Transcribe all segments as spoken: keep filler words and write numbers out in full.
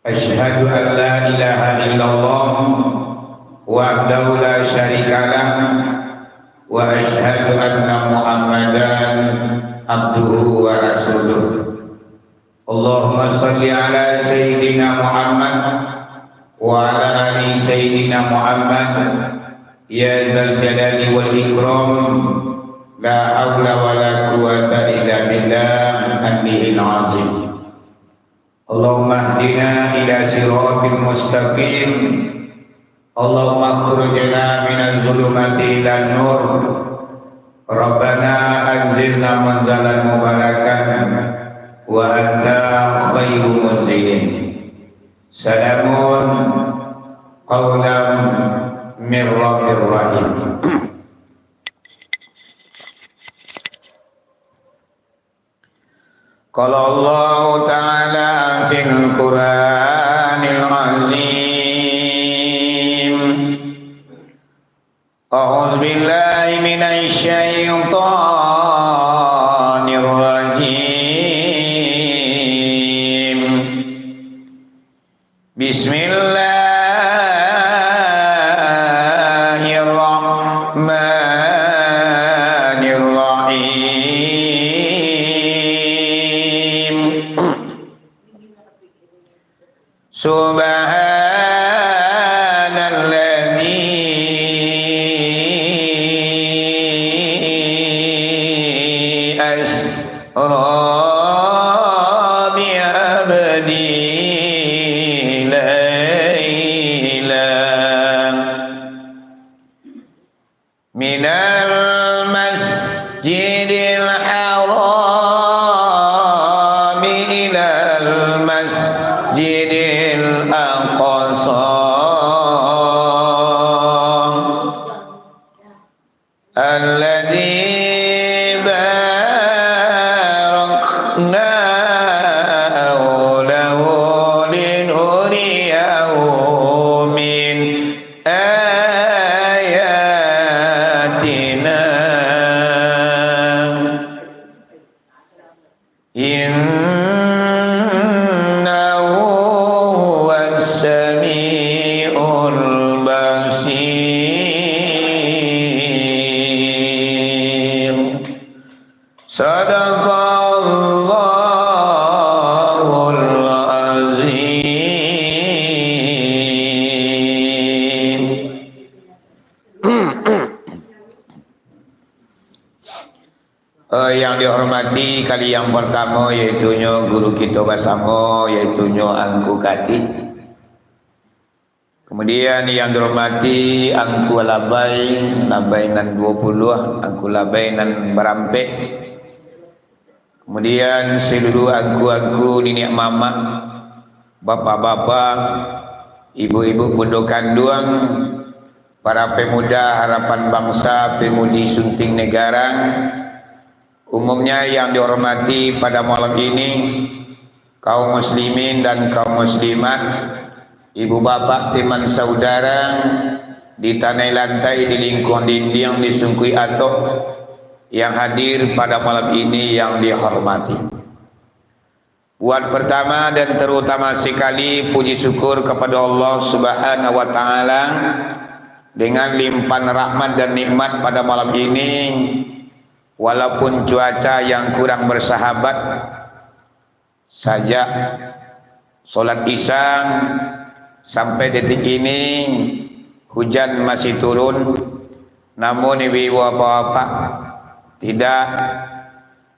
أشهد أن لا إله إلا الله وحده لا شريك له، وأشهد أن محمدا عبده ورسوله. اللهم صل على سيدنا محمد وعلى آل سيدنا محمد، يا ذا الجلال والإكرام، لا حول ولا قوة إلا بالله العلي العظيم. اللهم اهدنا إلى صراط مستقيم. اللهم أخرجنا من الظلمات إلى النور. ربنا أنزلنا منزلا مباركا وأنت خير منزل. سلام قولا من رب رحيم. قال الله تعالى في القرآن العظيم، أعوذ بالله من الشيطان الرجيم. بسم الله الرحمن الرحيم. سبحان الذي أسرى بعبده ليلا من المسجد الحرام إلى المسجد الأقصى الذي باركنا حوله لنريه من آياتنا. إنه هو السميع البصير. صدق الله العظيم. Eh, yang dihormati, kali yang pertama, yaitunyo guru kito basamo, yaitunyo Angku Katik. Kemudian yang dihormati Angku Labai, Labai nan duo puluah, Angku Labai nan barampek. Kemudian seluruh angku-angku, niniak mamak, bapak-bapak, ibu-ibu bundo kanduang, para pemuda harapan bangsa, pemudi Sunting Negara, umumnya yang dihormati pada malam ini, kaum muslimin dan kaum muslimat, ibu bapak, teman saudara, di tanai lantai, di lingkuang dindiang, di sungkuik atok, yang hadir pada malam ini yang dihormati. Buat pertama dan terutama sekali, puji syukur kepada Allah Subhanahu wa Ta'ala, dengan limpahan rahmat dan nikmat pada malam ini, walaupun cuaca yang kurang bersahabat, sajak solat Isya sampai detik ini, hujan masih turun, namun ibu-ibu, bapak-bapak, tidak,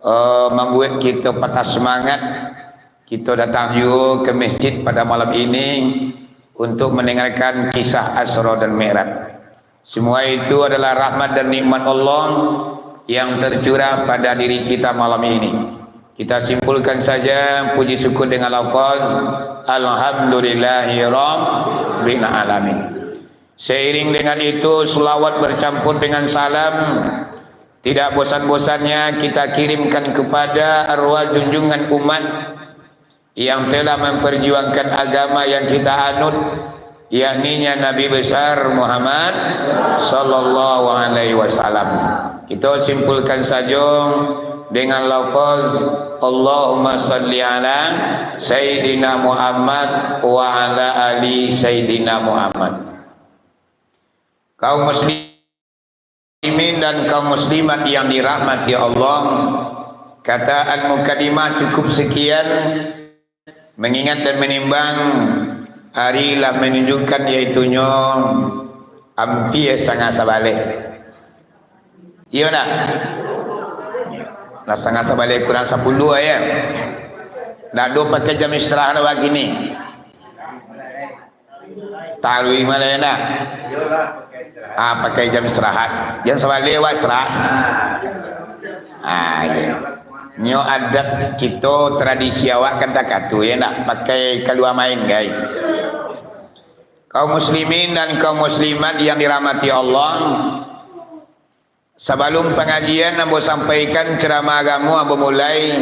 eh, mambuek kito patah semangat. Kito datang juo ka masjid pada malam ini untuk mandangakan kisah Isra dan Mi'raj. Semua itu adalah rahmat dan nikmat Allah yang tercurah pada diri kita malam ini. Kita simpulkan saja puji syukur dengan lafaz, "Alhamdulillahirabbil alamin." Seiring dengan itu, selawat bercampur dengan salam tidak bosan-bosannya kita kirimkan kepada arwah junjungan umat yang telah memperjuangkan agama yang kita anut, yakninya Nabi Besar Muhammad sallallahu alaihi wasallam. Kita simpulkan saja, dengan lafaz, "Allahumma shalli ala Sayyidina Muhammad wa ala ali Sayyidina Muhammad." Kaum muslimin dan kaum muslimat yang dirahmati Allah, kata al-mukadimah cukup sekian. Mengingat dan menimbang, hari lah menunjukkan, yaitunyo ampia sangah sabaleh. Iyo ndak? Lah sangah sabaleh kurang sapuluah, ya. Ndak ado pakai jam istirahat awak kini. Taruih malah, ya ndak? Ah, pakai jam istirahat. Jam sabaleh awak istirahat. Ah, iya. Nyo adat kito, tradisi awak kan takatu, ya ndak? Pakai kalua main, gai. Kaum muslimin dan kaum muslimat yang dirahmati Allah, sabalum pangajian ambo sampaikan ceramah agamo ambo mulai,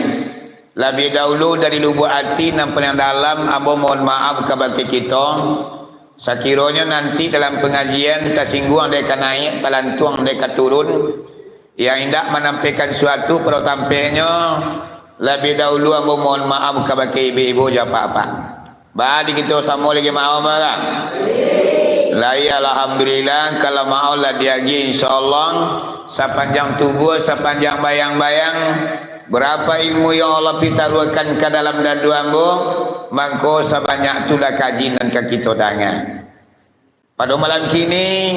labiah dahulu dari lubuak ati nan paliang dalam, ambo mohon maaf kabake kito. Sakironyo nanti dalam pangajian tasingguang dek ka naiak, talantuang dek ka turun, yang indak manampaikan suatu pado tampeknyo, labiah dahulu ambo mohon maaf kabake ibu-ibu jo apak-apak. Ba, di kito samo lagi maaf, ba? Lai, alhamdulillah, kalau maaf lah diagiah, insyaallah, sapanjang tubuah, sapanjang bayang-bayang, berapa ilmu yang Allah pitaruahkan ka dalam dado ambo, mangko sabanyak tu lah kaji nan ka kito danga. Pado malam kini,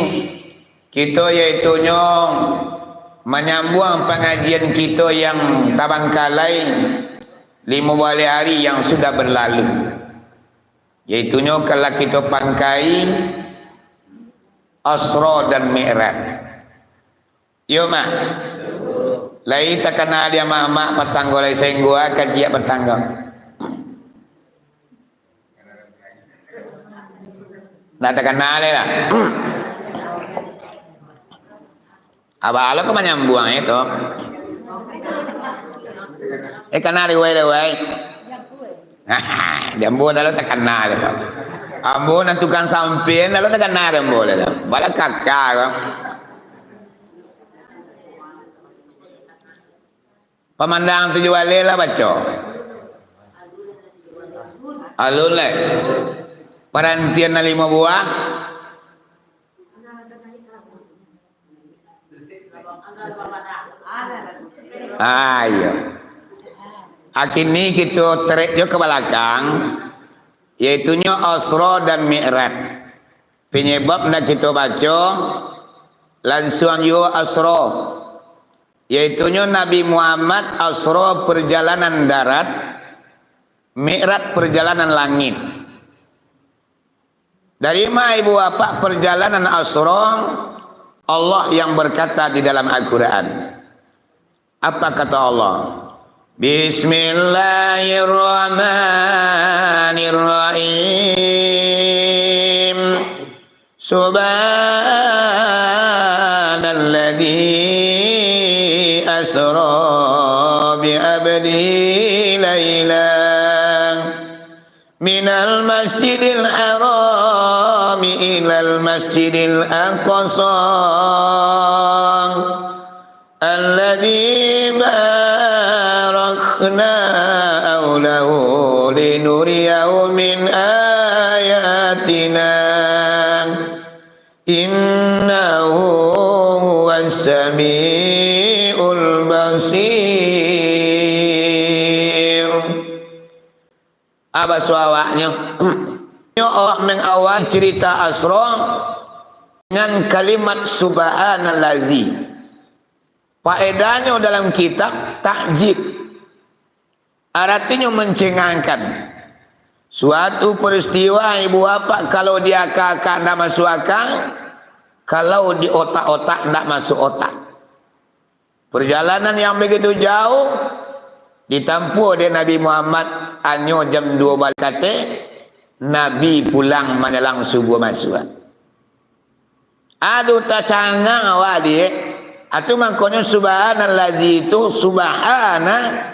kito yaitunyo manyambuang pangajian kito yang tabangkalai limo baleh hari yang sudah berlalu, yaitunyo kalah kito pangkai Asra dan Mi'raj. Iyo, Mak. Lai takana di amak-amak patang ko lai, sainggo a kajiak patang ko. Ndak takana lai lah. Abah lo ko manyambuang itu. Eh, kana di wai, di wai. Di ambo ndak lo takana lai tu. Ambo nan tukang sampin, ndak lo takana di ambo lai tu. Bala kaka ko. Pamandang tujuah baleh lah baco. Alun lai. Parantian nan limo buah. Ah, iyo. Kini kito tarik jo ka balakang, yaitunyo Asra dan Mi'raj. Panyabab ndak kito baco, lansuang juo Asra, yaitunyo Nabi Muhammad Asra perjalanan darat, Mi'raj perjalanan langit. Dari ma ibu bapak perjalanan Asra? Allah yang berkata di dalam Al-Quran. Apa kata Allah? Bismillahirrahmanirrahim. Subhanalladzi asra bi abdihi lailan minal masjidil harami ilal masjidil aqsa alladzi barakna haulahu linuriyahu min ayatina, innahu huwas samiul basir. Apa suawaknyo? Nyo awak mengawali cerita Asra dengan kalimat subhanallazi. Faedahnyo dalam kitab takjib. Aratinyo mencengangkan. Suatu peristiwa ibu bapak kalau di aka-aka ndak masuk aka, kalau di otak-otak ndak masuk otak. Perjalanan yang begitu jauh ditampuah dek Nabi Muhammad, hanyo jam duo baleh katek, Nabi pulang manjalang subuah masuak. Aduh, tacangang awak, Diak. Atu mangkonyo subhanallazi tu, subhana,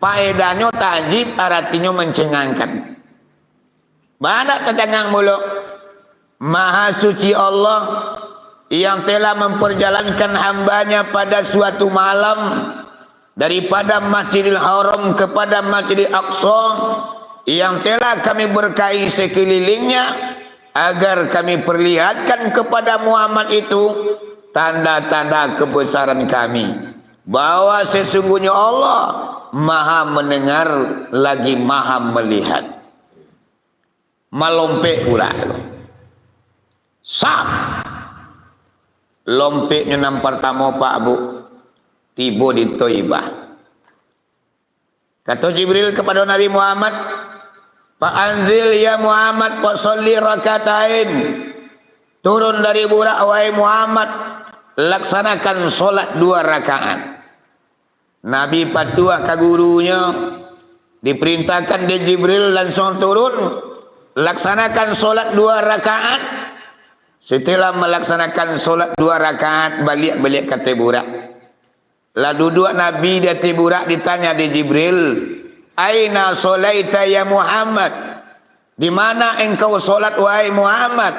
paedahnyo tajib, aratinyo mencengangkan. Banyak tacangang mulo. Maha suci Allah yang telah memperjalankan hamba-Nya pada suatu malam daripada Masjidil Haram kepada Masjidil Aqsa yang telah kami berkahi sekelilingnya, agar kami perlihatkan kepada Muhammad itu tanda-tanda kebesaran kami, bahwa sesungguhnya Allah Maha Mendengar lagi Maha Melihat. Malompek burak tu. Sap! Lompeknyo nan partamo, Pak Bu, tibo di Toibah. Kato Jibril kapado Nabi Muhammad, "Fa anzil ya Muhammad, fa sholli rakaatain." Turun dari burak, wahai Muhammad, laksanakan solat dua rakaat. Nabi patuah ka gurunyo, diperintahkan dek Jibril langsung turun, laksanakan solat dua rakaat. Setelah melaksanakan solat dua rakaat, baliak-baliak ka ateh burak. Lah duduak Nabi di ateh burak, ditanya dek Jibril, "Aina sholaita ya Muhammad? Di mana engkau solat, wahai Muhammad?"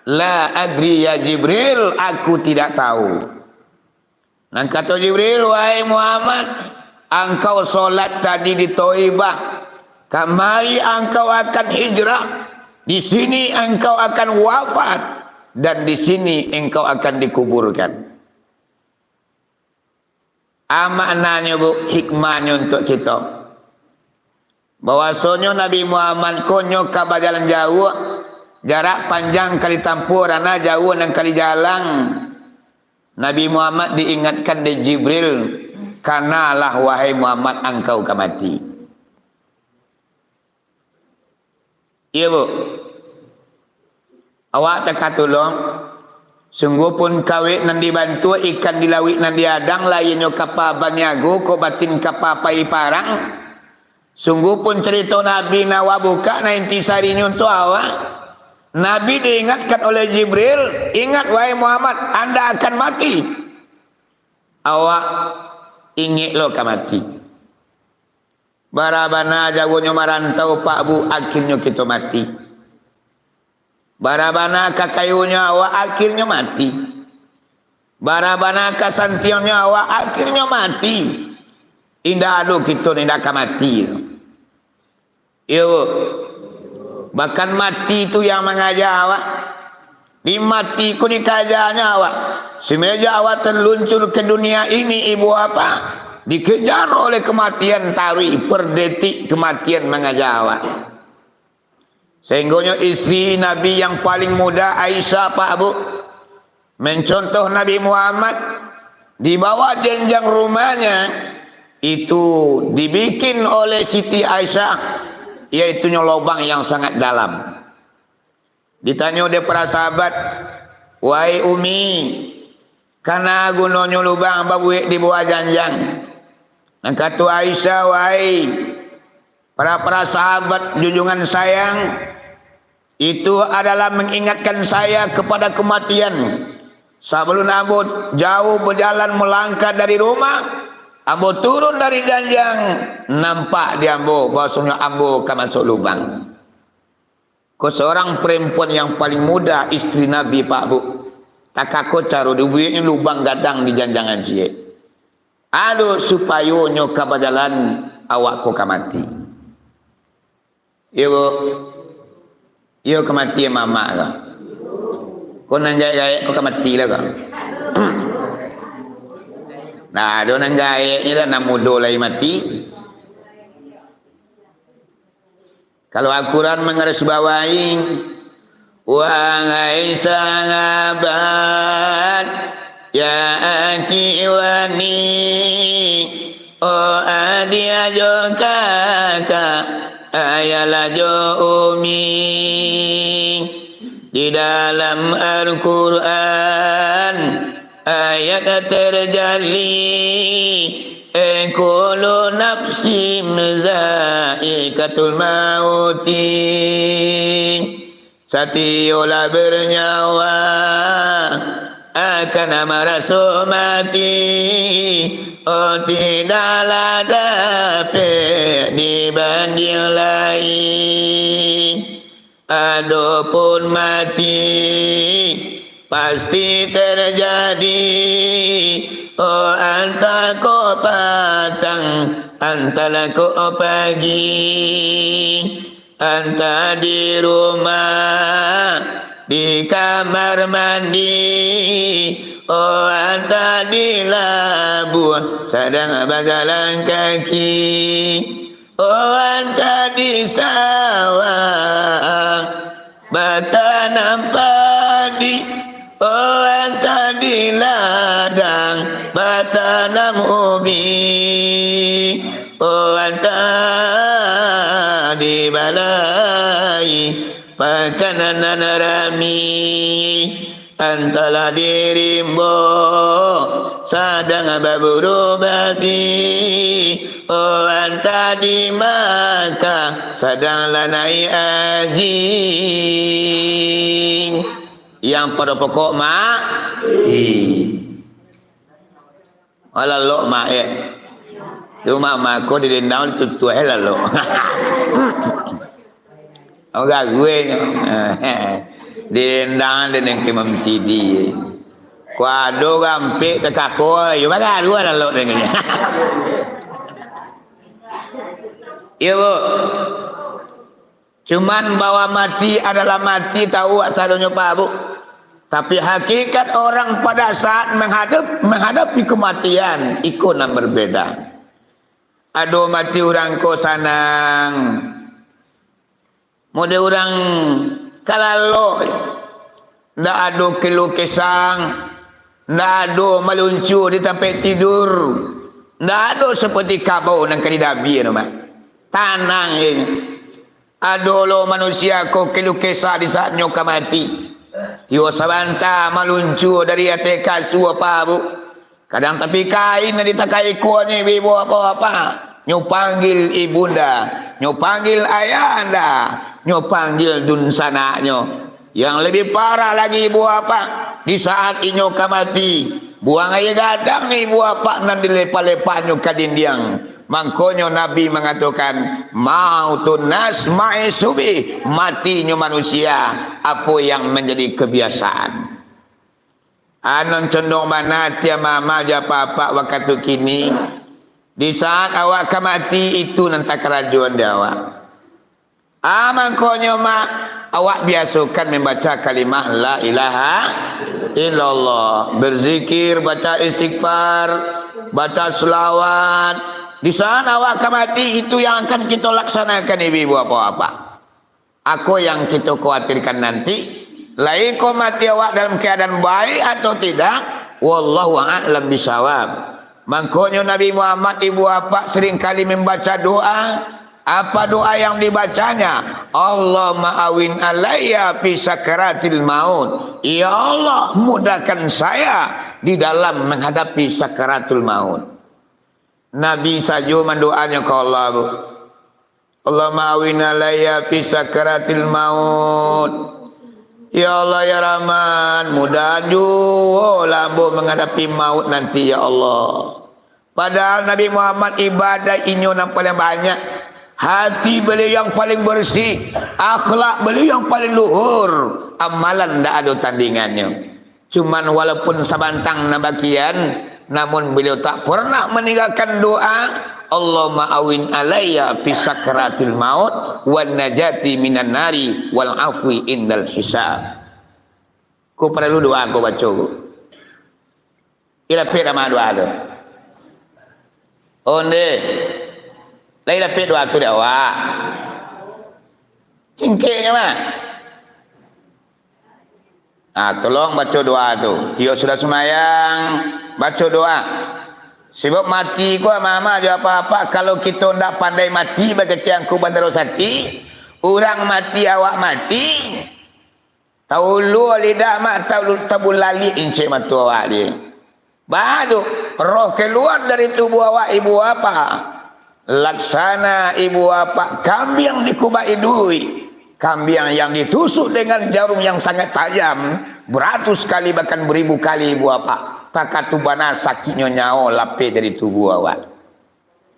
"La adri ya Jibril, aku tidak tahu." Nan kato Jibril, "Wahai Muhammad, angkau solat tadi di Toibah, kamari angkau akan hijrah, di sini engkau akan wafat, dan di sini engkau akan dikuburkan." A maknanyo, Bu, hikmahnyo untuak kito. Bahwasonyo Nabi Muhammad ko nyo ka bajalan jauah, jarak panjang ka ditampuah, ranah jauah nan ka dijalang. Nabi Muhammad diingatkan dek Jibril, "Kanalah, wahai Muhammad, angkau ka mati." Iyo, Bu. Awak takah tulok, sungguahpun kawek nan di bantuak, ikan di lauik nan di adang, lahianyo kapa baniago, kok batin kapa pai parang. Sungguahpun carito Nabi nan awak bukak, nan intisarinyo untuak awak. Nabi diingatkan oleh Jibril, "Ingat, wahai Muhammad, anda akan mati." Awak ingek lo ka mati. Bara bana jauahnyo marantau, Pak Bu, akhirnyo kito mati. Bara bana kakayonyo awak, akhirnyo mati. Bara bana kasantiangnyo awak, akhirnyo mati. Indak ado kito nan indak ka mati. Iyo, Bu. Bahkan mati tu yang mangaja awak. Di mati ko dikajanyo awak. Semenjak awak terluncur ke dunia ini, Ibu Bapak, dikejar oleh kematian, taruih per detik kematian mangaja awak. Sehinggonyo isteri Nabi yang paling muda, Aisyah, Pak Bu, mencontoh Nabi Muhammad, di bawah janjang rumahnya itu dibikin oleh Siti Aisyah, yaitunyo lobang yang sangat dalam. Ditanyo dek para sahabat, "Wahai Umi, kana gunonyo lubang babuek di bawah janjang?" Nan kato Aisyah, "Wahai para-para sahabat junjungan sayang, itu adalah mengingatkan saya kepada kematian. Sabalun ambo jauh bajalan malangkah dari rumah, ambo turun dari janjang, nampak di ambo bahwasonyo ambo ka masuak lubang." Ko seorang perempuan yang paling muda, isteri Nabi, Pak Bu. Takah ko caro dibueknyo lubang gadang di janjang ciek. Ado supayo nyo ka bajalan, awak ko ka mati. Iyo, Bu. Iyo, ka mati mamak ko. Ko nan gaek-gaek ko ka mati lah ko. Nah, ado nan gaeknyo lah, nan mudo lai mati. Kalau Al-Quran manggarisbawahi, wahai sahabat, ya akhi wani, oh adiak jo kakak, ayah lah jo umi. Di dalam Al-Quran, ayat terjali, "Kullu nafsin zaikatul mauti." Satioklah bernyawa akan maraso mati, oh tidaklah dapek dibandiang lai. Adopun mati pasti terjadi, Oh, antah ko patang, antahlah ko pagi, antah di rumah, di kamar mandi, oh, antah di labuah, sadang bajalan kaki, oh, antah di sawah, batanam padi, oh, antah di ladang, batanam ubi, oh, antah di balai, pakanan nan rami, antahlah di rimbo, sadang baburu babi, oh, antah di Makkah, sadang lah naiak haji. Yang pado pokok mati. Oh, lalok mak, eh. Tu mak mako di dendang ditutuah, eh, lalok. Oh, gague. Di dendang di nengke mamsidi. Kuado gampik takako, yo bagaduah lalok dengan. Iyo, Bu. Cuman bahwa mati adalah mati, tahu awak sadonyo, Pak, Bu. Tapi hakikat orang pada saat menghadap, menghadapi kematian, iko nan berbeda. Ado mati urang ko sanang. Mode urang kalalok. Ndak ado keluh kesah, ndak ado maluncu di tampek tidur, ndak ado seperti kabau nan ka didabiah tu, Mak. Tanang je. Ado lo manusia ko keluh kesah di saat nyo ka mati. Tibo sabanta maluncu dari ateh kasua, Pak, Bu. Kadang tapi kain nan ditakai ikuanyo, ibu-ibu bapak-bapak. Nyo panggil ibunda, nyo panggil ayahanda, nyo panggil dunsanaknyo. Yang lebih parah lagi, ibu bapak, di saat inyo ka mati, buang aia gadang ni, ibu bapak, nan dilepah-lepahnyo ka dindiang. Mangkonyo Nabi mangatokan, "Mautun nas ma'i subih," matinyo manusia, apo yang manjadi kebiasaan. Anan condong bana ati mama jo apak-apak wakatu kini, di saat awak ka mati, itu nan takarajoan di awak. Ah, mangkonyo, Mak, awak biasokan membaca kalimah la ilaha illallah, berzikir, baca istighfar, baca selawat. Di saat awak ka mati, itu yang akan kito laksanakan, ibu-ibu, bapak-bapak. Ako yang kito khawatirkan nanti, lai ko mati awak dalam keadaan baik atau tidak, wallahu a'lam bishawab. Mangkonyo Nabi Muhammad, ibu apak, seringkali membaca doa. Apa doa yang dibacanya? "Allahumma awin alayya fi sakaratil maut." Ya Allah, mudahkan saya di dalam menghadapi sakaratul maut. Nabi sajo mandoanyo ka Allah, Bu. "Allahumma awin alayya fi sakaratil maut." Ya Allah, ya Rahman, mudahan juo lah ambo manghadapi maut nanti, ya Allah. Padahal Nabi Muhammad ibadah inyo nan paling banyak, hati beliau yang paling bersih, akhlak beliau yang paling luhur, amalan ndak ado tandingannyo. Cuman walaupun sabantang nan bakian, namun beliau tak pernah maninggakan doa, "Allahumma awin alayya fi sakaratil maut, wan najati minan nari, wal afwi indal hisab." Ko paralu doa ko baco ko. Ih, dapek dah mah doa tu. Onde. Lai dapek doa tu di awak. Singkeknyo mah. Ah, tolong baco doa tu. Tiok sudah sumayang, baco doa. Sebab mati ko, mama jo apak-apak, kalau kito ndak pandai mati, bakecek Angku Bandaro Sati, urang mati, awak mati, taulua lidah mak, taulu-, tabulalik incek mato awak di. Baa tu, roh kalua dari tubuah awak ibu apak. Laksana ibu apak kambiang dikubak iduik. Kambiang yang ditusuk dengan jarum yang sangat tajam, baratus kali bahkan baribu kali ibu apak. Takatu bana sakiknyo nyawo lapeh dari tubuah awak.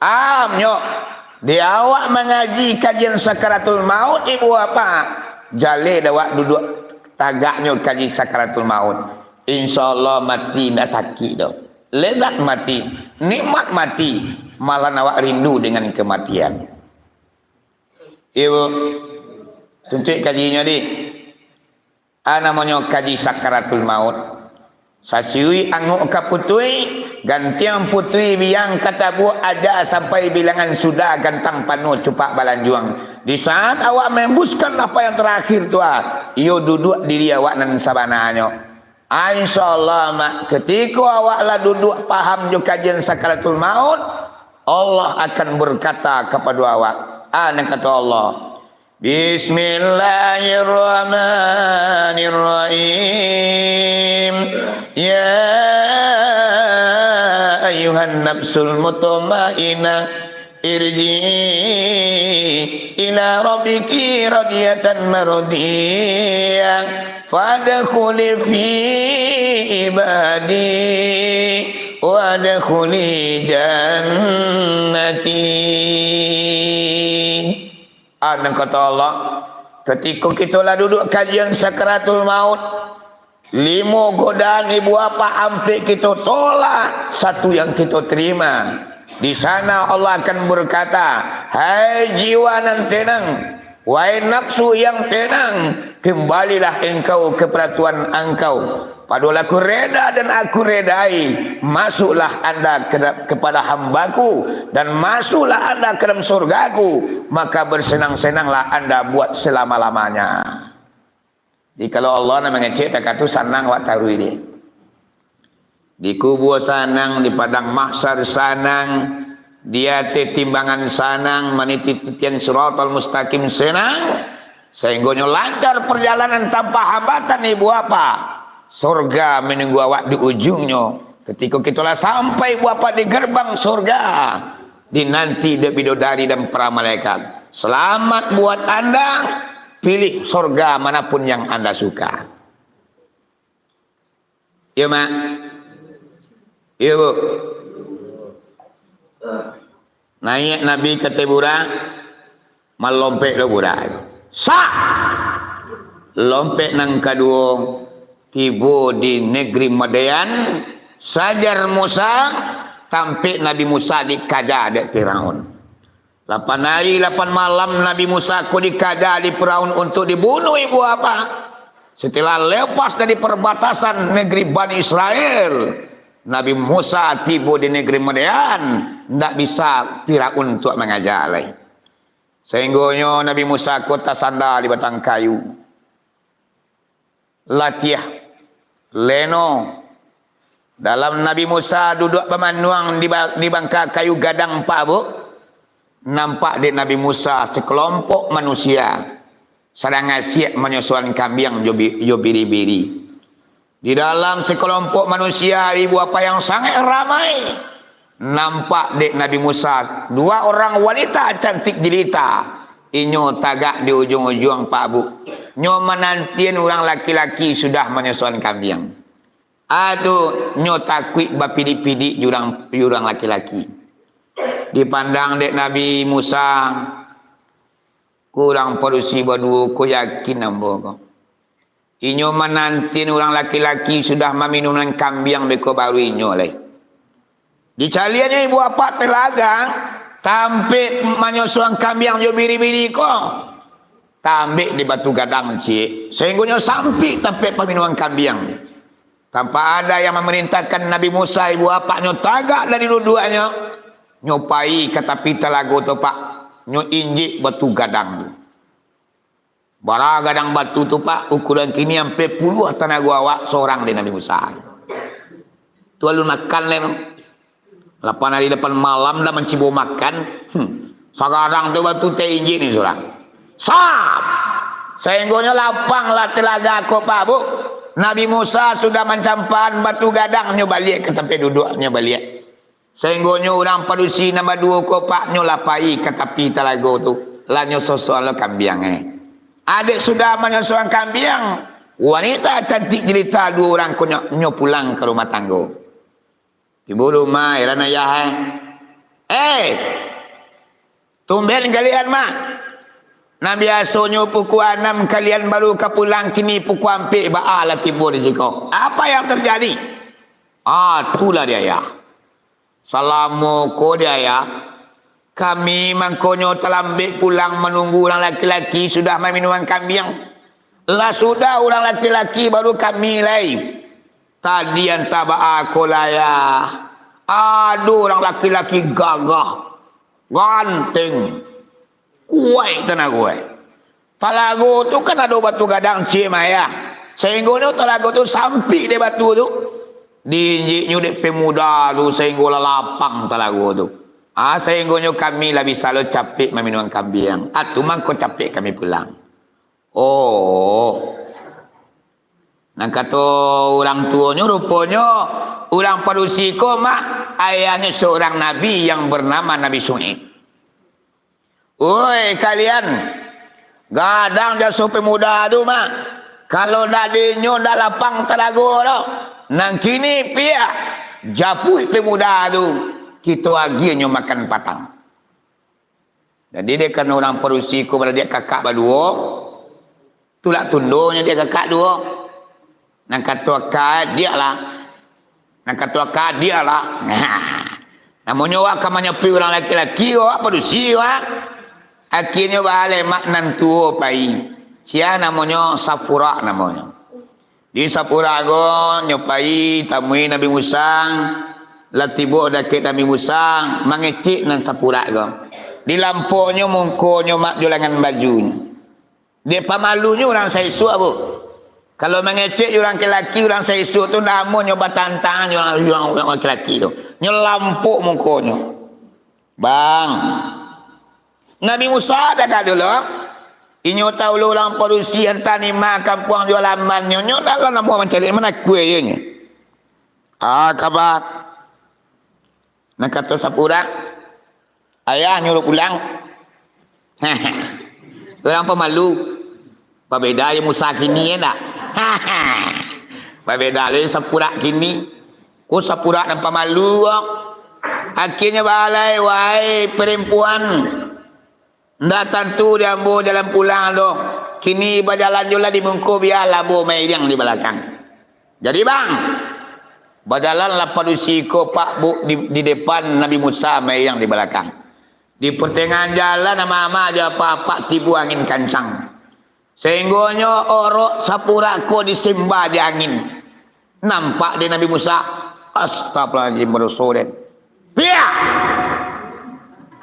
Amnyo, di awak mangaji kajian sakaratul maut, ibu apak, jaleh dek awak duduak tagaknyo kaji sakaratul maut. Insya Allah mati indak sakik doh. Lezat mati, nikmat mati, malah awak rindu dengan kematian. Iyo, Bu. Tuntuik kajinyo, di. A namonyo kaji sakaratul maut. Sasiuik angok ka putui, gantiang putui biang ka tabuak aja sampai bilangan sudah gantang panuah cupak balanjuang. Di saat awak maembuskan nafas yang tarakhir tu, ah, iyo duduak diri awak nan sabananyo. Ah, insya Allah, Mak, katiko awak lah duduak paham jo kajian sakaratul maut, Allah akan berkata kapado awak, ah, nan kato Allah, Bismillahirrahmanirrahim. Ya ayyuhan nafsul mutmainnah, irji'i ila rabbiki radiyatan mardiyah. Fadkhuli fi ibadi wadkhuli jannati. Ah, nan kato Allah, katiko kito lah duduak kajian sakaratul maut, limo godaan ibu apak ampek kito tolak, satu yang kito terima. Di sana Allah akan berkata, "Hai jiwa nan tenang, wahai nafsu yang tenang, kembalilah engkau kepada Tuhan engkau. Padolah Aku reda dan Aku redai. Masuklah anda ke, kepada hamba-Ku, dan masuklah anda ke dalam surga-Ku, maka bersenang-senanglah anda buat selama-lamanya." Jadi, kalau Allah nak mangecek, takatu sanang awak taruih di. Di kubua sanang, di padang mahsyar sanang, di ateh timbangan sanang, maniti titian siratal mustaqim sanang, sahinggonyo lancar perjalanan tanpa hambatan ibu apak. Sorga menunggu awak di ujungnyo. Katiko kito lah sampai ibu apak di gerbang sorga, dinanti dek bidodari dan para malaikat. Selamat buat anda, pilih sorga manapun yang anda suka. Iyo, Mak? Iyo, Bu? Naiak Nabi ka ateh burak, malompek lo burak tu. Sak! Lompek nan kaduo, tibo di negeri Madyan, sajar Musa, tampek Nabi Musa dikaja dek Firaun. Lapan ari, lapan malam Nabi Musa ko dikaja di Firaun untuak dibunuah ibu apak. Setelah lepas dari perbatasan negeri Bani Israel, Nabi Musa tibo di negeri Madyan, ndak bisa Firaun untuak mangaja lai. Sahinggonyo Nabi Musa ko tasanda di batang kayu. Latiah, leno. Dalam Nabi Musa duduak bamanuang di ba-, di bangka kayu gadang, Pak, Bu, nampak dek Nabi Musa sekelompok manusia sadang asiak manyosoan kambiang jo bi-, jo biri-biri. Di dalam sekelompok manusia, ibu apak, yang sangaik ramai, nampak dek Nabi Musa dua orang wanita cantik jelita. Inyo tagak di ujuang-ujuang, Pak, Bu. Nyo manantian urang laki-laki sudah manyosoan kambiang. Ah, tu, nyo takuik bapidik-pidik jo urang, jo urang laki-laki. Dipandang dek Nabi Musa, ko urang padusi baduo ko, yakin ambo ko. Inyo manantian urang laki-laki sudah maminumkan kambiang beko baru inyo lai. Dicaliannyo ibu apak telaga, tampek manyosoan kambiang jo biri-biri ko. Taambek di batu gadang ciek, sahinggonyo sampik tampek paminuman kambiang. Tanpa ada yang mamarintahkan Nabi Musa, ibu apaknyo tagak dari duduaknyo, nyo pai ka tapi talago tu, Pak, nyo injek batu gadang tu. Bara gadang batu tu, Pak, ukuran kini ampia puluah tanago awak sorang dek Nabi Musa. Tu alun makan lai tu. Lapan ari lapan malam ndak mancibo makan. Hmm. Sagadang tu batu tainjek ni surang. Sap! Sahinggonyo lapang lah talaga ko, Pak, Bu. Nabi Musa sudah mancampaan batu gadang, nyo baliak ka tampek duduak, nyo baliak. Sahinggonyo urang padusi nan baduo ko, Pak, nyo lah pai ka tapi talago tu, lah nyo sosoan lo kambiang, eh. Dek sudah manyosoan kambiang, wanita cantik jelita duo urang ko nyo, nyo pulang ka rumah tanggo. Tibo rumah, heran ayah, eh. Eh, tumben kalian, mah. Nan biasonyo pukua anam kalian baru ka pulang, kini pukua ampek baa lah tibo di siko. Apa yang terjadi? Ah, tulah di ayah. Salamo ko di ayah, kami mangkonyo talambek pulang manunggu urang laki-laki sudah maminuang kambiang. Lah sudah urang laki-laki baru kami lai. Tadi antah baa ko lah ayah. Ado urang laki-laki gagah, ganteng, kuaik tanago e. Talago tu kan ado batu gadang ciek mah ayah. Sainggonyo talago tu sampik dek batu tu. Diinjiknyo dek pemuda tu sainggo lah lapang talago tu. Ah, sainggonyo kami lah bisa lo capek maminuang kambiang. Ah, tu mangko capek kami pulang. Oh. Nan kato urang tuonyo, ruponyo urang padusi ko mah ayahnyo seorang nabi yang bernama Nabi Syu'aib. Oi, kalian, gadang jaso pemuda tu mah. Kalau ndak dek inyo ndak lapang talago doh. Nan kini piak, japuik pemuda tu, kito agiahnyo makan patang. Jadi, dek karano urang padusi ko baradiak kakak baduo, tulak tundonyo dek kakak duo. Nan kato akak, diaklah. Nan kato akak, diaklah. Namonyo awak ka manyapuik urang laki-laki, awak padusi, awak. Akienyo baa lai mak nan tuo pai. Sia namonyo Sapurak namonyo. Di Sapurak ko, nyo pai tamui Nabi Musa, lah tibo dakek Nabi Musa, mangecek nan Sapurak ko. Dilampoknyo mukonyo mak jo langan bajunyo. Dek pamalunyo urang saisuak, Bu. Kalau mangecek jo urang laki-laki, urang saisuak tu namonyo batantangan jo urang, urang, urang laki-laki tu. Nyo lampok mukonyo. Bang, Nabi Musa tagak dulu. Inyo tahu lo urang padusi antah ni mah kampuang jo alamannyo. Nyo dak lah namuah mancaliak, manakua je nyo. Ah, kaba. Nan kato Sapurak, ayah nyuruh pulang. Urang pamalu. Babeda jo Musa kini, yo ndak? Babeda lo jo Sapurak kini. Ko Sapurak nan pamalu ko. Akienyo baa lai, wahai parampuan. Ndak tantu di ambo jalan pulang doh. Kini bajalan jolah di muko, bialah ambo mairiang di balakang. Jadi, Bang, bajalanlah padusi ko, Pak, Bu, di, di depan, Nabi Musa mairiang di balakang. Di partangahan jalan, amak-amak jo apak-apak tibo angin kancang. Sainggonyo orok Sapurak ko disemba di angin. Nampak dek Nabi Musa. Astagfirullahaladzim, badoso den. Piak!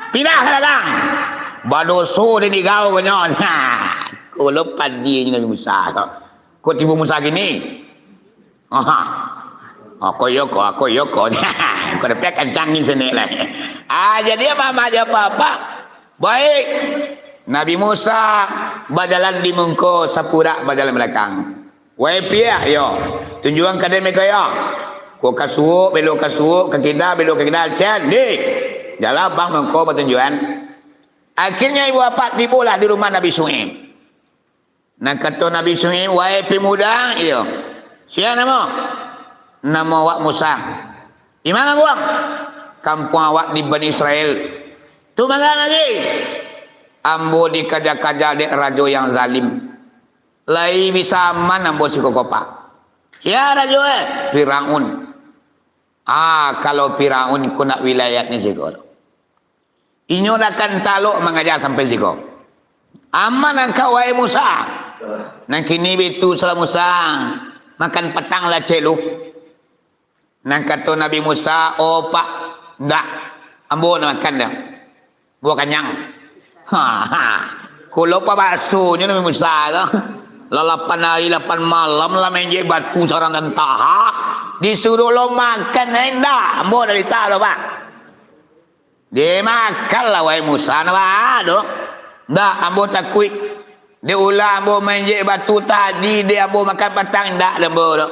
Pindah ka balakang. Badoso den di kau ko nyo. Nah, ko lo padiahnyo Nabi Musa ko. Ko tibo Musa kini. Aha. Ako iyo ko, ako iyo ko. Ko dapek kancang ni sini lah. Ah, jadi amak-amak jo apak-apak. Baik. Nabi Musa bajalan di muko, Sapurak bajalan balakang. Wai piak yo, tunjuang ka den mega yo. Ko ka suok, belok ka suok, ka kida, belok ka kida, cen, di. Jalan bang mangko batunjuan. Akhirnyo ibu apak tibolah di rumah Nabi Syu'aib. Nan kato Nabi Syu'aib, "Wai pemuda, iyo. Sia namo?" "Namo awak Musa." "Di ma kampuang?" "Kampuang awak di Bani Israel." "Tu manga lagi?" "Ambo dikaja-kaja dek rajo yang zalim." Lai bisa aman ambo siko ko, Pak. Sia rajo e? Firaun. Ah, kalau Firaun ko nak wilayatnyo siko. Inyo dak akan talok mangaja sampai siko. Aman angkau, wahai Musa. Nan kini bitu salah Musa. Makan patang lah celu. Nan kato Nabi Musa, "Oh, Pak, ndak. Ambo nak makan dah. Ambo kanyang." Ha, ha. Kulo pabasonyo Nabi Musa tu. Lah lapan ari, lapan malam, lah main jek batu sarang dan taha. Disuruh lo makan, eh, ndak. Ambo dari taha lo, Pak. Dimakanlah, wahai Musa, napa tu? Ndak, ambo takuik. Dek ulah ambo main jek batu tadi, dek ambo makan patang, ndak dek ambo tu.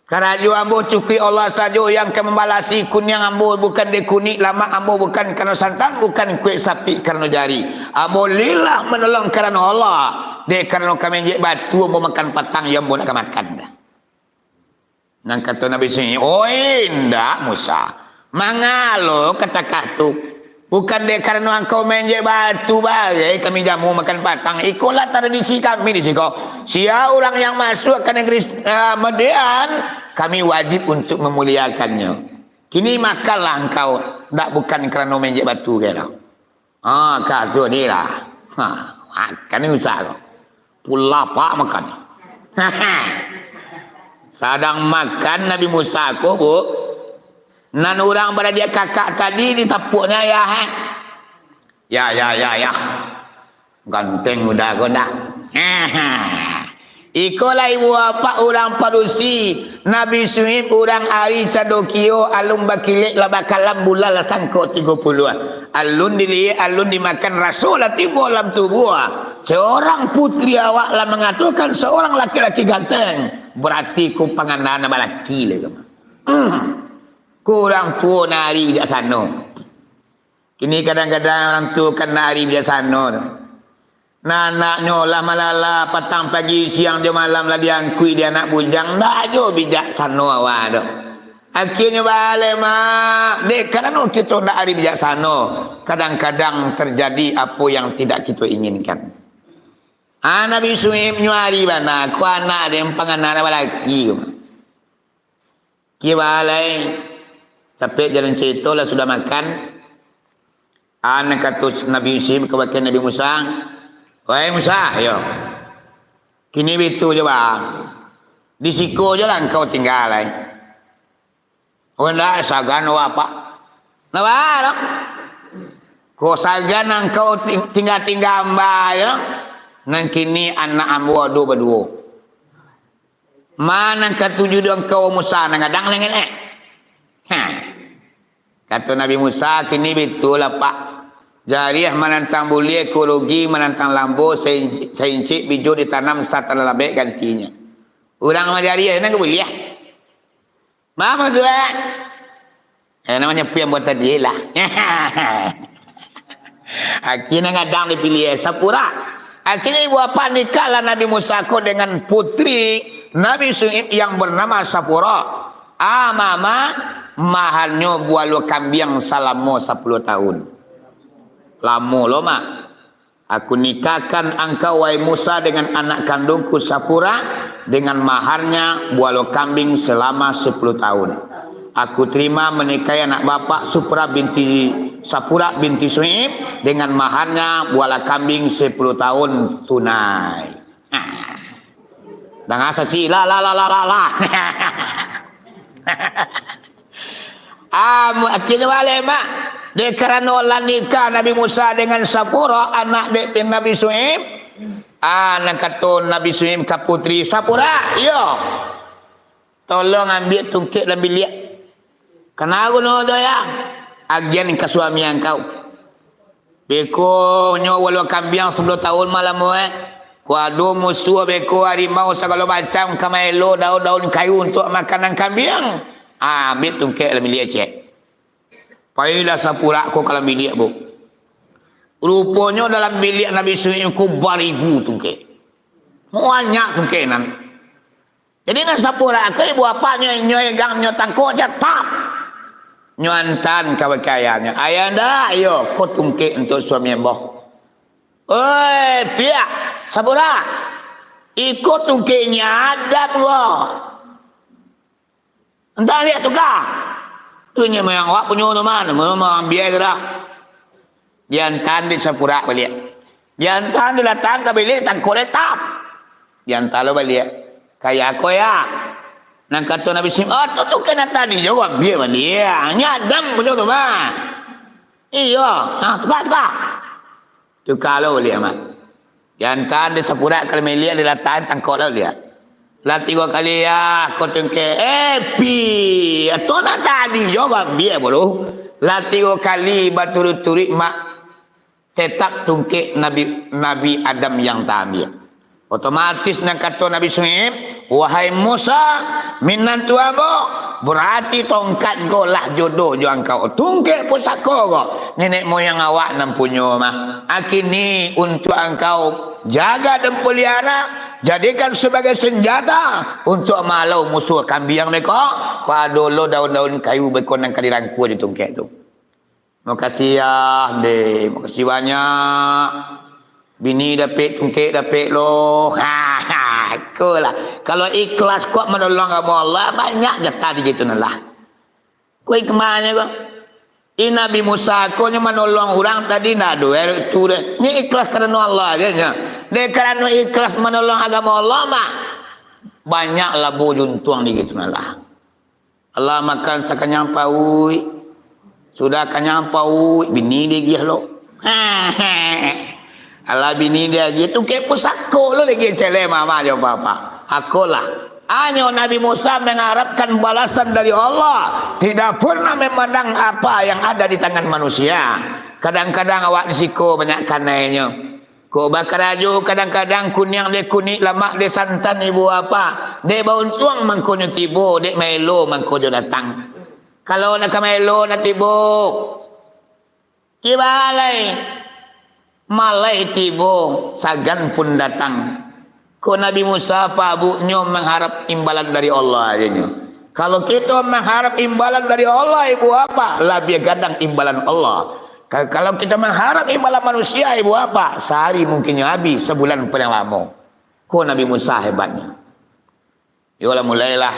Karajo ambo cukuik Allah sajo yang ka mambalasi kuniang ambo bukan dek kunik, lamak ambo bukan karano santan, bukan kuek sapik karano jari. Ambo lillah manolong karano Allah, dek karano ka main jek batu ambo makan patang, yo ambo ndak ka makan dah. Nan kato Nabi Syu'aib, "Oi, indak, Musa. Mangalo katakah tu? Bukan dek karano angkau main jek batu bagai kami jamu makan patang. Ikolah tradisi kami di siko. Sia urang yang masuak ka nagari, eh, Midian, Kami wajib untuk memuliakannyo. Kini makanlah engkau, ndak bukan karano mainjek batu gai lah. Ha, ka tu ni lah. Ha, makan ni Musa ko. Pula pak makan. Sadang makan Nabi Musa ko, Bu. Nan urang baradiak kakak tadi ditapuaknyo ayah, eh. Ya, ya, ya, ya. Ganteng udah ko ndak. Iko lai buah apak urang padusi. Nabi Syuib urang ari cando kio, alun bakilek lah bakalam bulan lah sangko tigo puluah. Alun diliek, alun dimakan, raso lah tibo lam tubuah. Seorang putri awak lah mangatokan seorang laki-laki ganteng. Barati ko panganaan balaki lai ko. Hmm. Ko urang tuo nan ari bijaksano. Kini kadang-kadang urang tuo kan ari bijaksano tu. Nah, anaknyo lah malala, patang pagi, siang jo malam lah diangkuik di anak bujang, ndak jo bijaksano awak tu. Akhianyo baleh, Mak. Dek karano kito ndak ari bijaksano, kadang-kadang terjadi apo yang tidak kito inginkan. Ah, Nabi Syuib nyo ari bana, ko anak den panganaan balaki ko. Kiba lai, capek jalan carito lah sudah makan. An kato Nabi Syuib kabake Nabi Musa, "Wahai Musa, yo. Kini bitu jo ba. Di siko jo lah engkau tingga lai. Wah, ndak sagan wah, Pak. Napa, dok? Ko sagan engkau ting-, tingga-tingga amba, yo. Nan kini anak ambo ado baduo." "Ma nan katuju di angkau Musa nan gadang nan ketek?" Ha. Kato Nabi Musa, "Kini bitu lah, Pak. Jariah manantang buliah, ko rugi manantang lambo, sain-, saincik bijo ditanam, satanah labek gantinyo." Urang majariah nan ka buliah. Ma mukasuik? Eh, namonyo pian buat tadi lah. Akhirnyo gadang dipiliah, sapura. Akhirnyo ibu apak nikahlah Nabi Musa ko dengan putri Nabi Syuib yang bernama Sapura. Ah, mama, maharnyo bualo kambiang salamo sapuluah tahun. Lamo lo, Mak. Aku nikahkan angkau, wahai Musa, dengan anak kandungku Sapura, dengan maharnya bualo kambing selama sepuluh tahun. Aku terima menikahi anak bapak Supra binti, Sapura binti Su'ib, dengan maharnya buala kambing sepuluh tahun tunai. Danga sasi, lah, lah, lah, lah, lah, lah. Ah, mu-, akhirnyo baleh, Mak. Dek karano lah nikah Nabi Musa dengan Sapura, anak dek Nabi Su'ib. Ah, nan kato Nabi Su'ib ka putri, "Sapura, iyo. Tolong ambiak tungkek dalam biliak." "Kana guno tu, Ayah?" "Agian ka suami angkau. Beko nyo bualo kambiang sapuluah tahun malamo, eh. Ko ado musuah beko harimau sagalo macam ka maelo daun-daun kayu untuak makanan kambiang. Ah, ambiak tungkek dalam biliak ciek." Pailah Sapura ko ka dalam biliak, Bu. Ruponyo dalam biliak Nabi Su'ib ko baribu tungkek. Banyak tungkek nan. Jadi, nan Sapura ko ibu apaknyo, nyo egang, nyo tangkok, tap. Nyo antaan kabake ayahnyo. "Ayahanda, iyo, ko tungkek untuak suami ambo." "Oi, piak, Sapura. Iko tungkeknyo Adam ko. Antaan liak tuka." Tu nyo mayang awak punyo tu mah, namo maambiak tu dah. Diantaan dek Sapura baliak. Diantaan tu datang ka biliak, tangkok dek tap. Diantaan lo baliak. "Kaya ko, ya?" Nan kato Nabi Sim, "Oh, tu, tu kena tadi jo, ambiak baliak. Nyo Adam punyo tu mah." "Iyo, ha, tuka, tuka." Tuka lo baliak, Mak. Diantaan dek Sapura ka dalam biliak, dilataan tangkok lo baliak. Lah tigo kali, ya, ko tungkek. Eh, pi, tu nan tadi jo ambiak, bro. Lah tigo kali baturuik-turuik, Mak. Tetap tungkek Nabi, Nabi Adam yang taambiak. Otomatis nan kato Nabi Su'ib, "Wahai Musa, minantu ambo, barati tongkat ko lah jodoh jo angkau. Tungkek pusako ko, nenek moyang awak nan punyo mah. Akini untuak angkau, jaga dan pelihara, jadikan sabagai sanjata untuak mahalau musuah kambiang beko, pado lo daun-daun kayu beko nan ka dirangkua di tungkek tu." Makasih, ah, deh. Makasih banyak. Bini dapek, tungkek dapek lo. Ko lah, kalau ikhlas kok manolong agamo Allah, banyak jatah di situ lah. Ko hikmahnyo ko. I Nabi Musa ko nyo manolong urang tadi ndak ado, eh, tu deh. Nyo ikhlas karano Allah aja nyo. Dek karano ikhlas manolong agamo Allah mah, banyak labuah juntuang di situ lah. Allah makan sakanyang pauik. Sudah kanyang pauik, bini diagiah lo. Alah bini diagiah, tungkek pusako lo lagi celeh mama jo papa. Akolah. Hanyo Nabi Musa mengharapkan balasan dari Allah, tidak pernah memandang apa yang ada di tangan manusia. Kadang-kadang awak di siko banyak kanainyo. Ko bakarajo kadang-kadang kuniang dek kunik, lamak dek santan, ibu apak. Dek bauntuang mangkonyo tibo, dek maelo mangkonyo datang. Kalau nak ka maelo nak tibo, kibalai, malai tibo, sagan pun datang. Ko Nabi Musa, Pak Bu, nyo mangharap imbalan dari Allah aja nyo. Kalau kito mangharap imbalan dari Allah, ibu apak, labiah gadang imbalan Allah. Ka-, kalau kito mangharap imbalan manusia, ibu apak, sahari mungkinnyo habis, sabulan paling lamo. Ko Nabi Musa hebatnyo. Yo lah, mulailah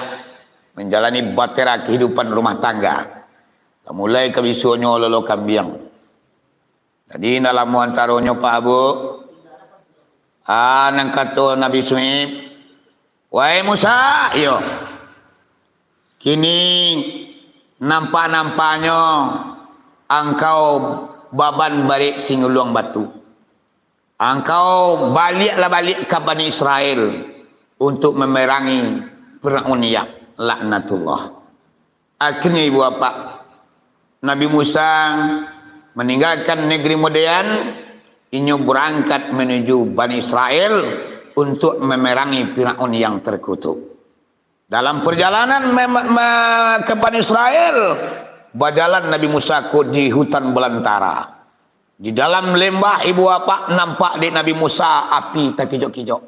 manjalani batera kahidupan rumah tangga. Lah mulai ka bisuaknyo lolo kambiang. Jadi, indak lamo antaronyo, Pak Bu. Ah, nan kato Nabi Su'aib, "Wahai Musa, iyo, kini nampak-nampaknyo angkau baban barek singuluang batu. Angkau baliaklah baliak ka Bani Israel untuk mamerangi Firaun, ya, laknatullah." Akhirnyo, ibu apak, Nabi Musa maninggakan negeri Midian, inyo barangkat manuju Bani Israel untuak mamerangi Firaun yang terkutuk. Dalam perjalanan mem-, me-, ka Bani Israel, bajalan Nabi Musa ko di hutan balantara. Di dalam lembah, ibu apak, nampak dek Nabi Musa api takijok-kijok.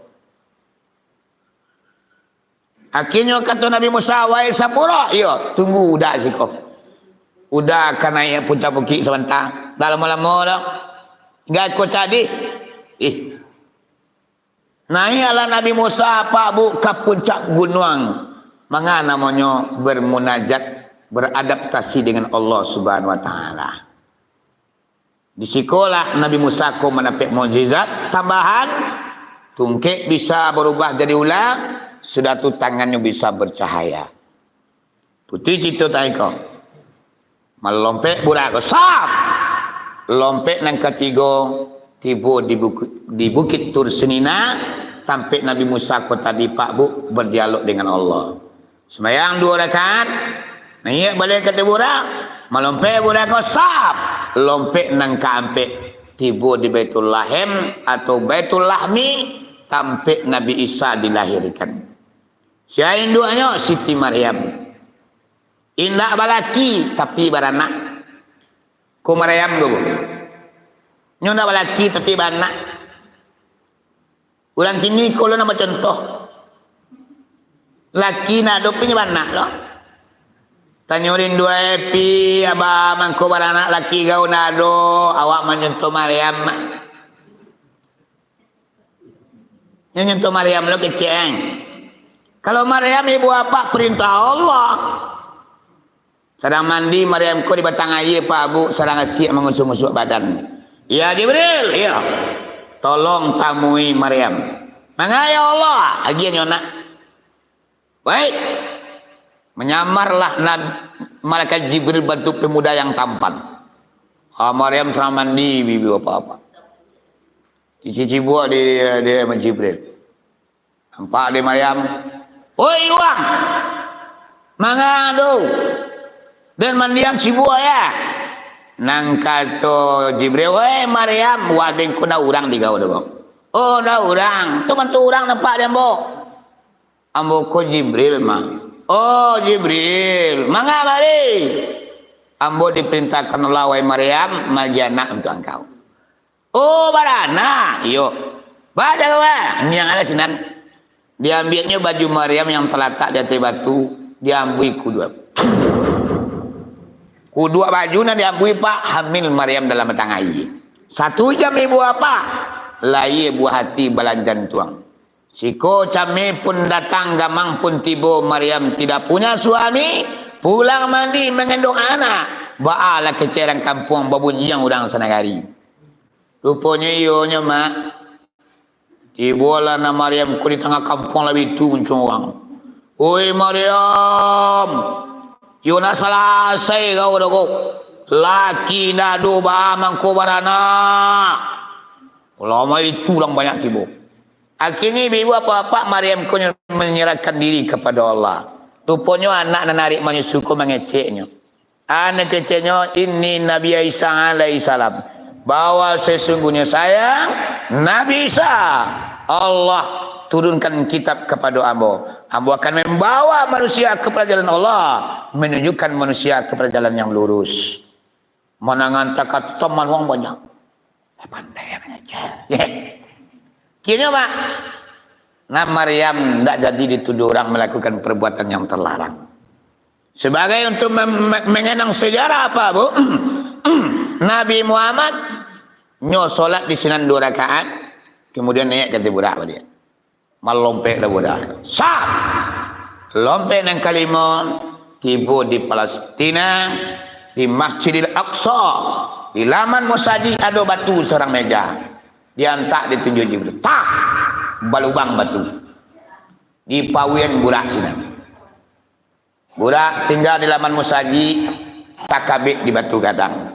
Akhirnyo kato Nabi Musa, "Wahai Sapura, iyo, tunggu uda siko. Uda ka naiak puncak bukik sabanta. Ndak lamo-lamo doh. Gai ko cadiah." Ih. Naiaklah Nabi Musa, Pak Bu, ka puncak gunuang. Manga namonyo? Bermunajat, beradaptasi dengan Allah Subhanahu wa Ta'ala. Di sikolah Nabi Musa ko mandapek mukjizat tambahan, tungkek bisa barubah jadi ula, sudah tu tangannyo bisa bercahaya. Putuih carito tadi ko. Malompek burak ko, sap! Lompek nan katigo, tibo di bukit, di Bukik Tur Sinina, tampek Nabi Musa ko tadi, Pak Bu, berdialog dengan Allah. Sumbayang duo rakaat, naiak baliak ka ateh burak, malompek burak ko, sap! Lompek nan kaampek, tibo di Baitul Lahem atau Baitul Lahmi, tampek Nabi Isa dilahirkan. Sia induaknyo? Siti Maryam. Indak balaki, tapi baranak. Ko Maryam ko, Bu. Nyo ndak balaki, tapi baranak. Urang kini ko lo nan bacontoh. Laki ndak ado, pi nyo baranak lo. Tanyo rindu ai, pi, abah mangko baranak, laki gau ndak ado, awak mancontoh Maryam. Nyo nyentuh Maryam lo kecek, eh. Kalau Maryam ibu apak perintah Allah. Sadang mandi Maryam ko di batang aia, Pak Bu, sadang asiak mangusuak-ngusuak badan. "Ya Jibril, iyo. Tolong tamui Maryam." "Manga ya Allah?" Agiah nyo nak. Baik. Manyamarlah Nab-, malaikat Jibril bantuk pemuda yang tampan. Ah, Maryam sadang mandi, bibi bapak-bapak. Dicicibuak di, di Jibril. Nampak di Maryam. "Oi, urang! Manga tu? Den mandian sibuak ya?" Nan kato Jibril, "Oi, Maryam, waden ko ndak urang di gau tu." "Oh, ndak urang. Tu mantu urang nampak di ambo." "Ambo ko Jibril mah." "Oh, Jibril. Manga mari?" "Ambo diperintahkan Allah, wahai Maryam, maagiah anak untuak angkau." "Oh, baranak?" "Iyo." "Baco ko, bah. Niang alah sinan." Diambiaknyo baju Maryam yang talatak di ateh batu, diambuih kuduak. Kuduak baju nan diambuih, Pak, hamil Maryam dalam batang aia. Satu jam ibu apak, lahia buah ati balanjan tuang. Siko cameh pun datang, gamang pun tibo, Maryam tidak punya suami, pulang mandi mangandung anak, baa lah kecek urang kampuang, babunyiang urang sanagari. Ruponyo iyonyo, Mak. Tibolah nan Maryam ko di tangah kampuang lah baitu muncuang urang. "Oi Maryam, iyo nak salasai kau dah ko. Laki ndak ado, baa mangko baranak." Lamo itu urang banyak tibo. Akhirnyo ibu-ibu, bapak-bapak, Maryam ko nyo manyarahkan diri kapado Allah. Ruponyo anak nan arik manyusu ko mangeceknyo. Anak keceknyo, "Ini Nabi Isa alaihissalam, bahwa sesungguhnya saya, Nabi Isa, Allah turunkan kitab kapado ambo. Ambo akan mambawa manusia kapado jalan Allah, manunjukkan manusia kapado jalan yang lurus." Manangan takah tu taman wang banyak. Eh, pandai mangecek. Kini, Mak, nah, Maryam ndak jadi dituduh urang melakukan perbuatan yang terlarang. Sebagai untuk mem-, me-, mengenang sejarah apa, Bu? Nabi Muhammad nyo solat di sinan dua rakaat, kemudian naik ka ateh burak baliak. Malompek lah budak. Sah! Lompek nan kalimo, tibo di Palestina, di Masjidil Aqsa, di laman musajik ado batu surang meja. Diantak ditunjuak Jibril. Tak! Balubang batu. Dipauian burak sinan. Burak tingga di laman musajik, takabek di batu gadang.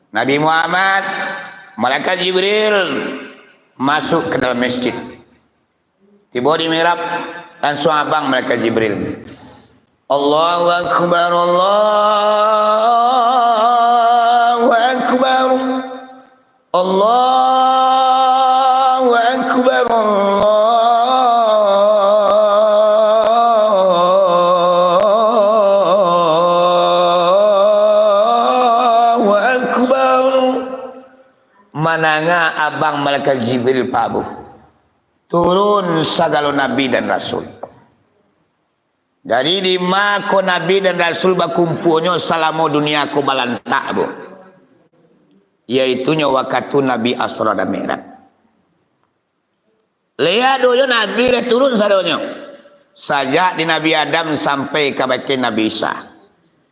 Nabi Muhammad, malaikat Jibril, masuk ka dalam masjid. Tibo di mihrab, lansuang abang malaikat Jibril. Allahu Akbar, Allahu Akbar. Allahu Akbar, Allahu Akbar. Mandanga abang malaikat Jibril, Pak, Bu. Turun sagalo nabi dan rasul. Jadi, di ma ko nabi dan rasul bakumpuanyo salamo dunia ko balantak, Bu? Yaitunyo wakatu Nabi Isra dan Mi'raj. Liek dulu, nabi lah turun sadonyo. Sajak di Nabi Adam sampai kabake Nabi Isa.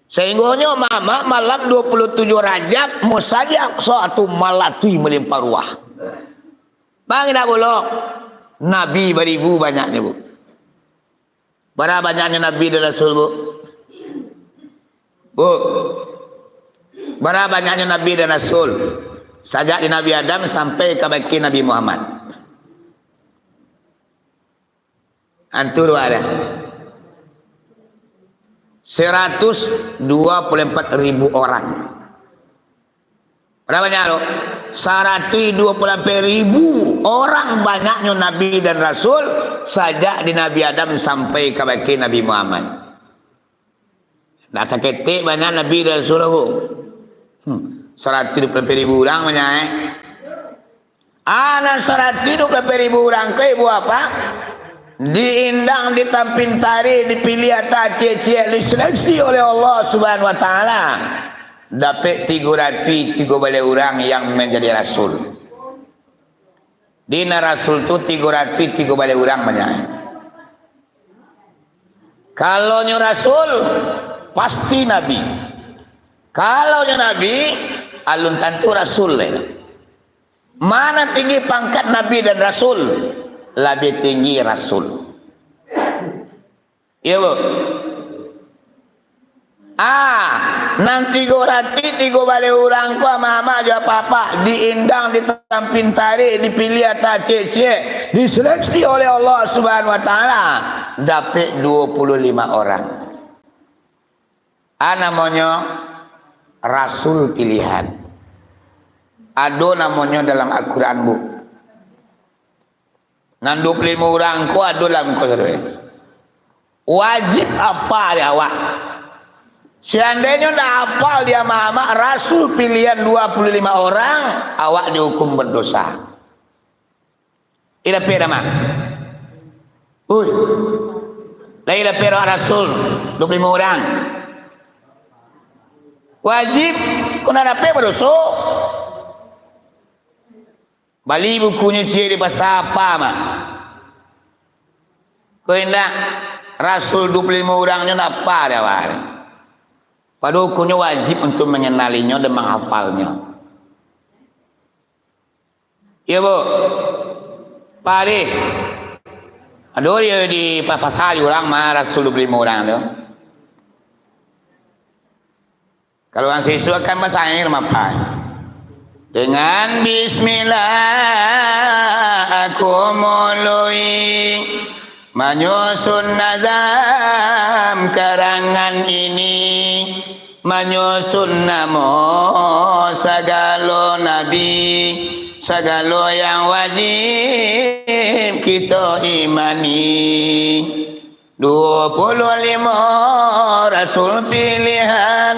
Sahinggonyo mamak malam dua puluh tujuh Rajab, Musajik Aqsa tu malatui malimpah ruah. Bang, indak bulok. Nabi baribu banyaknyo, Bu. Bara banyaknyo nabi dan rasul, Bu? Bu, bara banyaknyo nabi dan rasul? Sajak di Nabi Adam sampai kabake Nabi Muhammad. Antu dua ada. Seratus dua puluh empat ribu orang. Bara banyak tu? Saratuih duo puluah ampek ribu orang banyaknyo nabi dan rasul, sajak di Nabi Adam sampai kabake Nabi Muhammad. Ndak saketek banyak nabi dan rasul, Bu. Hmm, saratuih duo puluah ampek ribu urang banyak, eh. Ah, nan saratuih duo puluah ampek ribu urang ko, Ibu Bapak, diindang, ditampin tareh, dipiliah ateh ciek-ciek, diseleksi oleh Allah Subhanahu wa Taala. Dapek tigo ratuih tigo baleh urang yang manjadi rasul. Di nan rasul tu tigo ratuih tigo baleh urang banyak. Kalau nyo rasul, pasti nabi. Kalau nyo nabi, alun tantu rasul lai. Ma nan tinggi pangkat nabi dan rasul? Labiah tinggi rasul. Iyo, Bu. Ah, nan tigo ratuih tigo baleh urang ko, amak-amak jo apak-apak, diindang, ditampin tareh, dipiliah ateh ciek-ciek, diseleksi oleh Allah Subhanahu wa Taala, dapek duo puluah limo orang. A namonyo rasul pilihan. Ado namonyo dalam Al-Quran, Bu. Nan duo puluah limo urang ko ado dalam ko sadoe. Wajib apal di awak. Seandainyo ndak apal di amak-amak, rasul pilihan duo puluah limo orang, awak dihukum berdosa. Ih, dapek dah mah. Ui. Lai dapek doa rasul, duo puluah limo urang. Wajib, kok ndak dapek badoso. Bali bukunyo ciek di pasa apa mah. Ko indak, rasul duo puluah limo urang nyo ndak apa dek awak. Pado hukumnyo wajib untuak mangenalinyo dan manghafalnyo. Iyo, Bu. Padeh. Ado di, di pa-, pasal urang mah rasul duo puluah limo urang tu. Kalau urang siswa kan basair mapai. Dengan bismillah aku mulai manyusun nazam karangan ini, manyusun namo sagalo nabi, sagalo yang wajib kito imani. Duo puluah limo rasul pilihan,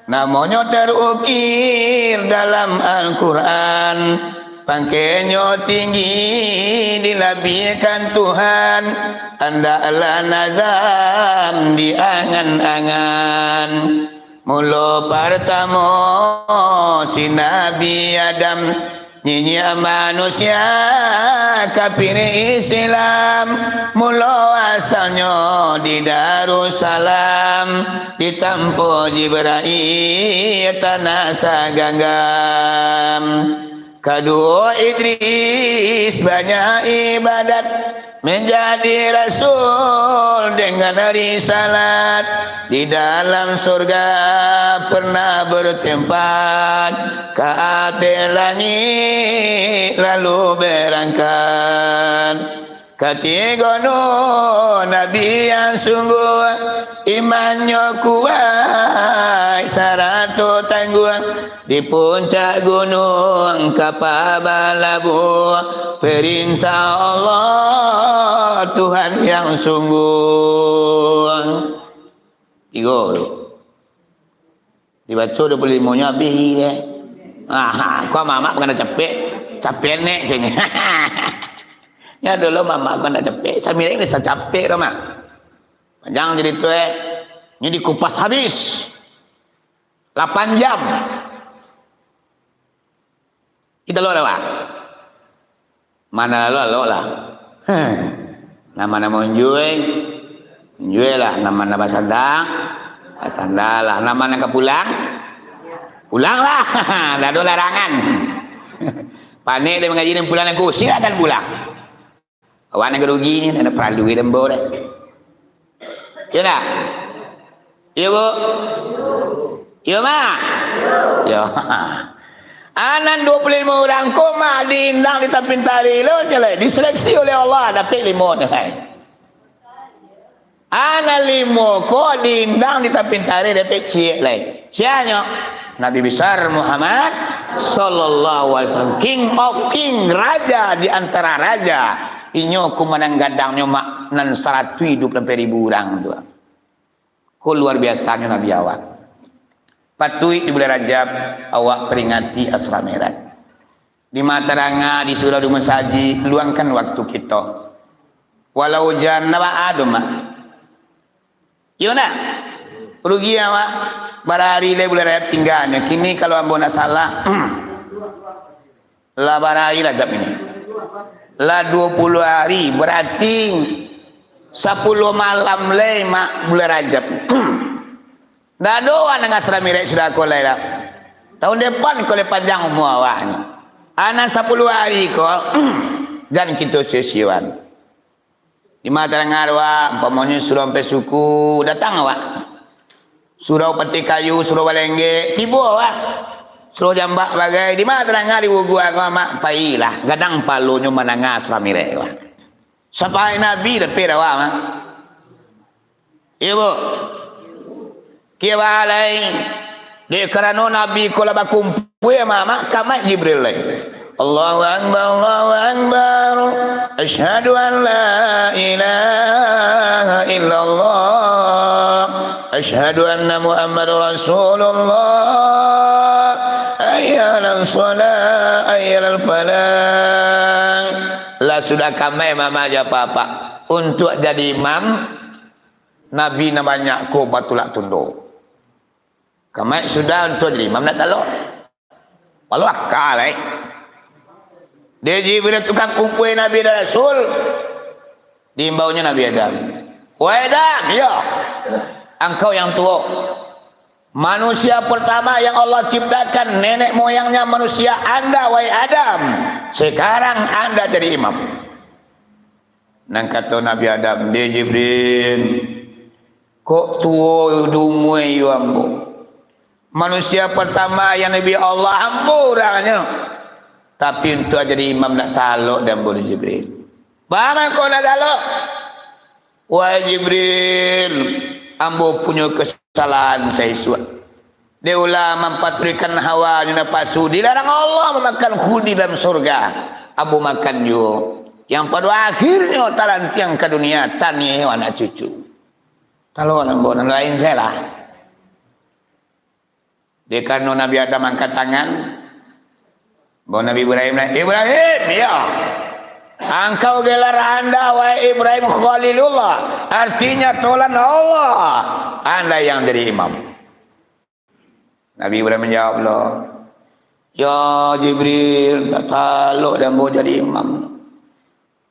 namonyo terukir dalam Al-Quran. Pangkenyo tinggi dilabiahkan Tuhan, andaklah nazam diangan-angan. Mulo partamo si Nabi Adam, nyinyia manusia kafir Islam. Mulo asalnyo di Darussalam, ditampo Jibrail tanah saganggam. Kaduo Idris banyak ibadat, manjadi rasul dengan risalat. Di dalam surga pernah bertempat, ka ateh langik lalu berangkat. Katigo Nuh, nabi yang sungguh, imannyo kuaik, sarato tangguh. Di puncak gunuang kapa balabuah, perintah Allah Tuhan yang sungguh. Tigo tu. Dibaco duo puluah limo nyo abih deh. Ah, kau mamak bukan dah capek. Capek nek, ceng. Ya dulu mamak bukan dah capek. Sambil ini bisa capek tu, Mak. Panjang cerita, eh. Ini dikupas habis. Lapan jam. Kita lo dah, Pak. Mana lalu, lalu lah. Heh. Nama-nama unjui, unjui lah. Nama-nama basandang, basandang lah. Nama-nama ka pulang, pulang lah. Dah ada larangan. Panek dia mengaji dan pulang aku, silakan pulang. Awak nan rugi ni, nan paralu dembo dek. Iyo ndak? Iyo, Bu? Iyo, Mak? Iyo. Anan duo puluah limo urang ko, Mak, diindang di tampin tari lo, celek. Diseleksi oleh Allah, dapek limo, celek. Anan limo ko diindang di tampin tari, dapek ciek lai. Sianyo? Nabi Besar Muhammad sallallahu alaihi wasallam, King of King, raja di antara raja. Inyo kumanang gadangnyo, Mak, nan saratuih duo puluah ampek ribu urang tu. Ko luar biasanyo Nabi awak. Patuik di bulan Rajab awak peringati Asra Mi'raj. Di mataranga, di surau, di musajik, luangkan waktu kito. Walau ujan, ndak baa doh, Mak. Iyo ndak? Rugi awak. Bara ari lai bulan Rajab tingganyo. Kini kalau ambo ndak salah, lah bara ari Rajab ini. Lah duo puluah ari, berarti sapuluah malam lai, Mak, bulan Rajab. Ndak ado anak Asra Mi'raj sudah ko lai lah. Tahun depan ko lai panjang umua awak ni. Anak sapuluah ari ko, jan kito sio-sioan. Di ma taranga awak, umpamonyo surau ampek suku, datang awak. Surau Pateh Kayu, surau Balenggek, tibo awak. Surau Jambak bagai, di ma taranga di Bugua ko, Mak, pailah. Gadang palonyo mananga Asra Mi'raj awak. Sapaik Nabi dapek awak, Mak. Iyo, Bu. Kiya lai. Dek karano Nabi ko lah bakumpua, Mak, Mak, kamaik Jibril lai. Allahu Akbar, Allahu Akbar. Asyhadu an la ilaha illallah. Asyhadu anna Muhammadar Rasulullah. Hayya 'alas shalah, hayya 'alal falah. Lah sudah kamaik Mamak jo Apak-apak. Untuak jadi imam, Nabi nan banyak ko batulak tundo. Kamaik sudah untuak jadi imam ndak talok. Walau akal, eh. Dek Jibril tukang kumpua Nabi dan Rasul. Diimbaunyo Nabi Adam. "Wahai Adam, iyo, angkau yang tuo. Manusia pertama yang Allah ciptakan, nenek moyangnya manusia, anda, wahai Adam. Sekarang anda jadi imam." Nan kato Nabi Adam, "Deh Jibril, kok tuo di umua iyo ambo? Manusia pertama yang Nabi Allah ambo urangnyo. Tapi untuak jadi imam ndak talok di ambo, deh Jibril." "Baa mangko ndak talok?" "Wahai Jibril, ambo punyo kesalahan saisuak. Dek ulah mampaturuikkan hawa napasu, dilarang Allah mamakan khuldi dalam surga. Ambo makan juo. Yang pado akhirnyo talantiang ka dunia, taniayo anak cucu. Talok ambo, nan lain sajolah." Dek karano Nabi Adam angkat tangan, baru Nabi Ibrahim naik, "Ibrahim, iyo. Angkau gelar anda, wahai Ibrahim, Khalilullah, artinya tolan Allah. Anda yang jadi imam." Nabi Ibrahim manjawab lo, "Ya Jibril, ndak talok di ambo jadi imam.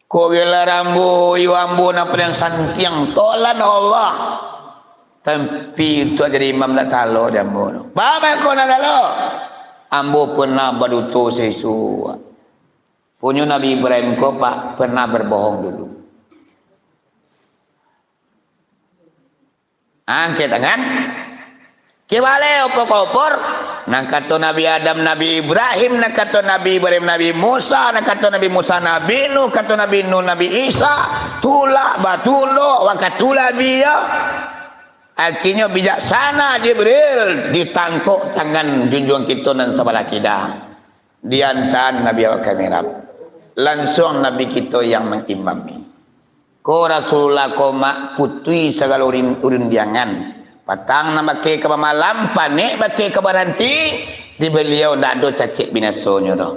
Kok gelar ambo, iyo ambo nan paliang santiang, tolan Allah. Tapi untuak jadi imam ndak talok di ambo tu." "Baa mangko ndak talok?" "Ambo pernah baduto saisuak." Punyo Nabi Ibrahim ko, Pak, pernah berbohong dulu. Angkek tangan. Kibaleh opor-opor. Nan kato Nabi Adam, Nabi Ibrahim, nan kato Nabi Ibrahim, Nabi Musa, nan kato Nabi Musa, Nabi Nuh, kato Nabi Nuh, Nabi Isa, tulak batundo, wakatu labiah. Akhirnyo bijaksana Jibril, ditangkok tangan junjuang kito nan sabalah kida. Diantaan Nabi awak ka mihrab. Lansuang Nabi kito yang mangimami. Ko Rasulullah ko mak putui sagalo rin-, rindiangan. Patang nan bakeh ka bamalam, panek bakeh ka baranti, di baliau ndak ado cacek binasonyo doh.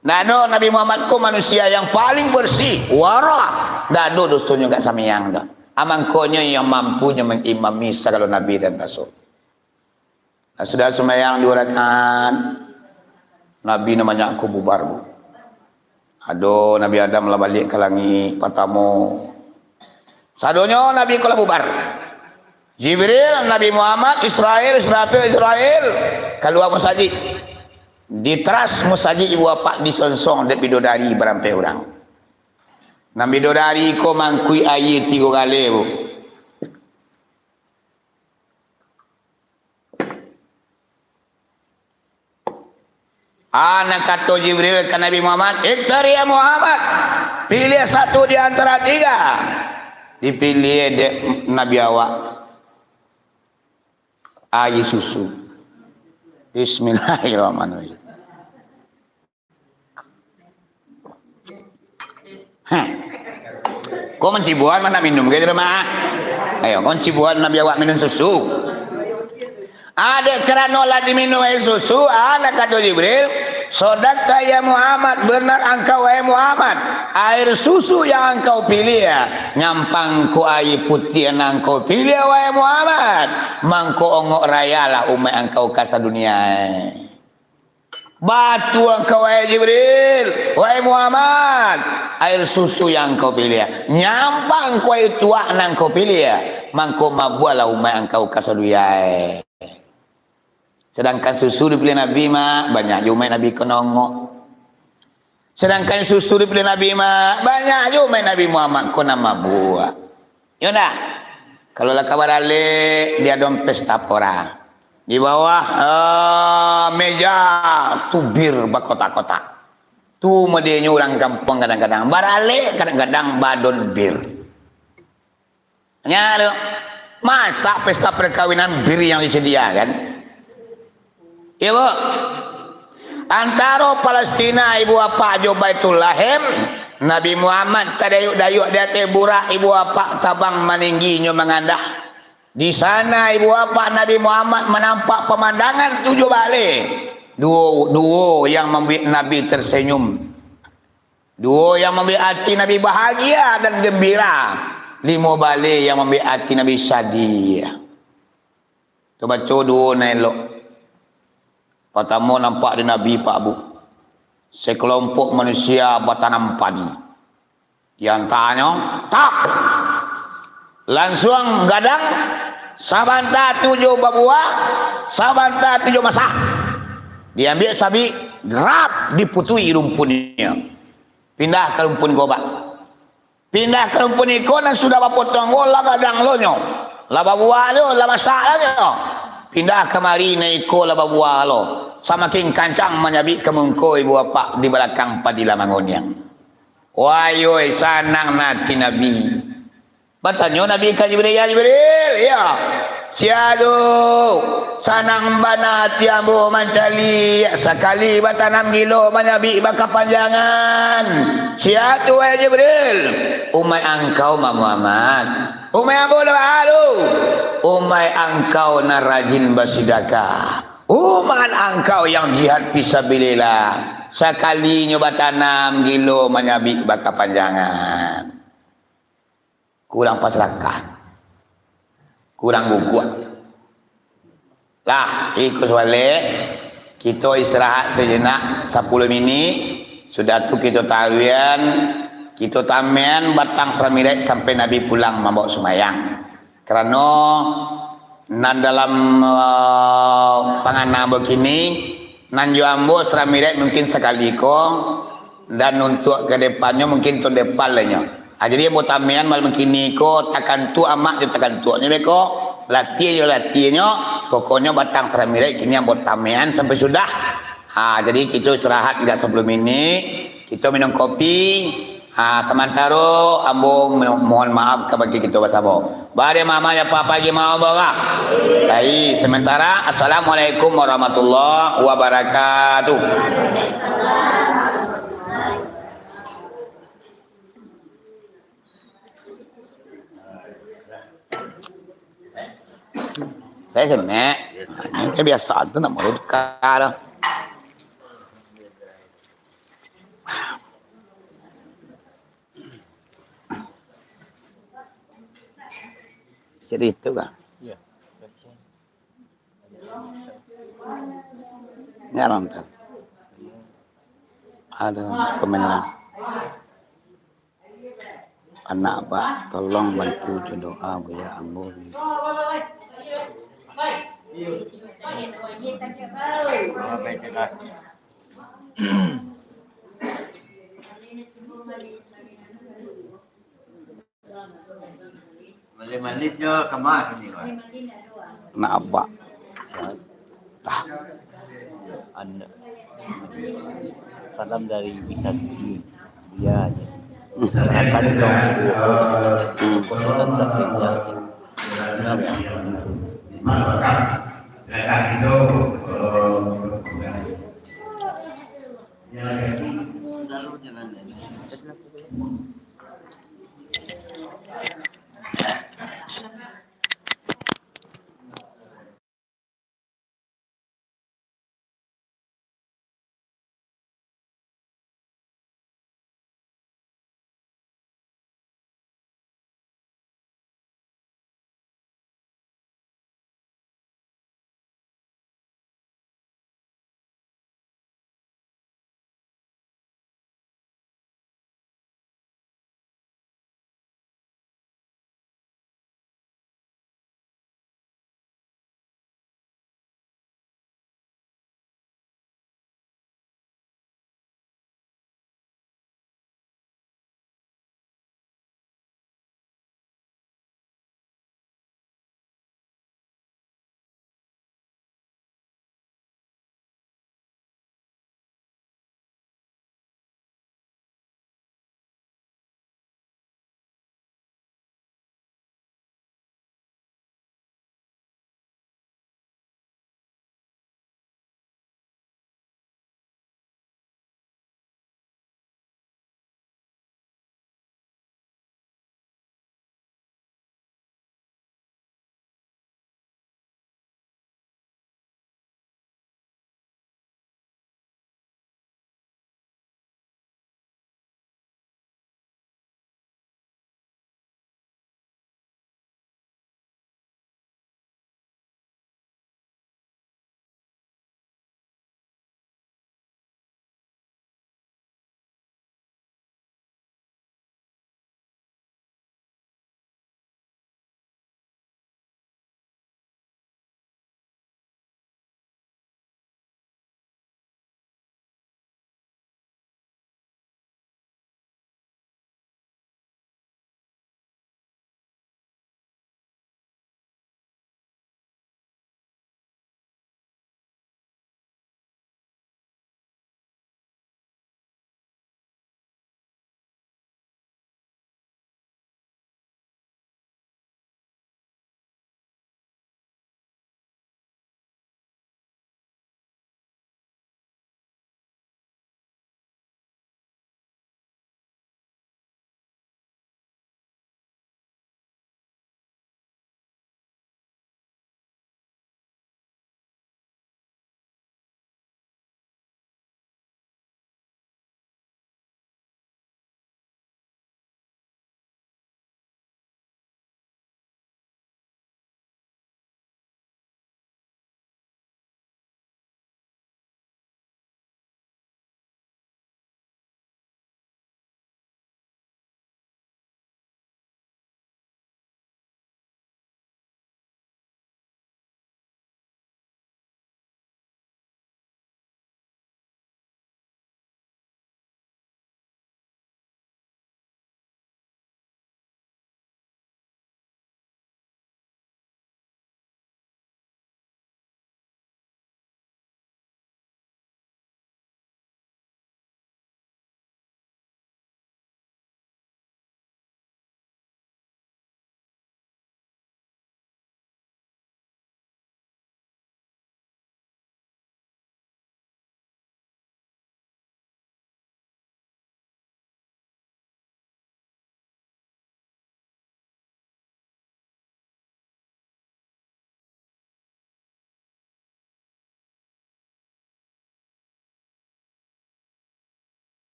Ndak ado, Nabi Muhammad ko manusia yang paling bersih, wara, ndak ado dosonyo gak samiang doh. Amangkonyo yang mampunyo mangimami sagalo nabi dan rasul. Lah sudah sumbayang duo rakaat, Nabi nan banyak ko bubar, Bu. Ado Nabi Adam lah baliak ka langik patamo. Sadonyo Nabi ko lah bubar. Jibril, Nabi Muhammad, Israel, Israfil, Israel, kalua musajik. Di teras musajik ibu apak disonsong dek bidodari barampeh urang. Nan bidodari ko mangkuik aia tigo galeh, Bu. Ah, nan kato Jibril ka Nabi Muhammad, "Ikhtar ya Muhammad, pilih satu di antara tiga." Dipilih dek Nabi awak aia susu. Bismillahirrahmanirrahim. Heh. Ko mancibuan mah nak minum ka di rumah? Ayo, ko mancibuan Nabi awak minum susu. Dek karano lah diminum aia susu, ah, nan kato Jibril, "Sodakta ya Muhammad, benar angkau wahai Muhammad. Aia susu yang angkau piliah, nyampang ko aia putiah nan angkau piliah wahai Muhammad. Mangko ongok rayalah umaik angkau ka sadunia." Batua angkau, wahai Jibril, wahai Muhammad, aia susu yang angkau piliah, nyampang ko aia tuak nan angkau piliah, mangko mabualah umaik angkau ka sadunia. Sadangkan susu dipiliah Nabi, mak, banyak jo umaik Nabi ko nan ongok. Sadangkan susu dipiliah Nabi, mak, banyak jo umaik Nabi Muhammad ko nan mabuak. Yo ndak? Kalau lah ka baralek, di adon pesta pora. Di bawah, eh, meja tu bir bakotak-kotak. Tu modelnyo urang kampuang kadang-kadang. Baralek kadang-kadang baadon bir. Nyo tu, masak pesta perkawinan bir yang disediakan. Iyo, Bu. Antaro Palestina ibu apak jo Baitulahim, Nabi Muhammad tadayuak-dayuak di ateh burak, ibu apak tabang maninggi nyo mangandah. Di sana ibu apak Nabi Muhammad manampak pamandangan tujuah baleh. Duo, duo yang mambuek Nabi tersenyum. Duo yang mambuek ati Nabi bahagia dan gembira. Limo baleh yang mambuek ati Nabi sadih. Tabaco duo nan elok. Patamo nampak di Nabi, Pak, Bu. Sakelompok manusia batanam padi. Diantanyo, tak! Lansuang gadang, sabanta tu jo babuah, sabanta tu jo masak. Diambiak sabik, rap, diputuih rumpunnyo. Pindah ka rumpun gobak. Pindah ka rumpun iko nan sudah bapotong ko, lah gadang lo nyo. Lah babuah lo, lah masak lo nyo. Pindah kamari nan iko lah babuah lo. Samakin kancang manyabik ka mungko ibu bapak di balakang padi lah mangoniang. Wai, oi, sanang ati Nabi. Batanyo Nabi ka Jibril, "Ya Jibril, ya, sia tu? Sanang bana ati ambo mancaliak, sakali batanam gilo manyabik bakapanjangan. Sia tu, wahai Jibril?" "Umaik angkau, Mak Muhammad." "Umaik ambo lah baa tu?" "Umaik angkau nan rajin basidakah. Umaik angkau yang jihad fisabilillah. Sakalinyo batanam, gilo manyabik bakapanjangan." Kurang pasarakah. Kurang guguak. Lah, iko sualeh. Kito istirahat sajenak sapuluah minik. Sudah tu kito taruihan, kito tamean batang saramirek sampai Nabi pulang mambaok sumbayang. Karano nan dalam, eh, pangana bakini, nan jo ambo saramirek mungkin sakali ko, dan untuak ka depannyo mungkin taun depan lai nyo. Ha, jadi ambo tamean malam kini ko, takantuak amak jo takantuaknyo beko, latiah jo latiahnyo, pokoknyo batang saramirek kini ambo tamean sampai sudah. Ha, jadi kito istirahat agak sapuluah minik, kito minum kopi. Ha, samantaro ambo mo-, mohon maaf kabake kito basamo. Bari mama ya papa gi mau bawa. Baik, sementara, Assalamualaikum warahmatullahi wabarakatuh. Saya senek. Ini kan biasa tu nak mulai tukar. Jadi itu kan. Iya, kasihan. Ini orang tu. Ada komen orang. Anak abak, tolong bantu jo doa buya ambo. Malin-malin jo kama kini, Pak. Nak abak. Tah. Anak. Salam dari Wisanti. Dia aja. Akan dong. Sultan Safrizal. Kenapa?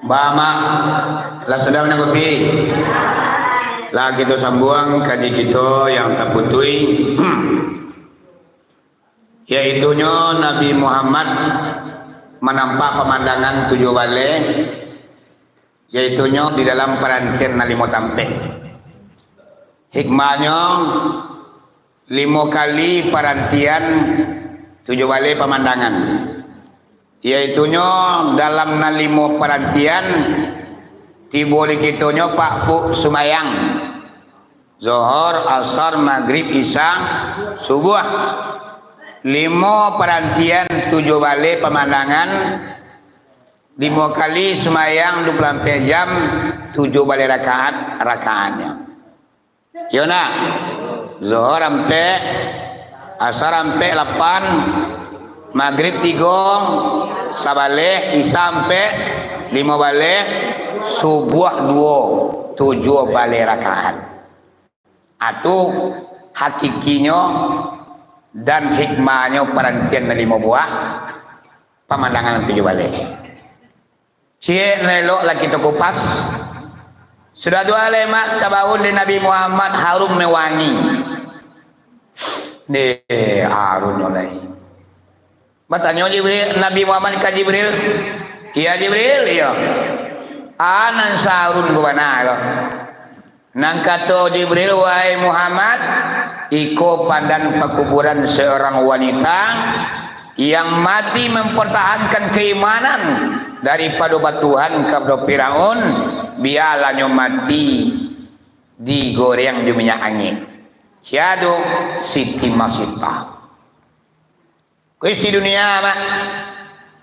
Ba, Mak, lah sudah minum kopi? Lah, kito sambuang kaji kito yang taputuih, yaitunyo Nabi Muhammad manampak pamandangan tujuah baleh, yaitunyo di dalam parantian nan limo tampek. Hikmahnyo, limo kali parantian, tujuah baleh pamandangan. Yaitunyo dalam nan limo parantian, tibo di kitonyo pakpuk sumayang. Zohor, Asar, Magrib, Isya, Subuah. Limo parantian, tujuah baleh pamandangan, limo kali sumayang duo puluah ampek jam, tujuah baleh rakaat, rakaatnyo. Iyo nak? Zohor ampek, Asar ampek, lapan, Magrib tigo, sabaleh, Isya ampek, limo baleh, Subuah duo, tujuah baleh rakaat. Atu hakikinyo dan hikmahnyo parantian nan limo buah, pamandangan nan tujuah baleh. Ciek nan elok lah kito kupas. Sudah tu alai, Mak, tabaun dek Nabi Muhammad harum nan wangi. Deh, harunnyo lai. Batanyo Jibril, Nabi Muhammad ka Jibril, "Ya Jibril, iyo. A nan saharun ko bana ko?" Nan kato Jibril, "Wahai Muhammad, iko pandan pakuburan seorang wanita yang mati mempertahankan keimanan daripado batuhan kapado Firaun, bialah nyo mati digoreng jo minyak angin." Sia tu? Siti Masitah. Ko isi dunia, Mak.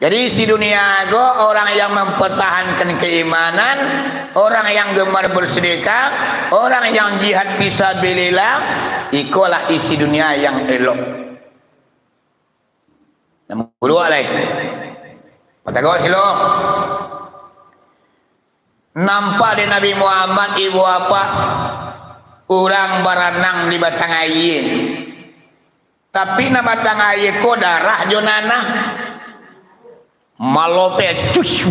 Jadi, isi dunia ko orang yang mempertahankan keimanan, orang yang gemar bersedekah, orang yang jihad fisabilillah, ikolah isi dunia yang elok. Nombor duo lai. Patagok silo. Nampak dek Nabi Muhammad, ibu apak, urang baranang di batang aia. Tapi nan batang aia ko darah jo nanah. Malopeh, cus.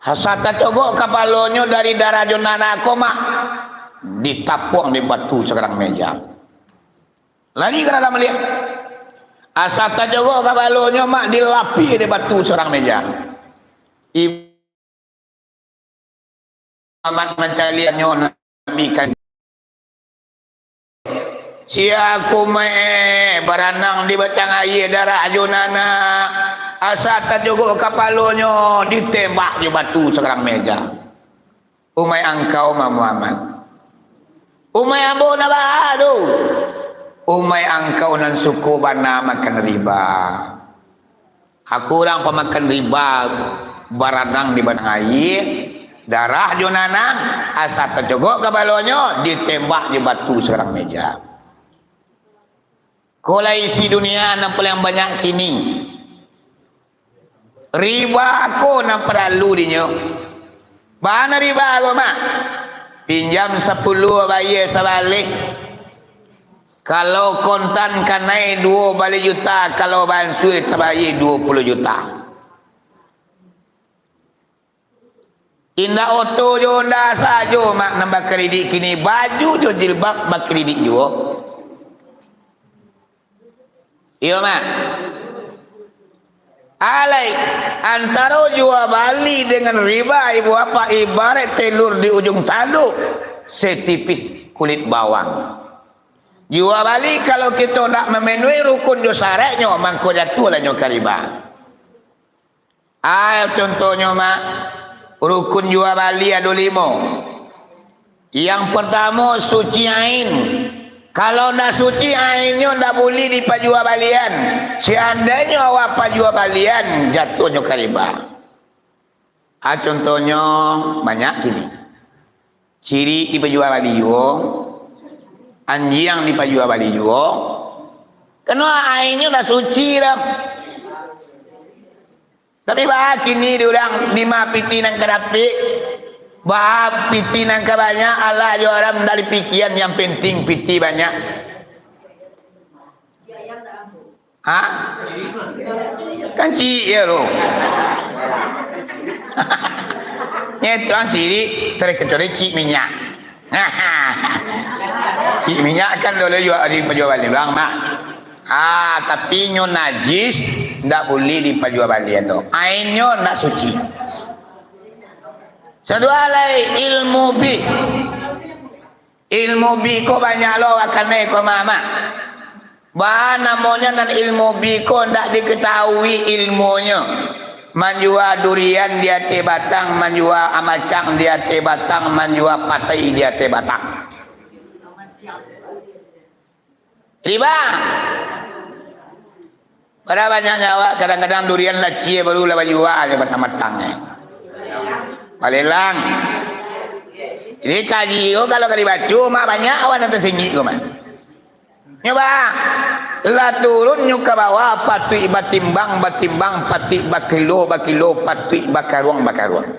Asa tacogok kapalonyo dari darah jo nanah ko, Mak, ditapuang dek batu sakarang meja. Lari ka dalam baliak. Asa tacogok kapalonyo, Mak, dilapih dek batu sakarang meja. Ibu Amat mancaliaknyo Nabi kan. Sia ko meh baranang di batang aia darah jo nanah, asa tacogok kapalonyo ditembak jo batu sakarang meja. Umaik angkau, Mak Muhammad. Umaik ambo nan baa tu. Umaik angkau nan suko bana makan riba. Aku urang pamakan riba, baranang di batang aia, darah jo nanah, asa tacogok kapalonyo, ditembak jo batu sakarang meja. Ko lah isi dunia nan paliang banyak kini. Riba ko nan paralu dinyo. Baa nan riba ko, Mak? Pinjam sapuluah, bayia sabaleh. Kalau kontan kanai duo baleh juta, kalau bansue tabayia duo puluah juta. Indak oto jo Honda sajo, Mak, nan bakaridik kini, baju jo jilbab bakaridik juo. Iyo, Mak. Alai, antaro jua bali dengan riba, ibu apak, ibarat telur di ujung tanduk, setipis kulit bawang. Jua bali, kalau kito ndak mamenuhi rukun jo syaratnyo, mangko jatuahlah nyo ka riba. Ah, contohnyo, Mak, rukun jua bali ado limo. Yang partamo, suci ain. Kalau ndak suci ainnyo, ndak buliah dipajua balian. Seandainyo awak pajua balian, jatuahnyo ka riba. Ah, contohnyo, banyak kini. Cirik dipajua bali juo, anjiang dipajua bali juo. Karano ainnyo ndak suci doh. Tapi baa kini di urang, dima pitih nan ka dapek? Baa pitih nan ka banyak, halal jo haram ndak dipikian, yang penting pitih banyak. Ha? Kan ciek je tu. Nyo tu ang ciek, terkecuali ciek minyak. Ciek minyak kan boleh jual di pajual bali bang, mak. Ah, tapi nyo najis, ndak buliah dipajual balian tu. Ainnyo ndak suci. Sadua lai ilmu bih. Ilmu bih ko banyak lo wakanai ko, mak, mak. Baa namonyo nan ilmu bih ko ndak diketahui ilmunyo. Manjua durian di ateh batang, manjua amacang di ateh batang, manjua patai di ateh batang. Riba. Bara banyaknyo awak, kadang-kadang durian lacia baru lah bajua nyo batang-batang nyo. Balelang. Jadi kaji ko kalau ka dibaco, mak, banyak awak nan tasinggik ko, mak. Nyo ba, lah turun nyo ka bawah, patuik batimbang, batimbang, patuik bakilo, bakilo, patuik bakaruang, bakaruang.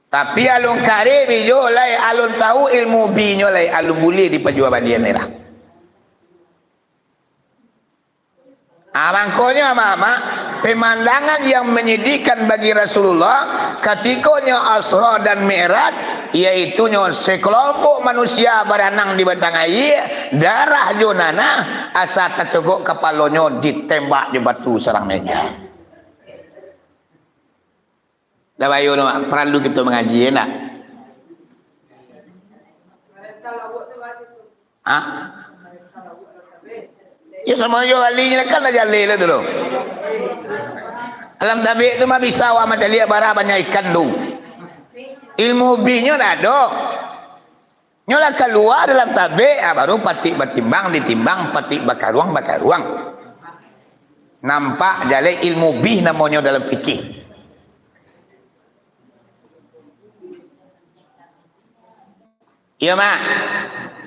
Tapi alun kareh bijo lai, alun tahu ilmu binyo lai, alun buliah dipajuabalian lai lah. Ah, mangkonyo, amak-amak, pemandangan yang menyedihkan bagi Rasulullah, katikonyo Isra dan Mi'raj, yaitunyo sekelompok manusia baranang di batang aia, darah jo nanah, asa tacogok kapalonyo ditembak jo batu sarang meja. Dah bayo tu, Mak. Paralu kito mangaji, yo ndak? Hah? Yo, samo jo bali nyo kan lah jaleh lah tu lo. Alam tabik tu mah bisa awak mancaliak bara banyak ikan tu. Ilmu binyo ndak ado. Nyo lah kalua dalam tabek, ah, baru patik batimbang ditimbang, patik bakaruang bakaruang. Nampak jaleh ilmu bih namonyo dalam fikih. Iyo, Mak.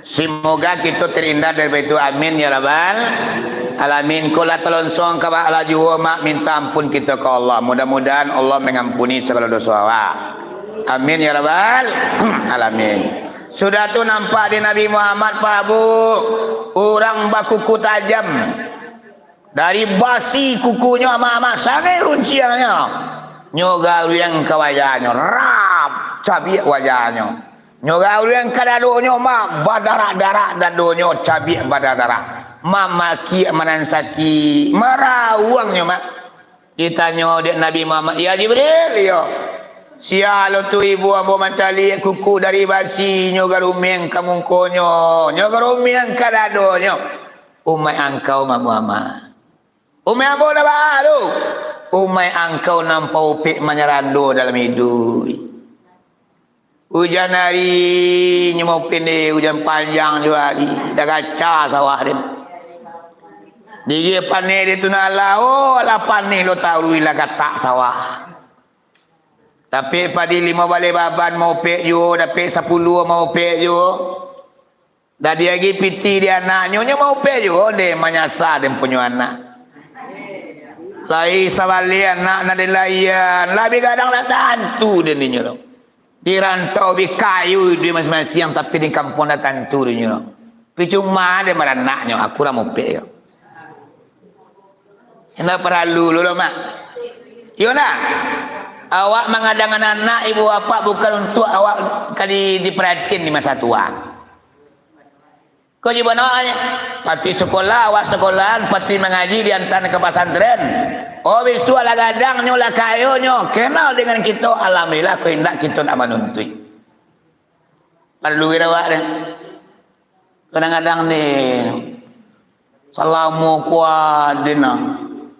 Semoga kito terhindar dari itu. Amin ya rabbal alamin. Ko lah talonsong ka bak lah juo, Mak, minta ampun kito ka Allah. Mudah-mudahan Allah mengampuni segala dosa awak. Amin ya rabbal alamin. Sudah tu nampak di Nabi Muhammad, Pak Bu, urang bakuku tajam. Dari basi kukunyo amak-amak, sangaik runciangnyo. Nyo garuiang ka wajahnyo, rap, cabiak wajahnyo. Nyo garuiang ka dadonyo, mak, badarak-darak dadonyo, cabiak badarak-darak. Mamakiak manansaki, marawuangnyo, mak. Ditanyo dek Nabi Muhammad, "Ya Jibril, iyo. Sia lo tu ibu ambo mancaliak kuku dari basi, nyo garumiang ka mungkonyo, nyo garumiang ka dadonyo?" "Umaik angkau, Mak Muhammad." "Umaik ambo ndak baa tu?" "Umaik angkau nan paupek manyarando dalam iduik. Ujan ari nyo maupek dek, ujan panjang juo ari, dah gaca sawah den. Digiah paneh di tu nan alah, oh, alah paneh lo taruih lah gatak sawah. Dapek padi limo baleh baban maupek juo, dapek sapuluah maupek juo. Dah diagiah pitih di anaknyo, nyo maupek juo deh, manyasa den punyo anak. Lai sabaleh anak nan den lahian, labiah gadang dak tantu den dinyo tu. Di rantau bi kayo iduik masiang-masiang, tapi di kampuang dak tantu dinyo tu. Picuma den baranaknyo, aku lah maupek juo. Indak paralu lo doh, Mak. Iyo ndak? Awak mangadangan anak ibu bapak bukan untuak awak ka di, diparatian di masa tua. Ko jibanyo, patuik sakolah, awak sakolah, patuik mangaji, diantaan ka pasantren. Oh, bisuak lah gadangnyo, lah kayonyo, kenal dengan kito, alhamdulillah, ko indak kito nak manuntuik. Paralu kiro awak deh. Kadang-kadang ni, salamo kuat den nah.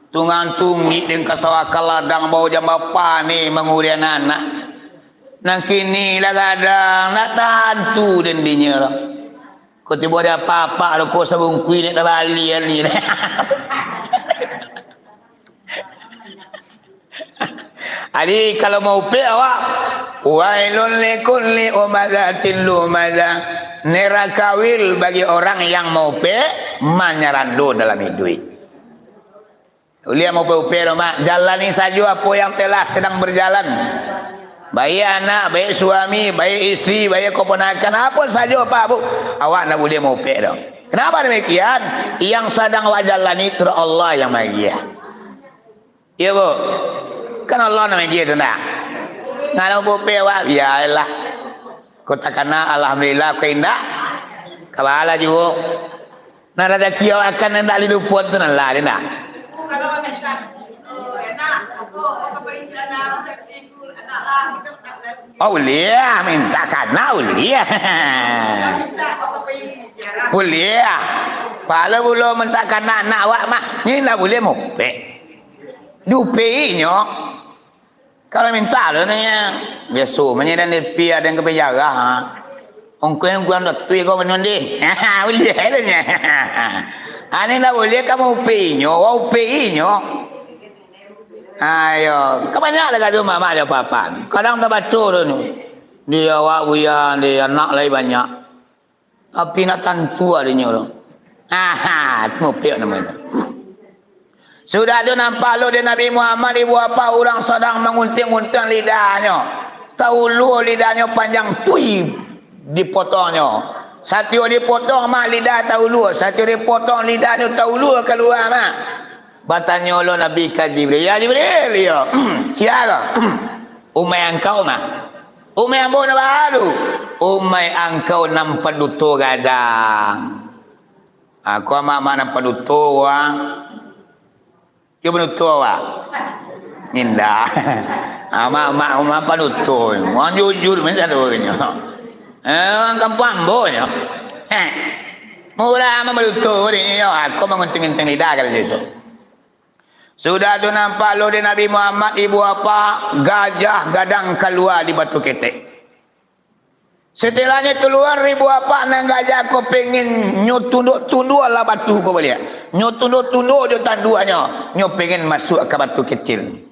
Tunggang-tunggik den ka sawah ka ladang, bao jambapa ni mangurian anak. Nan kini lah gadang, nak tantu den dinyo lah. Ko tibo di apak-apak rokok sabungkuih nak tabalian ni. Jadi, kalau maupek awak, "Wailun likulli umazatin lumazah." Neraka wil bagi orang yang maupek, manyarando dalam iduik. Uliah maupek-upek tu, Mak. Jalani sajo apo yang telah sedang berjalan. Baik anak, baik suami, baik isteri, baik keponakan, apo sajo, Pak, Bu, awak ndak buliah maupek doh. Kenapa demikian? Yang sadang awak jalani tu Allah yang magiah. Iyo, Bu? Kan Allah nan magiah tu, ndak? Kalau maupek awak, bialah. Ko takana, alhamdulillah, ko indak, ka baa juo. Nah, razaki awak akan indak dilupo tu, nah, lah, indak? Oh, buliah, mintak ka anak, buliah. Buliah. Kalau buliah mintak ka anak, anak awak mah, nyo indak buliah maupek. Diupek-i nyo. Kalau mintak lo nyo, biaso manyedan di pi, ado nan ka pai jarah, ha. Ongkoi nan kurang datuih ko banon deh. Buliah lo nyo. Ane ndak buliah ka maupek-i nyo, wa upek-i nyo. Ayo, kan banyak lah gaduah mamak jo papa. Kadang tabaco tu. Di awak buya, di anak lai banyak. Tapi ndak tantu adonyo tu. Aha, tu maupek namo tu. Sudah tu nampak lo dek Nabi Muhammad, ibu apak, urang sadang manguntiang-untiang lidahnyo. Taulua lidahnyo panjang tui dipotongnyo. Satio dipotong mah lidah taulua, satio dipotong lidahnyo taulua kalua mah. Batanyo lo Nabi ka Jibril, "Ya Jibril, iyo, sia ko?" "Umai angkau mah." "Umai ambo nan baa tu?" "Umai angkau nan paduto gadang." "Aku amak-amak nan paduto, wang." "Iyo paduto awak?" "Indak." "Amak-amak, amak paduto. Wang jujur macam tu nyo. Eh, urang kampuang ambo nyo. Heh. Murah amak paduto ko dek nyo. Aku manguntiang-untiang lidah," kato Yusuf. Sudah tu nampak lo dek Nabi Muhammad, ibu apak, gajah gadang kalua di batu ketek. Satilahnyo kalua ibu apak nan gajah ko, pengen nyo tunduak-tunduak lah batu ko baliak. Nyo tunduak-tunduak jo tanduaknyo, nyo pengen masuak ka batu kecil.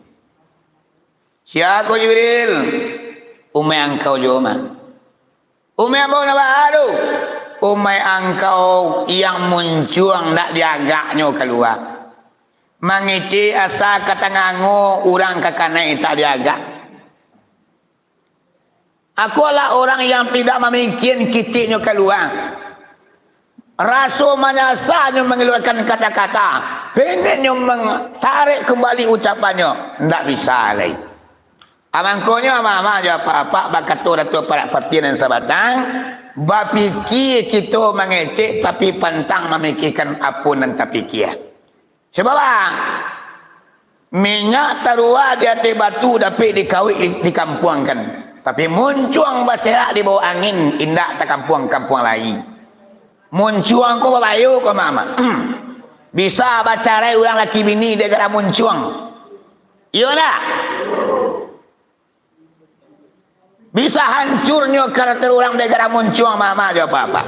"Sia ko Jibril?" "Umai angkau juo mah." "Umai ambo nan baa tu?" "Umai angkau yang muncuang ndak diagaknyo kalua. Mangecek asa ka tangango, urang ka kanai tak diagak." "Aku alah urang yang tidak mamikian keceknyo kalua. Raso manyasanyo mangaluakan kata-kata, pengennyo mangtarek kumbali ucapannyo, ndak bisa lai." Mangkonyo amak-amak jo apak-apak, bakato Datuak Parak Patih nan sabatang, bapikia kito mangecek, tapi pantang mamikiakan apo nan tapikia. Sabab minyak taruah di ateh batu dapek dikauik di, dikampuangkan, tapi muncuang baserak di bawah angin, indak takampuang-kampuang lai. Muncuang ko babayo ko, amak-amak. Bisa bacarai urang laki bini dek gara muncuang. Iyo ndak? Bisa hancurnyo karakter urang dek gara muncuang, amak-amak jo apak-apak.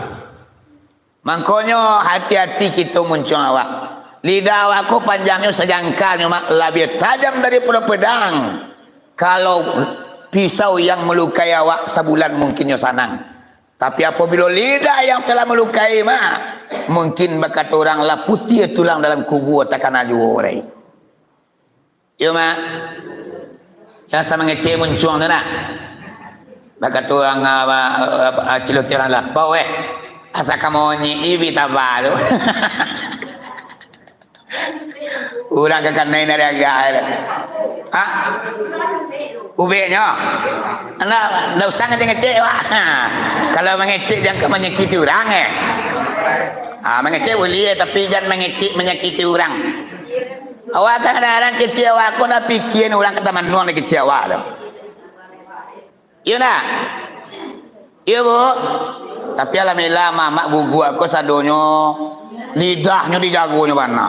Mangkonyo, hati-hati kito muncuang awak. Lidah awak ko panjangnyo sajangkal nyo, mak, labiah tajam daripado pedang. Kalau pisau yang malukai awak, sabulan mungkin nyo sanang. Tapi apabilo lidah yang telah malukai, mak, mungkin bakato urang lah putiah tulang dalam kubua takana juo lai. Iyo, mak. Yang asa mangecek muncuang tu nak. Bakato urang, ah, ah, ah, celoteh urang lapau, eh. Asa ka monyik ibi taba tu. Urang ka kanai nari agak tu. Ha? Ubeknyo? Ndak, ndak usah ngecek-ngecek, wak. Ha. Kalau mangecek, jangan ka manyakiti urang, eh. Ha, mangecek buliah, tapi jangan mangecek manyakiti urang. Awak kadang-kadang kecek awak ko, ndak pikia urang ka tamanuang dek kecek awak tu. Iyo ndak? Iyo, Bu. Tapi alhamdulillah, mamak guguak ko sadonyo lidahnyo dijagonyo bana.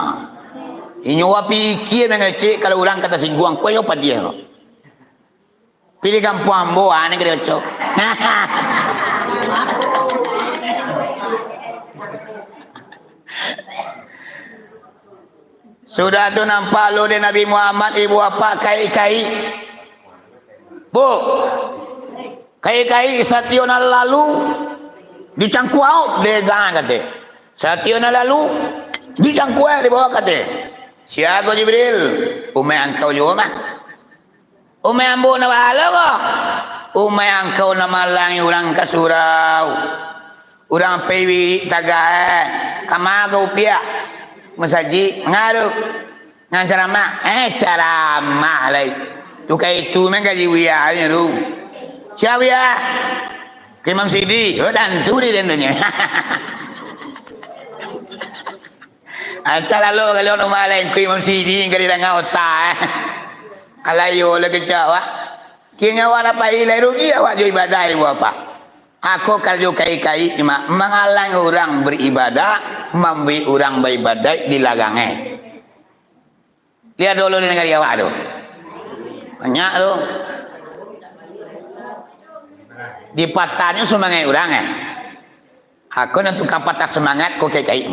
Inyo wa pikia mangecek kalau urang ka tasingguang, ko iyo padiah ko. Pilih kampuang ambo, ah, ni ka dibaco. Sudah tu nampak lo dek Nabi Muhammad, ibu apak, kaik-kaik. Bu, kaik-kaik satio nan lalu dicangkuak dek gang kate. Satio nan lalu dicangkuak di bawah kate. Sia ko Jibril? Umai angkau juo mah. Umai ambo nan baa lo ko? Umai angkau nan malangi urang ka surau. Urang pai wirik tagah, eh. Kama ka upiak? Masajik, manga tu? Ngan caramah? Eh, caramah lai. Tu ka itu mah gaji buyanyo tu. Sia buya? Ka Imam Sidi. Oh, tantu di tendonyo. Ancak lalu kalau rumah lain ku Imam Sidi ka didanga otak, eh. Alah, iyo lah kecak awak. Kini awak nak pai lai, rugi awak jo ibadah, ibu apak. Ako karajo kaik-kaik cuma manghalangi urang baribadah, mambuek urang baibadaik di larangan. Liek dulu di nagari awak tu. Banyak tu. Dipatahnyo sumangaik urang, eh. Ako nan tukang patah sumangaik ko kaik-kaik.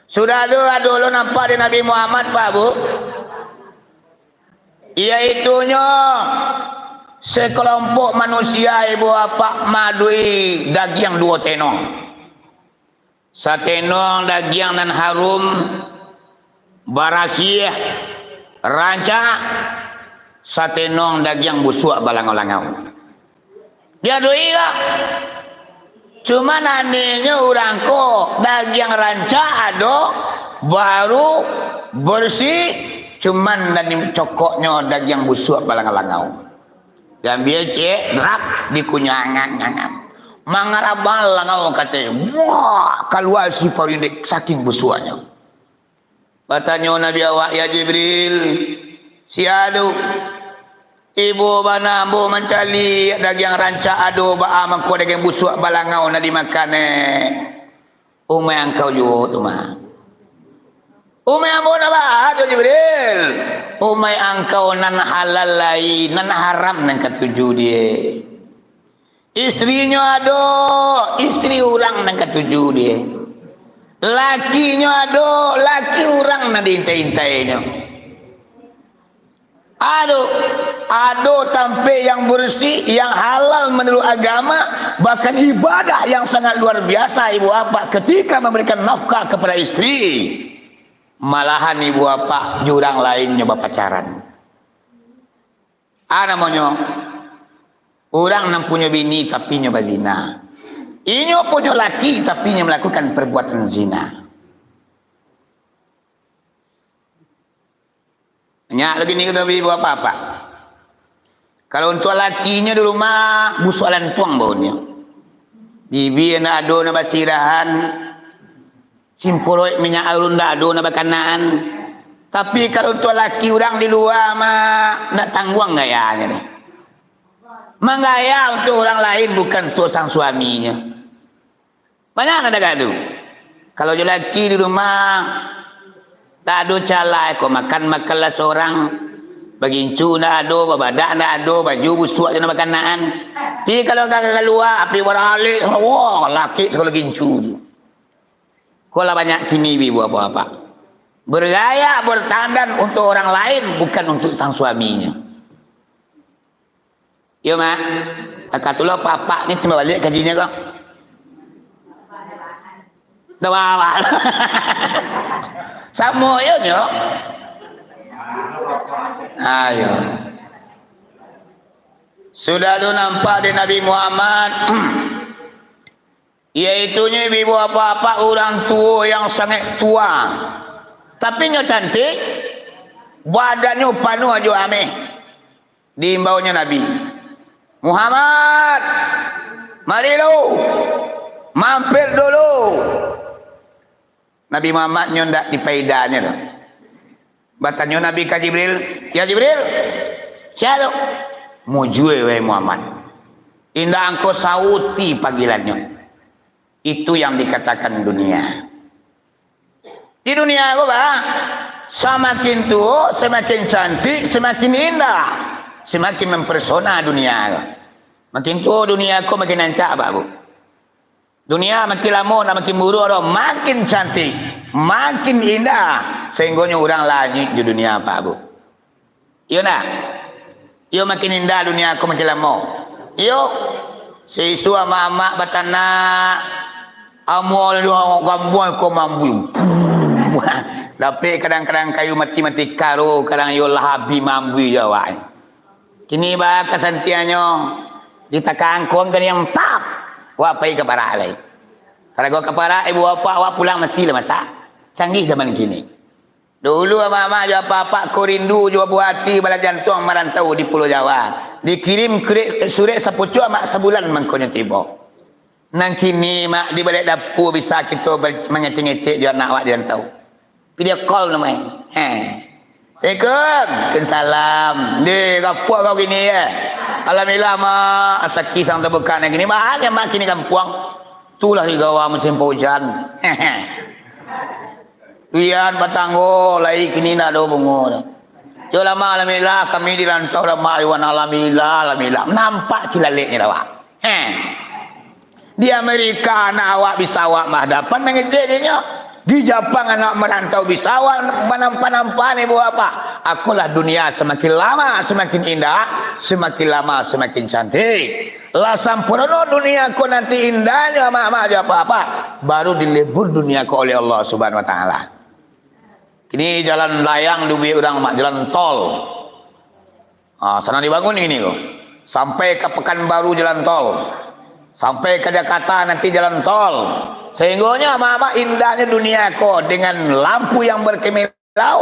Sudah tu, ado lo nampak di Nabi Muhammad, Pak, Bu. Yaitunyo, sekelompok manusia, ibu apak, maadui dagiang duo tenong. Satenong dagiang nan harum, barasiah, rancak, satenong dagiang busuak balangau-langau. Diadui lah. Cuman anehnyo urang ko, dagiang rancak ado, baru, barasiah, cuman nan dicokoknyo dagiang busuak balangau-langau. Diambiak ciek, drap, dikunyah angan-angan. Mangarabang langau katonyo. Wah, kalua isi paruik dek saking busuaknyo. Batanyo Nabi awak, "Ya Jibril, sia tu? Ibo bana ambo mancaliak dagiang rancak ado, baa mangko dagiang busuak balangau nan dimakan, eh?" Umai angkau juo tu mah. Umai ambo nan baa tu, Jibril? Umai angkau nan halal lai, nan haram nan katuju die. Istrinyo ado, istri urang nan katuju die. Lakinyo ado, laki urang nan diintai-intainyo. Ado, ado sampai yang barasiah, yang halal manuruik agama, bahkan ibadah yang sangat luar biasa, ibu apak, ketika mambarikan nafkah kapada istri, malahan ibu apak jo urang lainnyo bapacaran. A namonyo, urang nan punyo bini tapi inyo bazina. Inyo punyo laki tapi inyo malakukan perbuatan zina. Banyak lagi ni kito bibik apak-apak. Kalau untuak lakinyo di rumah, busuak lantuang baunnyo. Bibia ndak ado nan basirahan, simporoik minyak alun ndak ado nan bakanaan. Tapi kalau untuak laki urang di lua mah, ndak tangguang gayanyo tu. Manggaya untuak urang lain, bukan untuak sang suaminyo. Banyak nan tagak tu. Kalau jo laki di rumah, tak ado calai ko, makan, makanlah sorang. Bagincu ndak ado, babadak ndak ado, baju busuak jo nan bakanaan. Tapi kalau ka kalua, api baralek, wah, laki sagalo gincu tu. Ko lah banyak kini bi buah-buah apak. Bergaya, bertandan untuk orang lain, bukan untuk sang suaminyo. Iyo, Mak. Takah tu lo, Apak ni cuma baliak kajinyo ko. Dah bawa. Samo yo nyo. Ayo. Sudah tu nampak di Nabi Muhammad. Yaitunyo ibu-ibu apak-apak, urang tuo yang sangaik tua. Tapi nyo cantik, badannyo panuah jo ameh. Diimbaunyo Nabi, "Muhammad, mari lu, mampir dulu." Nabi Muhammad nyo ndak dipaedanyo tu. Batanyo Nabi ka Jibril, "Ya Jibril, sia tu?" "Mujue, wahai Muhammad. Indak angkau sauti panggilannyo. Itu yang dikatakan dunia. Di dunia ko, bah, samakin tuo, samakin cantik, samakin indah, samakin mempesona dunia ko. Makin tuo dunia ko, makin rancak, Pak, Bu. Dunia makin lamo, ndak makin buruak doh, makin cantik, makin indah, sahinggonyo urang lanyuik jo dunia, Pak, Bu. Iyo ndak? Iyo makin indah dunia ko makin lamo. Iyo, saisu amak-amak batanak, amuah di gambuang ko mambuih. Dapek kadang-kadang kayu mati-mati karo, kadang iyo lah abih mambuih jo awak. Kini baa kasantiangnyo, ditakangkuang ka niang tap, awak pai ka parak lai. Tarago ka parak, ibu bapak awak pulang masih lah masak. Canggih zaman kini. Dulu amak-amak jo apak-apak ko rindu jo babuah ati bala jantuang marantau di Pulau Jawa. Dikirim kurek-, surek sapucuak mak sabulan mangkonyo tibo. Nan kini, mak, di baliak dapua bisa kito ber-, mangecek-ngecek jo anak awak di rantau. Video call namai. Heh. Assalamualaikum. Waalaikumsalam. Deh, gapuak kau kini, eh? Alhamdulillah, mak. Asaki sang tabuka nan kini. Banyak, mak, kini kampuang. Tulah digawa musim paujan. Hehe. Wian batanggo, lai kini ndak ado bungo doh. Yo lah, mak, alhamdulillah, kami di rantau lah, mak, Iwan, alhamdulillah, alhamdulillah. Nampak cilaleknyo dah, Wak. Heh. Di Amerika anak awak bisa awak mahadapan mangecek dinyo. Di Japang anak marantau bisa awak manampa-nampa ni buah apa. Akolah dunia samakin lama samakin indah, samakin lama samakin cantik. Lah sampurno dunia ko nanti indahnyo, amak-amak jo apak-apak, baru dilebur dunia ko oleh Allah Subhanahu Wa Taala. Kini jalan layang dibuek urang, mak, jalan tol. Ah, sadang dibangun kini ko. Sampai ka Pekanbaru jalan tol. Sampai ka Jakarta nanti jalan tol. Sehinggonyo, amak-amak, indahnyo dunia ko dengan lampu yang berkilau,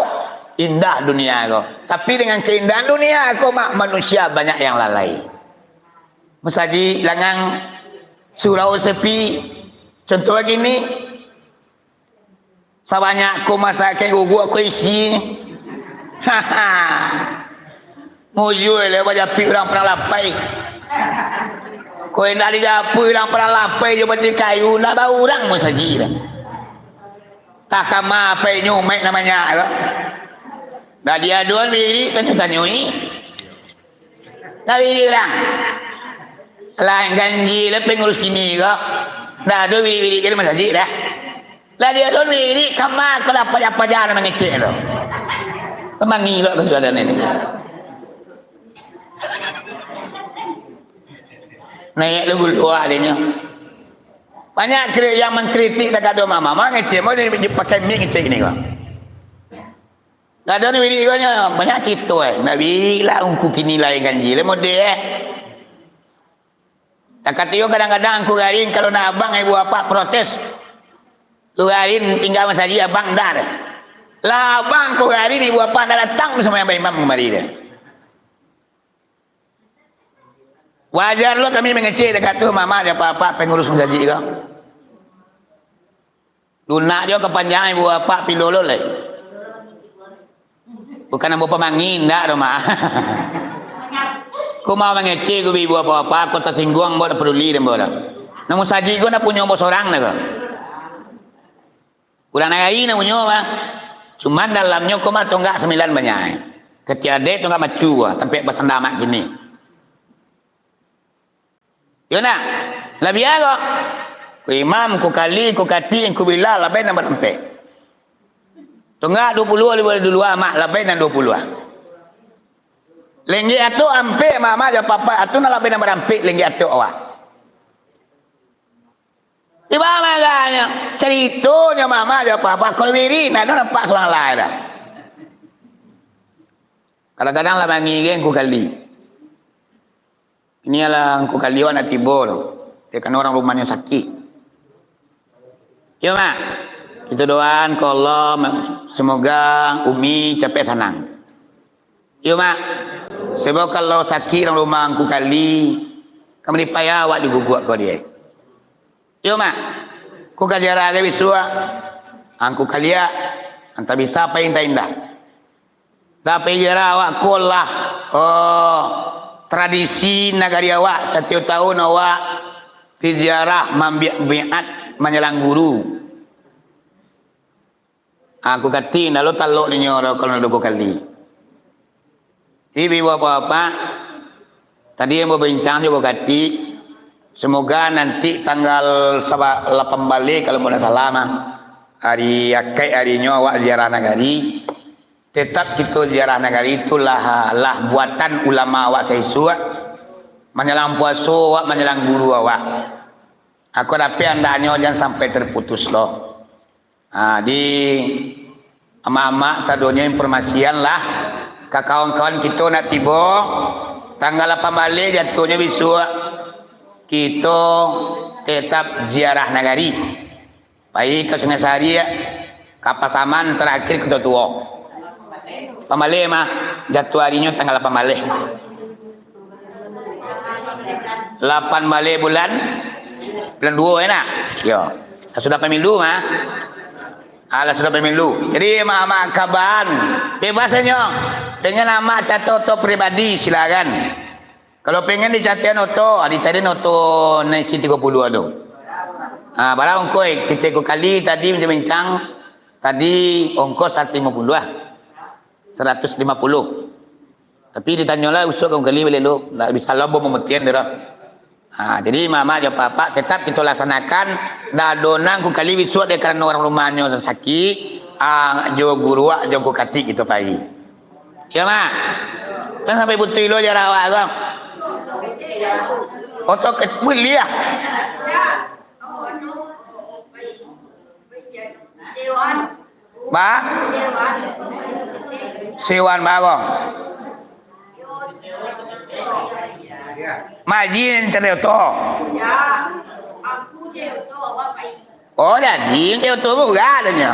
indah dunia ko. Tapi dengan keindahan dunia ko, mak, manusia banyak yang lalai. Masajik langang, surau sepi. Contoh kini, sabanyak ko masakan guguak ko isi. Mujua lah bajapik urang padang lapai. Ko indak dijapui urang padang lapai jo batih kayu, ndak baurang masajik dah. Tah kama apai nyo umaik namanyo ko. Dah diaduan diri, tanyo-tanyoi. Lah wirik urang. Lah ganjia lah pengurus kini ko. Ndak ado wirik-wirik ka di masajik dah. Lah diaduan wirik, kama ko lah paja-paja nan mangecek tu. Mangilok ka sudah ni. Naiak lu gulu adinyo. Banyak kri-, yang mangkritik takah tu, mama, mama ngecek, mau di-, dipakai mik ngecek kini ko. Dah ado ni wirik ko nyo, banyak carito, eh. Nak wirik lah, ungku kini lai ganjia, lai modeh, eh. Takah tu yo kadang-kadang angku Garin, kalau nak abang ibu apak protes, tu Garin tingga masajik, abang ndak deh. Lah abang angku Garin, ibu apak ndak datang sumbayang baimam kamari deh. Wajar lo kami mangecek takah tu, mama jo apak-apak pangurus masajik ko. Lunak jo kapanjangan ibu apak pilo lo lai. Bukan ambo pamangi, indak doh, Mak. Ko mau mangecek ko ibu apak-apak, ko tasingguang ambo, dak paduli dek ambo doh. Nan musajik ko ndak punyo ambo sorang doh ko. Urang nagari nan punyo, Mak. Cuman dalamnyo ko mah tonggak sambilan banyak. Katiadek tonggak macu, tampek basanda mak kini. Iyo nak, labiah ko. Ko imam, ko kali, ko katik, ko bilal, labai nan barampek. Tonggak duo puluah, labai dulu amak, labai nan duo puluah. Lenggek atok ampek, mama jo papa, atu nan labai nan barampek, lenggek atok awak. Iba maganyo, caritonyo mama jo papa, kalau wirik, ndak ado nampak surang lai dah. Kadang-kadang lah mangiring ko kali. Inilah angku kali awak nak tibo tu. Dia kan urang rumahnyo sakik. Yo, Mak. Kito doaan ka Allah, semoga Umi capek sanang. Yo, Mak. Sebab kalau sakik urang rumah angku kali, kan bari payah awak diguguak ko dia. Yo, Mak. Ko ka ziarah gai bisuak. Angku kaliak, antah bisa pai, antah indak. Tapi ziarah awak ko lah, oh, tradisi nagari awak, satiok tahun awak pi ziarah mambiak baiat manjalang guru. Ah, ko katik, ndak lo talok dinyo doh kalau ndak duo kali. Jadi, ibu bapak-bapak, tadi ambo babincang jo ko katik, semoga nanti tanggal saba-, lapan baleh kalau ambo ndak salah mah, hari Akaik harinyo awak ziarah nagari. Tetap kito ziarah nagari tu lah, lah buatan ulama awak saisuak, manjalang puaso awak, manjalang guru awak. Ako dapek andaknyo jan sampai terputus lo. Ha, di Amak-amak sadonyo, informasian lah ka kawan-kawan kito nak tibo, tanggal lapan baleh jatuahnyo bisuak, kito tetap ziarah nagari. Pai ka Sungai Sariak, ka Pasaman, tarakhir Kuto Tuo. Lapan baleh mah, jatuah arinyo tanggal lapan baleh. Lapan baleh bulan, bulan duo, yo nak? Yo. Lah sudah pemilu mah. Ah, lah sudah pemilu. Jadi, amak-amak kaban, bebas inyo. Pengen amak cato oto pribadi, silakan. Kalau pengen dicatian oto, ah, dicarian oto Nexus tigo puluah tu. Ah, bara ongkos, kecek ko kali tadi bincang-bincang, tadi ongkos saratus limo puluah lah. Saratus limo puluah. Tapi ditanyolah usuak ka kali baliak lu, ndak bisa lombo mamutian tu doh. Ha, jadi, amak-amak jo apak-apak, tetap kito laksanakan, ndak ado nan ku kali bisuak dek karano urang rumahnyo sakik, ah, jo guruak, jo angku katik kito pai. Yo, Mak? Kan sampai butuih lo jo awak ko. Oto ke-, buliah. Ba? Sewan bago. Majin cari oto. Oh, jadi cari oto murah adonyo.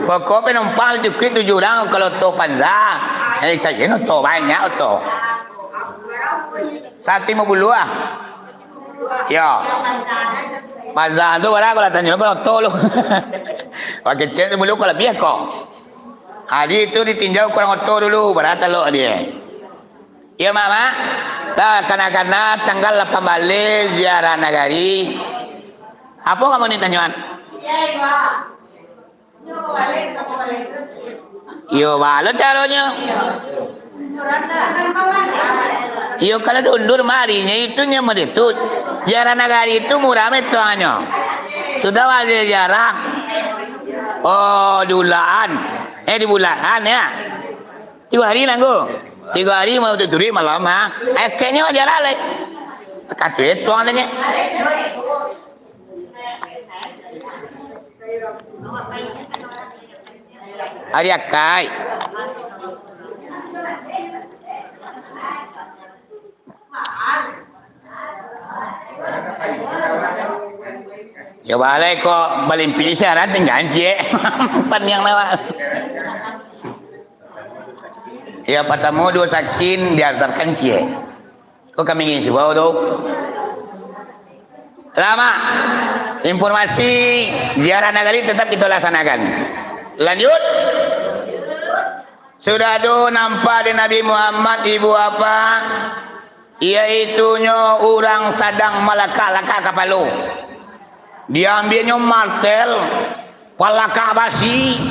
Pokok penumpang cukuik tujuh urang, kalau oto panjang, eh, cari oto, banyak oto. Saratus limo puluah lah. Yo. Mazan tu bara kalau tanyo kalau oto lu. Wak kecek tu dulu kalau labiah ko. Adi tu ditinjau kurang oto dulu, bara talok dia. Yo, Mak, Mak. Dah, kana-kana tanggal lapan baleh ziarah nagari. Apo kamu ni tanyoan? Iyo, baa lo caronyo. Iyo, kalau diundur marinyo, itunyo mode tu. Ziarah nagari tu murah metonganyo. Sudah wajib ziarah. Oh, di Ulakan. Eh, di Bulakan, yo. Tigo hari nanggu. Tigo hari mau tuturik malam, ha. Eh, kayaknyo ziarah lai. Takatu, eh, tuang tadi. Ari akai. Yo balai ko balimpik syarat tinggal ciek. Paniang nawa. Yo patamo duo sakin diazabkan ciek. Ko kami ngisi bau tu. Lama. Informasi ziarah nagari tetap kita laksanakan. Lanjut. Sudah tu nampak di Nabi Muhammad ibu apa, yaitunyo urang sadang malakak-lakak kapalo. Diambiaknyo martel, palakak basi,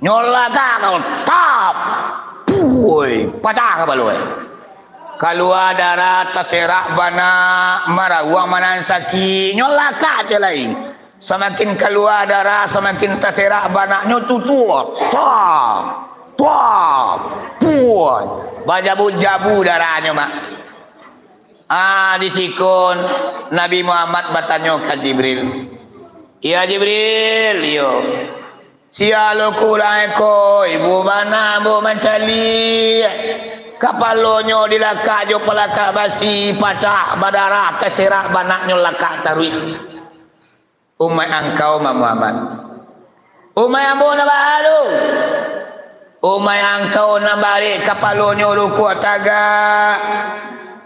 nyo lakak, tap, puai, patah kapalo, eh. Kalua darah, taserak banak, marawang manan sakik, nyo lakak cek lai. Samakin kalua darah, samakin taserak banaknyo, tutuak, tap, tap, puai, bajabu-jabu darahnyo, Mak. Ah, di siko Nabi Muhammad batanyo ka Jibril, "Ya Jibril, iyo, sia lo kurang eko, ibu bana ambo mancaliak. Kapalonyo dilakak jo palakak basi, pacah, badarah, taserak banaknyo lakak taruih." Umaik angkau, Mak Muhammad. Umaik ambo nan baa tu? Umaik angkau nan barek kapalonyo rukuak tagak,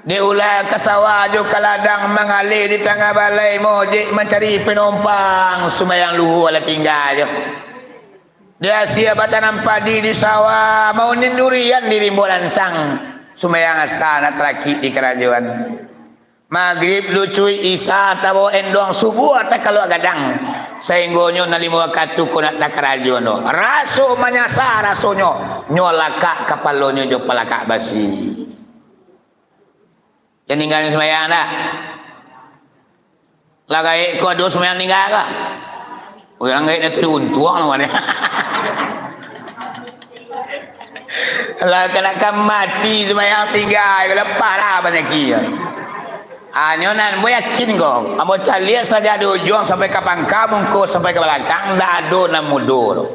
diulai ka sawah jo ka ladang, mangaleh di tangah balai, mojek mancari pinompang, sumbayang luhua lah tingga jo. Di asia batanam padi di sawah, maunin durian di rimbo lansang, sumbayang asa nak tarakik di karajoan. Magrib lucuik, Isa tabao endong, subuah takalua gadang, sainggonyo nan limo wakatu ko nak takarajo no. Raso manyasa rasonyo, nyo lakak kapalonyo jo palakak basi. Jan ninggalan sumbayang dah. Lah gaek ko ado sumbayang ninggalan ka? Urang gaek dah tadi untuang lah mane. Lah kanakan mati sumbayang tingga, lah parah panyakik. Hanyo nan ambo yakin ko, ambo caliak sajak di ujuang sampai ka pangka, mungko sampai ka balakang, ndak ado nan mudo tu.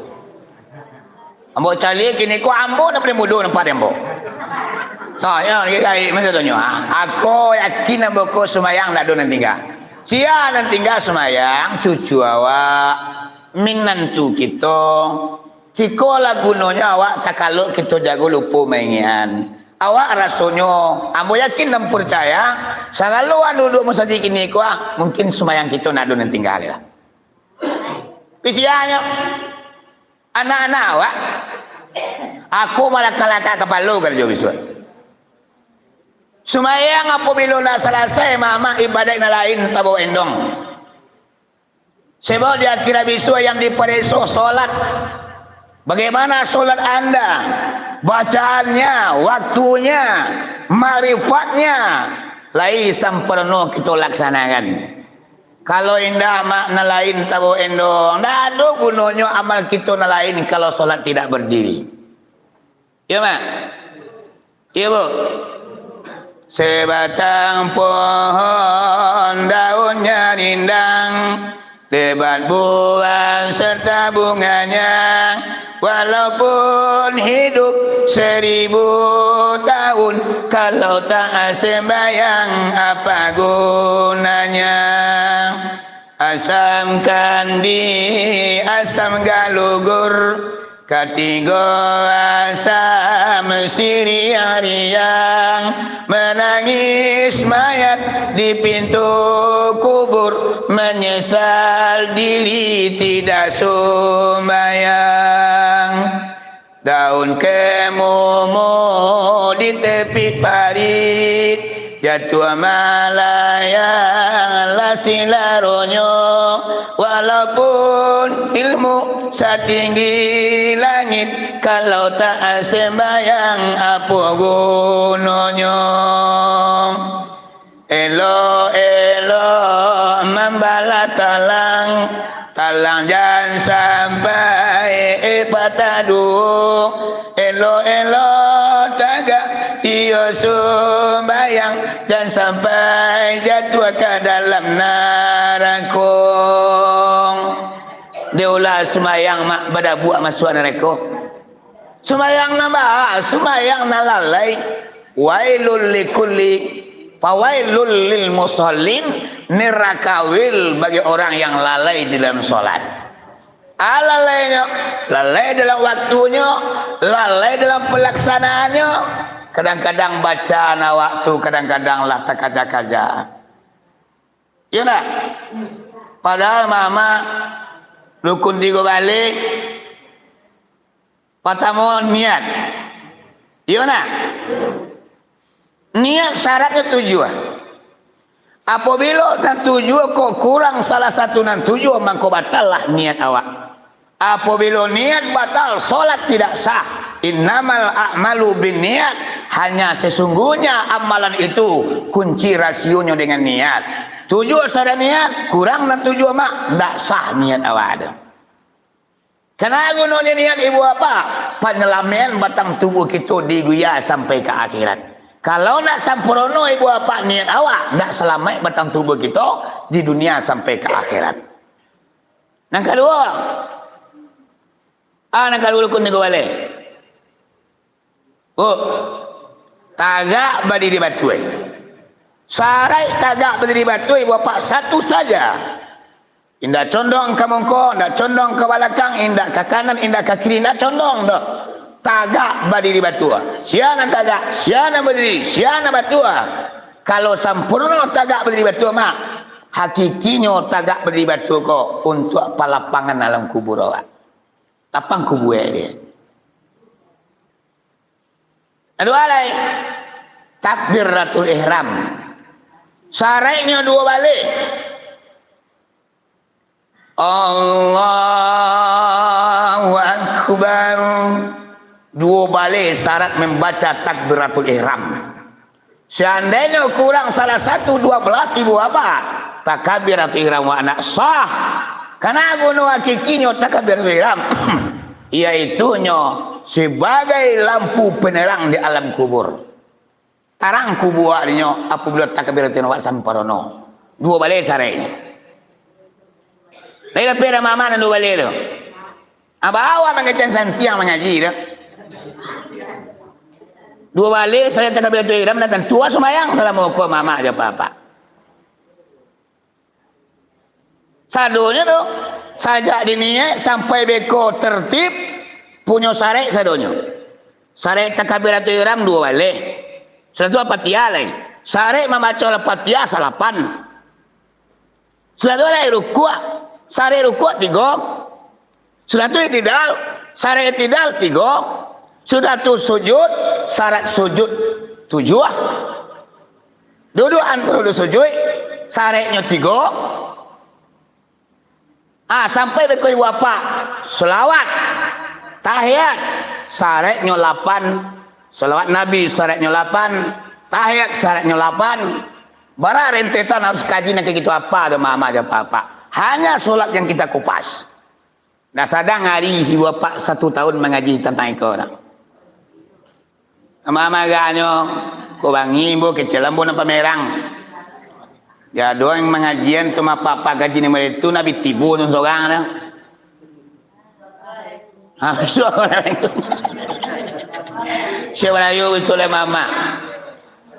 Ambo caliak kini ko ambo nan paling mudo nampak di ambo. Ha, yo, gaek masa tu nyo. Ha, ako yakin ambo ko sumayang ndak ado nan tingga. Sia nan tingga sumayang, cucu awak, minantu kito. Ciko lah gunonyo awak takalok kito jago lupo maingian. Awak rasonyo, ambo yakin dan percaya, sagalo nan duduak musajik kini ko, ah, mungkin sumayang kito ndak ado nan tingga lah. Pisiahnyo, anak-anak awak, ako malakak-lakak kapalo karajo bisuak. Sumayang apabilo lah salasai, mamak ibadaik nan lain tabao endong. Sebab di akhirat bisuak yang dipareso solat. Bagaimana solat anda? Bacaannya, waktunya, makrifatnya, lai samparono kito laksanakan. Kalau indak, mak, nan lain tabao endong, ndak ado gunonyo amal kito nan lain kalau solat tidak berdiri. Iyo, mak? Iyo, bu? Sebatang pohon daunnya rindang, lebat buah serta bunganya, walaupun hidup seribu tahun, kalau tak sembahyang, apa gunanya? Asam kandi, asam galugur, katigo asam siriang-riang, manangis mayat di pintu kubur, menyesal diri tidak sumbayang. Daun kemumu di tepi parit, jatuah malayang lah silaronyo. Walaupun ilmu satinggi langit, kalau tak sembahyang, apo gunonyo? Elok-elok mambalah talang, talang jan sampai, eh, patah duo. Elok-elok tagak iyo sumbayang, jan sampai jatuah ka dalam narako. Dek ulah sumbayang, mak, badabuak masuak narako. Sumbayang nan baa, sumbayang nan lalai. Wailul likulli, fawailul lil musallin, neraka wil bagi orang yang lalai di dalam solat. Ah, lalainyo, lalai dalam waktunyo, lalai dalam palaksanaannyo. Kadang-kadang bacaan awak tu, kadang-kadang lah takaja-kaja. Iyo ndak? Padahal mama rukun tigo baleh, Partamo, niat. Iyo ndak? Niat syaratnyo tujuah. Apabilo nan tujuah ko kurang salah satu nan tujuah, mangko batallah niat awak. Apabilo niat batal, solat tidak sah. Innamal a'malu binniat. Hanya sesungguhnya amalan itu kunci rasionyo dengan niat. Tujuah sada niat, kurang nan tujuah mak, ndak sah niat awak tu. Kana gunonyo niat ibu bapak? Panyalamaik batang tubuah kito di dunia sampai ka akhirat. Kalau ndak sampurno ibu bapak niat awak, ndak salamaik batang tubuah kito di dunia sampai ka akhirat. Nan kaduo, ah, nan kaduo rukun tigo baleh. Oh, tagak badiri batua. Saraik tagak badiri batua, ibu bapak, satu saja. Indak condong ka mungko, indak condong ka balakang, indak ka kanan, indak ka kiri, indak condong doh. Tagak badiri batua. Sia nan tagak, sia nan badiri, sia nan batua. Kalau sampurno tagak badiri batua, mak, hakikinyo tagak badiri batua ko untuak palapangan alam kubur awak. Lapang kubua dia. Kaduo lai, takbiratul ihram. Saraiknyo duo baleh. Allahu Akbar. Duo baleh syarat mambaca takbiratul ihram. Seandainyo kurang salah satu, duo baleh ibu bapak, takbiratul ihram awak ndak sah. Kana guno hakikinyo takbiratul ihram, yaitunyo sabagai lampu penerang di alam kubur. Tarang kubua dinyo apabilo takbiratul ihram awak samparono. Duo baleh saraiknyo. Lai dapek dah mama nan duo baleh tu. Ah, bawa mangecek santiang mangaji tu. Duo baleh sarek takabiratul ihram, dah tantu lah sumbayang salamo ko mamak jo apak-apak. Sadonyo tu, sajak diniaik sampai beko tertib, punyo sarek sadonyo. Sarek takabiratul ihram duo baleh. Sudah tu Al-Fatihah lai. Sarek mambaco Al-Fatihah salapan. Sudah tu lai rukuk. Sarek rukuk tigo. Sudah tu itidal. Sarek itidal tigo. Sudah tu sujud. Sarek sujud tujuah. Duduak antaro duo sujuik. Sareknyo tigo. Ah, sampai beko ibu apak. Salawat. Tahiyat. Sareknyo lapan. Salawat Nabi sareknyo lapan. Tahiyat sareknyo lapan. Bara rentetan harus kaji nan kayak gitu apa tu, mamak jo apak-apak. Hanya salat yang kita kupas. Dah sadang ari ibu apak satu tahun mangaji tantang iko tu. Amak-amak agaknyo, ko bangi, bo kecil, ambo nan pamerang. Yo, ado yang mangajian tu, mapa-apa kaji ni, mulai tu nak bi tibo tu sorang tu. Ha, so, siap rayo bisuak lai mamak.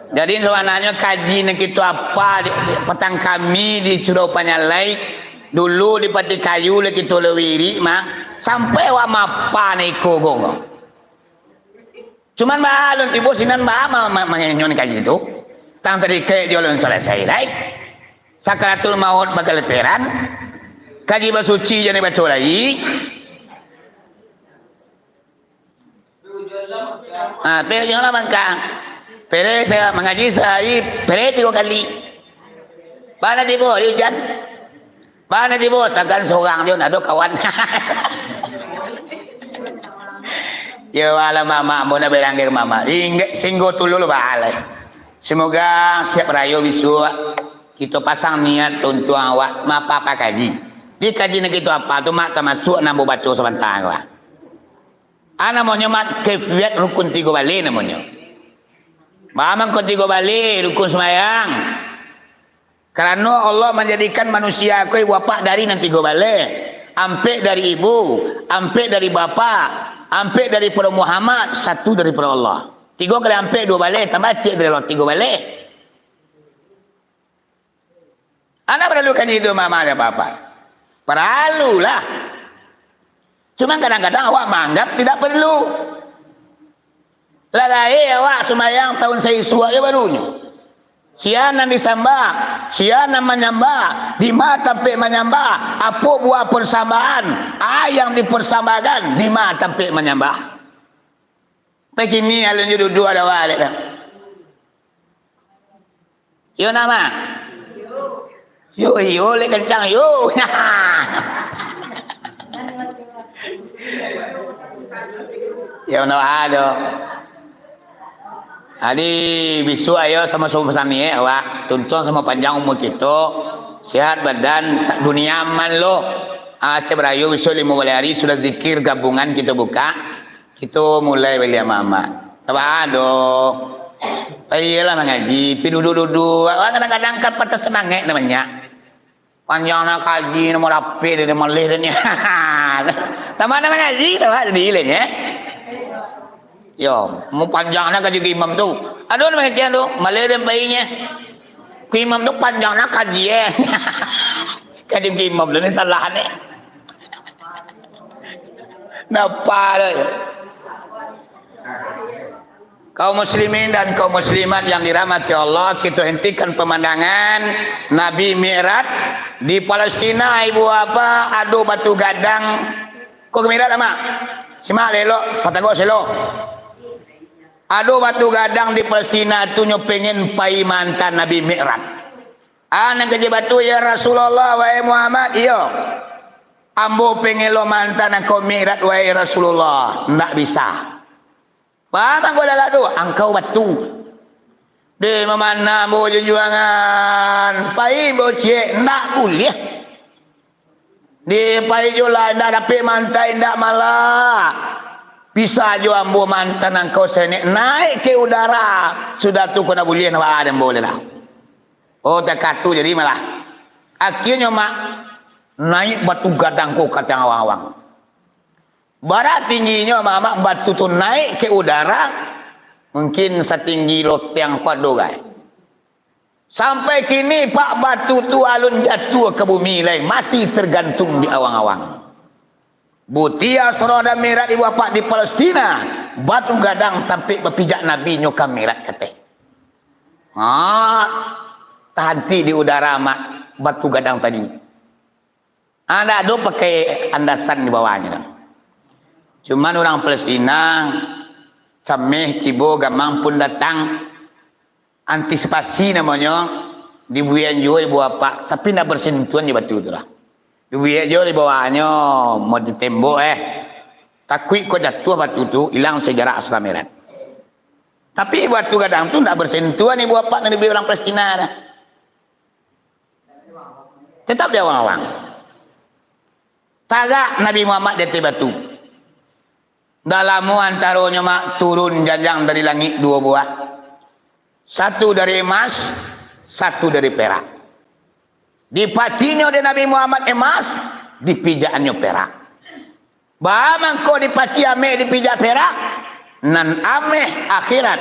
Jadi, sabananyo kaji nan kito apa di, di patang kami di Surau Panyalai, dulu di Patih Kayu lah kito lah wirik mah, sampai awak mapa na iko ko. Cuman baa alun tibo sinan, baa ma-, ma-, mangenyuan kaji tu. Tang tadi kek jo alun salasai lai. Sakaratul maut bagaleperan. Kaji basuci jan dibaco lai. Ah, pe ujuang lah mangkang. Pere saya mangaji sahari, pere tigo kali. Bana tibo, di ujan. Bana tibo, sagan sorang jo, ndak ado kawan. Yo, alah mamak, ambo nak berangkek mamak. Inggek singgo tulul baalai. Semoga siap rayo bisuak, kito pasang niat tuntuang awak mapa-apa kaji. Di kaji nan kito apa tu, mak, tamasuak nan ambo baco sabanta ko, ah. Ah, namonyo, mak, kaifiat rukun tigo baleh namonyo. Baa mangko tigo baleh rukun sumbayang? Karano Allah manjadikan manusia ko ibu apak dari nan tigo baleh, ampek dari ibu, ampek dari bapak, ampek daripado Muhammad, satu daripado Allah. Tigo kali ampek, duo baleh, tambah ciek dari Allah, tigo baleh. Anda paralu kaji tu, mamak jo apak-apak? Paralulah. Cuma kadang-kadang awak maanggap tidak perlu. Lah gaek awak sumbayang taun saisuak je barunyo. Sia nan disambah, sia nan manyambah, di ma tampek manyambah, apo buah persambahan, a yang dipersambahkan, di ma tampek manyambah. Pai kini alun jo duduak ado awak alek tu. Yo, nama? Yo, yo, lek kencang, yo. Yo, no ado. Jadi, bisuak ayo samo-samo pasang niaik, awak. Tuntuang samo panjang umua kito. Sehat badan, dunia aman lo. Ah, siap rayo bisuak limo baleh ari sudah zikir gabungan kito buka. Kito mulai baliak mamak. Tabaa doh. Pailah mangaji, pi duduak-duduak. Awak kadang-kadang kan patah semangat namonyo. Panjang nak kaji, namo rapek dia, dia maleh dia ni. Tambah nak mangaji, tambah jadi lah, ya. Yo, mau panjang nak kaji ke imam tu. Aduh, nak mangaji tu, maleh dia painya. Ke imam tu panjang nak kaji, eh. Kaji ke imam tu ni salah ni. Napa dah? Kaum muslimin dan kaum muslimat yang dirahmati Allah, kita hentikan pemandangan Nabi Mi'raj di Palestina, ibu apa, ado batu gadang. Kok Mi'raj, Amak? Simak elok, patagok selo. Ado batu gadang di Palestina tu nyo pengen pai maanta Nabi Mi'raj. Ah, nan kaji batu, "Ya Rasulullah, wahai Muhammad, iyo. Ambo pengen lo maanta angkau Mi'raj, wahai Rasulullah." Ndak bisa. Paham angkau dah tu? Angkau batu. Deh, mamana ambo junjuangan. Pai ambo ciek, ndak buliah. Di pai jo lah, indak dapek maanta, indak malah. Bisa jo ambo maanta angkau senek naik ke udara. Sudah tu ko ndak buliah nak baa dek ambo lai lah. Oh, takah tu jadi malah. Akhirnyo, Mak, naik batu gadang ko ka ateh awang-awang. Bara tingginyo, Mamak, batu tu naik ke udara, mungkin satinggi loteng ko ado gai. Sampai kini, Pak, batu tu alun jatuah ka bumi lai, masih tergantung di awang-awang. Butia surau Mi'raj ibu bapak di Palestina, batu gadang tampek bapijak Nabi nyo ka Mi'raj kateh. Ha, tahanti di udara, Mak, batu gadang tadi. Ha, ndak ado pakai andasan di bawahnyo tu. Cuman urang Palestina, cameh tibo, gamang pun datang, antisipasi namonyo, dibuek juo ibu bapak, tapi ndak bersentuhan jo batu tu lah. Dibuek juo di bawahnyo, mau ditembok, eh. Takuik ko jatuah batu tu, ilang sejarah Isra Mi'raj. Tapi batu gadang tu ndak bersentuhan ibu bapak nan dibuek urang Palestina dah. Tetap di awang-awang. Tagak Nabi Muhammad di ateh batu. Ndak lamo antaronyo, Mak, turun janjang dari langik duo buah. Satu dari emas, satu dari perak. Dipacinyo dek Nabi Muhammad emas, dipijak-annyo perak. Baa mangko dipacik ameh dipijak perak? Nan ameh akhirat,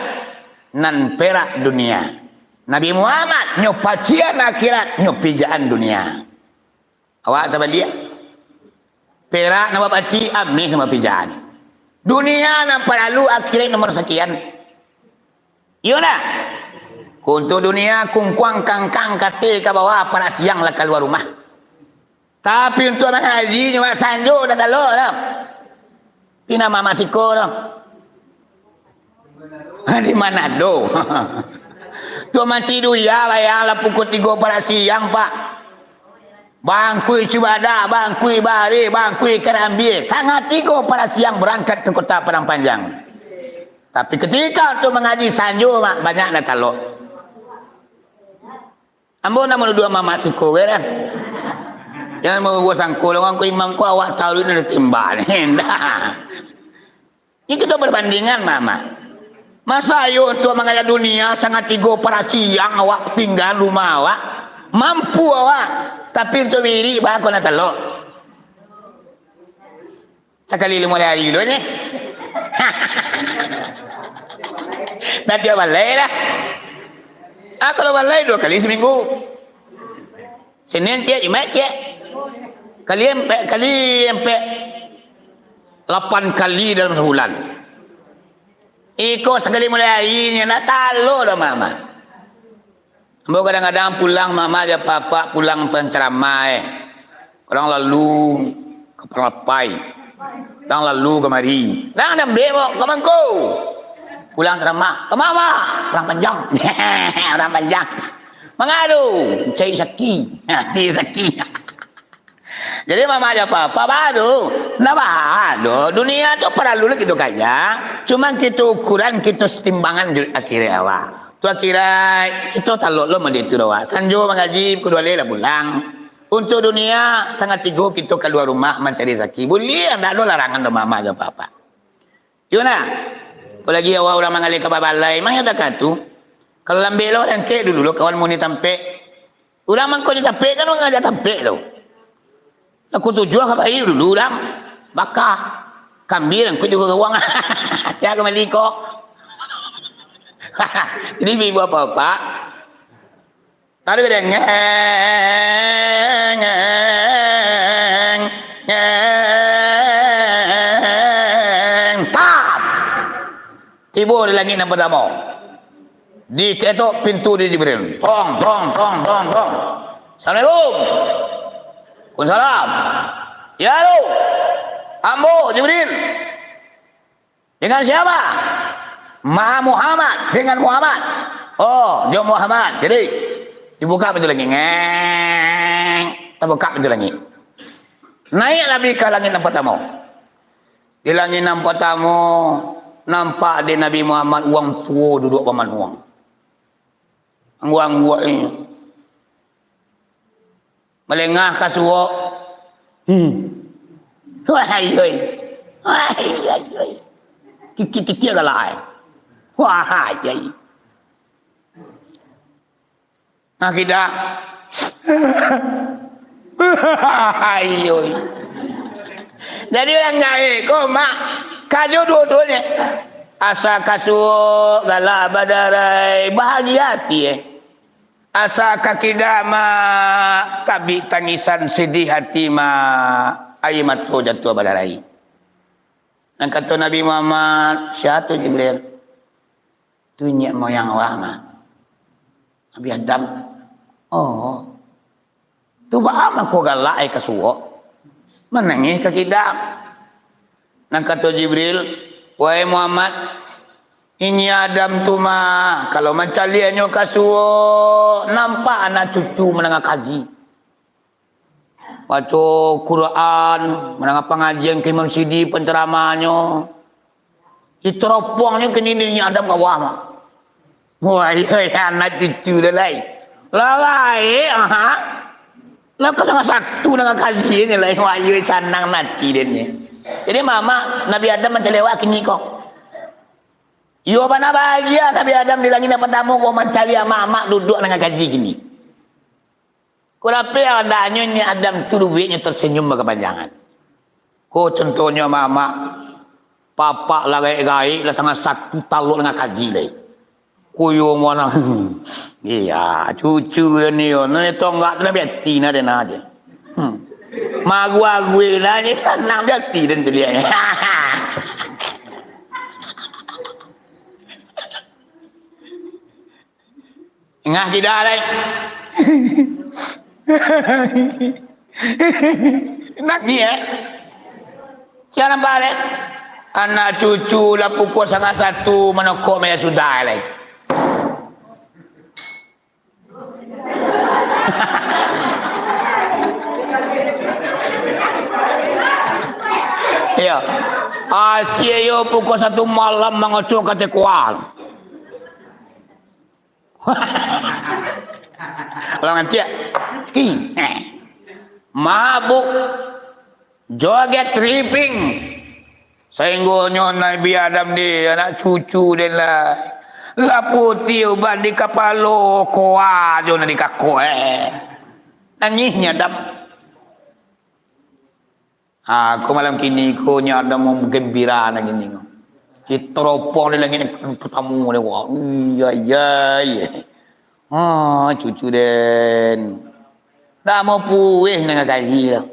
nan perak dunia. Nabi Muhammad nyo pacikan akhirat, nyo pijakan dunia. Awak tabaliak. Perak nan bapacik, ameh nan bapijakan. Dunia nan paralu, akhirat nomor sakian. Iyo ndak? Untuak dunia, kungkuang kangkang kateh ka bawah, parak siang lah kalua rumah. Tapi untuak mangaji, nyo bak sanjo dah talok dah. Pina mamak siko tu. Di Manado. Tu mancik duya bayang lah pukul tigo parak siang, Pak. Bangkuik cubadak, bangkuik bareh, bangkuik karambia. Sangat tigo parak siang barangkat ka kota Padang Panjang. Tapi ketika tu mangaji sanjo, Mak, banyak dah talok. Ambo ndak manuduah mamak siko gai lah. Jan mambuek sangko lah, urang ko imam ko awak taruih nan ditimbak ni. Ndak. Ini kito berbandingan, mamak. Masa iyo untuak mangajak dunia sangat tigo parak siang awak tingga rumah awak, mampu awak, tapi untuak wirik baa ko nan talok. Sakali limo ari dulu nyo. Dah tiok balai dah. Ah, kalau balai duo kali saminggu. Senin ciek, Jumaik ciek. Kali ampek, kali ampek. Lapan kali dalam sabulan. Iko sakali mulai ari nyo, ndak talok doh, mamak. Ambo kadang-kadang pulang, mamak jo apak-apak pulang penceramah, eh. Kadang lalu ka Parapai, kadang lalu kamari. Kadang diambiak ambo ka mangko. Pulang ceramah, ka ma, Mak? Padang Panjang. Padang Panjang. Manga tu? Cari saki. Cari saki. Jadi, mamak jo apak-apak, baa tu? Ndak baa doh. Dunia tu paralu lah kito kaya. Cuman kito ukuran, kito setimbangan jo akhirat awak. Tu akhirat, kito talok lo mode tu doh, wak. Sanjo mangaji, pukul duo baleh lah pulang. Untuak dunia, sangat tigo kito kalua rumah mancari rasaki. Buliah, ndak ado larangan doh mamak jo apak-apak. Iyo nah. Apolagi awak urang manggaleh ka babalai, mangko takah tu. Kalau lambek lo, rangkek dulu lo kawan muni tampek. Urang mangko di tampek kan mangajak tampek tu. Laku tujuah ka pai dulu urang. Bakah. Kambia rangkuik juo ka gawang. Sia ka mali ko. Jadi, ibu-ibu, apak-apak, taruih dengeng, ngeng, tap. Tibo di langik nan partamo. Diketok pintu di Jibril. Tong, tong, tong, tong, tong. "Assalamualaikum." "Waalaikumsalam." "Ya, lo. Ambo Jibril." "Dengan siapa?" "Ma Muhammad." "Dengan Muhammad." "Oh, jo Muhammad." Jadi, dibuka pintu langik. Ngeng. Tabuka pintu langik. Naiak Nabi ka langik nan partamo. Di langik nan partamo, nampak dek Nabi Muhammad urang tuo duduak bamanuang. Angguak-angguak inyo. Malengah ka suok. Hmm. Wahai, oi. Wahai, oi, oi. Kikik-kikik galak ai. Wahai, oi. Nah, kida. Wahai, oi. Jadi urang gaek ko, Mak, kajo duo tu je. Asa ka suok galak badarai, bahagia ati, eh. Asa ka kida, Mak, tabik tangisan, sadiah ati, Mak, aia mato jatuah badarai. Nan kato Nabi Muhammad, "Sia tu, Jibril?" "Tu niniak moyang awak, Mak, Nabi Adam." "Oh, tu baa mako galak ai ka suok, manangih ka kida?" Nan kato Jibril, "Wahai Muhammad, niniak Adam tu, Mak, kalau mancaliaknyo ka suok, nampak anak cucu mandanga kaji, baco Quran, mandanga pangajian ka Imam Sidi, pancaramahnyo. Diteropongnyo kini niniak Adam ka bawah, Mak. Wah, iyo, iyo, anak cucu dah lai. Lah gaek, aha. Lah ka sanga satu nan kaji nyo lai. Wah, iyo, sanang ati den nyo." Jadi, Mak, Nabi Adam mancaliak awak kini ko. Iyo, bana bahagia Nabi Adam di langik nan partamo ko, mancaliak Mak-mak duduak nan kaji kini. Ko dapek andaknyo niniak Adam tu duduaknyo tersenyum bakapanjangan. Ko contohnyo, Mak-mak, papak lah gaek-gaek, lah sanga satu talok nan kaji lai. Ko iyo mah, iyo, cucu den iyo, nan tonggak tu nan biati nah den aje. Hmm. Magu-agu nah, jadi sanang biati den caliaknyo. Ngah kida lai. Nangih, eh? Sia nampak, eh? Anak cucu lah pukua sanga satu manokok maya sudah lai. Iyo. Asie yo pukua satu malam mangocok ka cekuang. Lah ngantiak. Ih, eh. Mabuk. Joget tripping. Sainggonyo Nabi Adam di anak cucu den lah. Lah putiah uban di kapalo, koa jo nan di kako, eh. Nangihnyo Adam. Ah, ko malam kini ko nyo Adam gembira nan kini ko. Diteropong di langik nan partamo ni, wah. Iya, iya, iya. Ah, cucu den. Ndak mau puih nan kaji lah.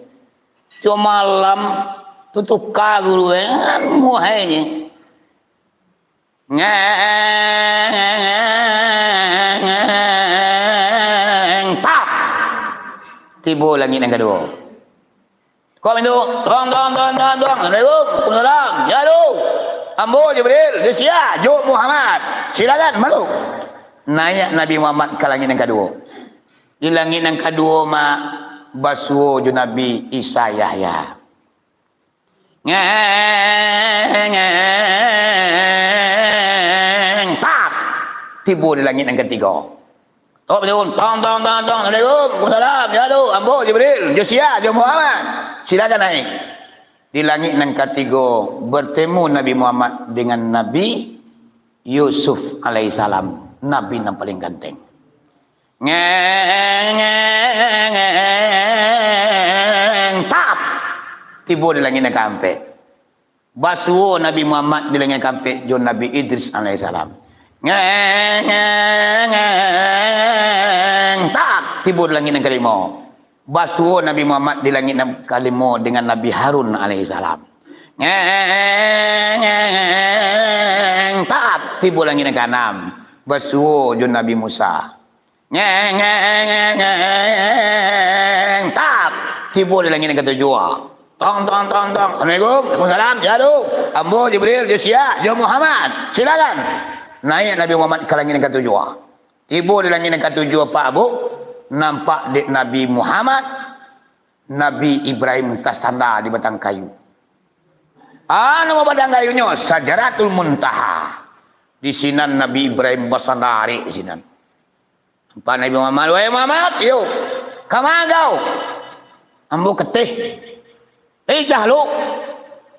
Tiok malam, tu tuka guru, eh, muhai je. Ngeng, tap. Tibo langik nan kaduo. Kok pintu, tong, tong, tong, tong, tong. Assalamualaikum. Waalaikumsalam. Ya, tu. Ambo Jibril, di sia, jo Muhammad. Silakan, masuk. Naiak Nabi Muhammad ka langik nan kaduo. Di langik nan kaduo, Mak, basuo jo Nabi Isa Yahya. Ngeng, ngeng, tap. Tibo di langik nan katigo. Tok, tong, tong, tong, tong. Assalamualaikum. Waalaikumsalam. Ya, tu. Ambo Jibril. Jo sia, jo Muhammad. Silakan naik. Di langik nan katigo, bertemu Nabi Muhammad dengan Nabi Yusuf alaihissalam, nabi nan paling ganteng. Ngeng, ngeng, ngeng, tap. Tibo di langik nan kaampek. Basuo Nabi Muhammad di langik nan kaampek jo Nabi Idris alaihissalam. Ngeng, ngeng, ngeng, tap. Tibo di langik nan kalimo. Basuo Nabi Muhammad di langik nan kalimo dengan Nabi Harun alaihissalam. Ngeng, ngeng, ngeng, tap, tibo langik nan kaanam. Basuo jo Nabi Musa. Ngeng, ngeng, ngeng, ngeng, tap, tibo di langik nan katujuah. Tong, tong, tong, tong. Assalamualaikum. Waalaikumsalam. Ya, tu. Ambo Jibril, jo sia, jo Muhammad. Silakan. Naiak Nabi Muhammad ka langik nan katujuah. Tibo di langik nan katujuah, Pak, Bu, nampak dek Nabi Muhammad, Nabi Ibrahim tasanda di batang kayu. Ah, namo batang kayunyo? Sajaratul Muntaha. Di sinan Nabi Ibrahim basanda arek di sinan. Nampak Nabi Muhammad, "Wahai Muhammad, yo, kama kau?" "Ambo keteh." "Icah lu,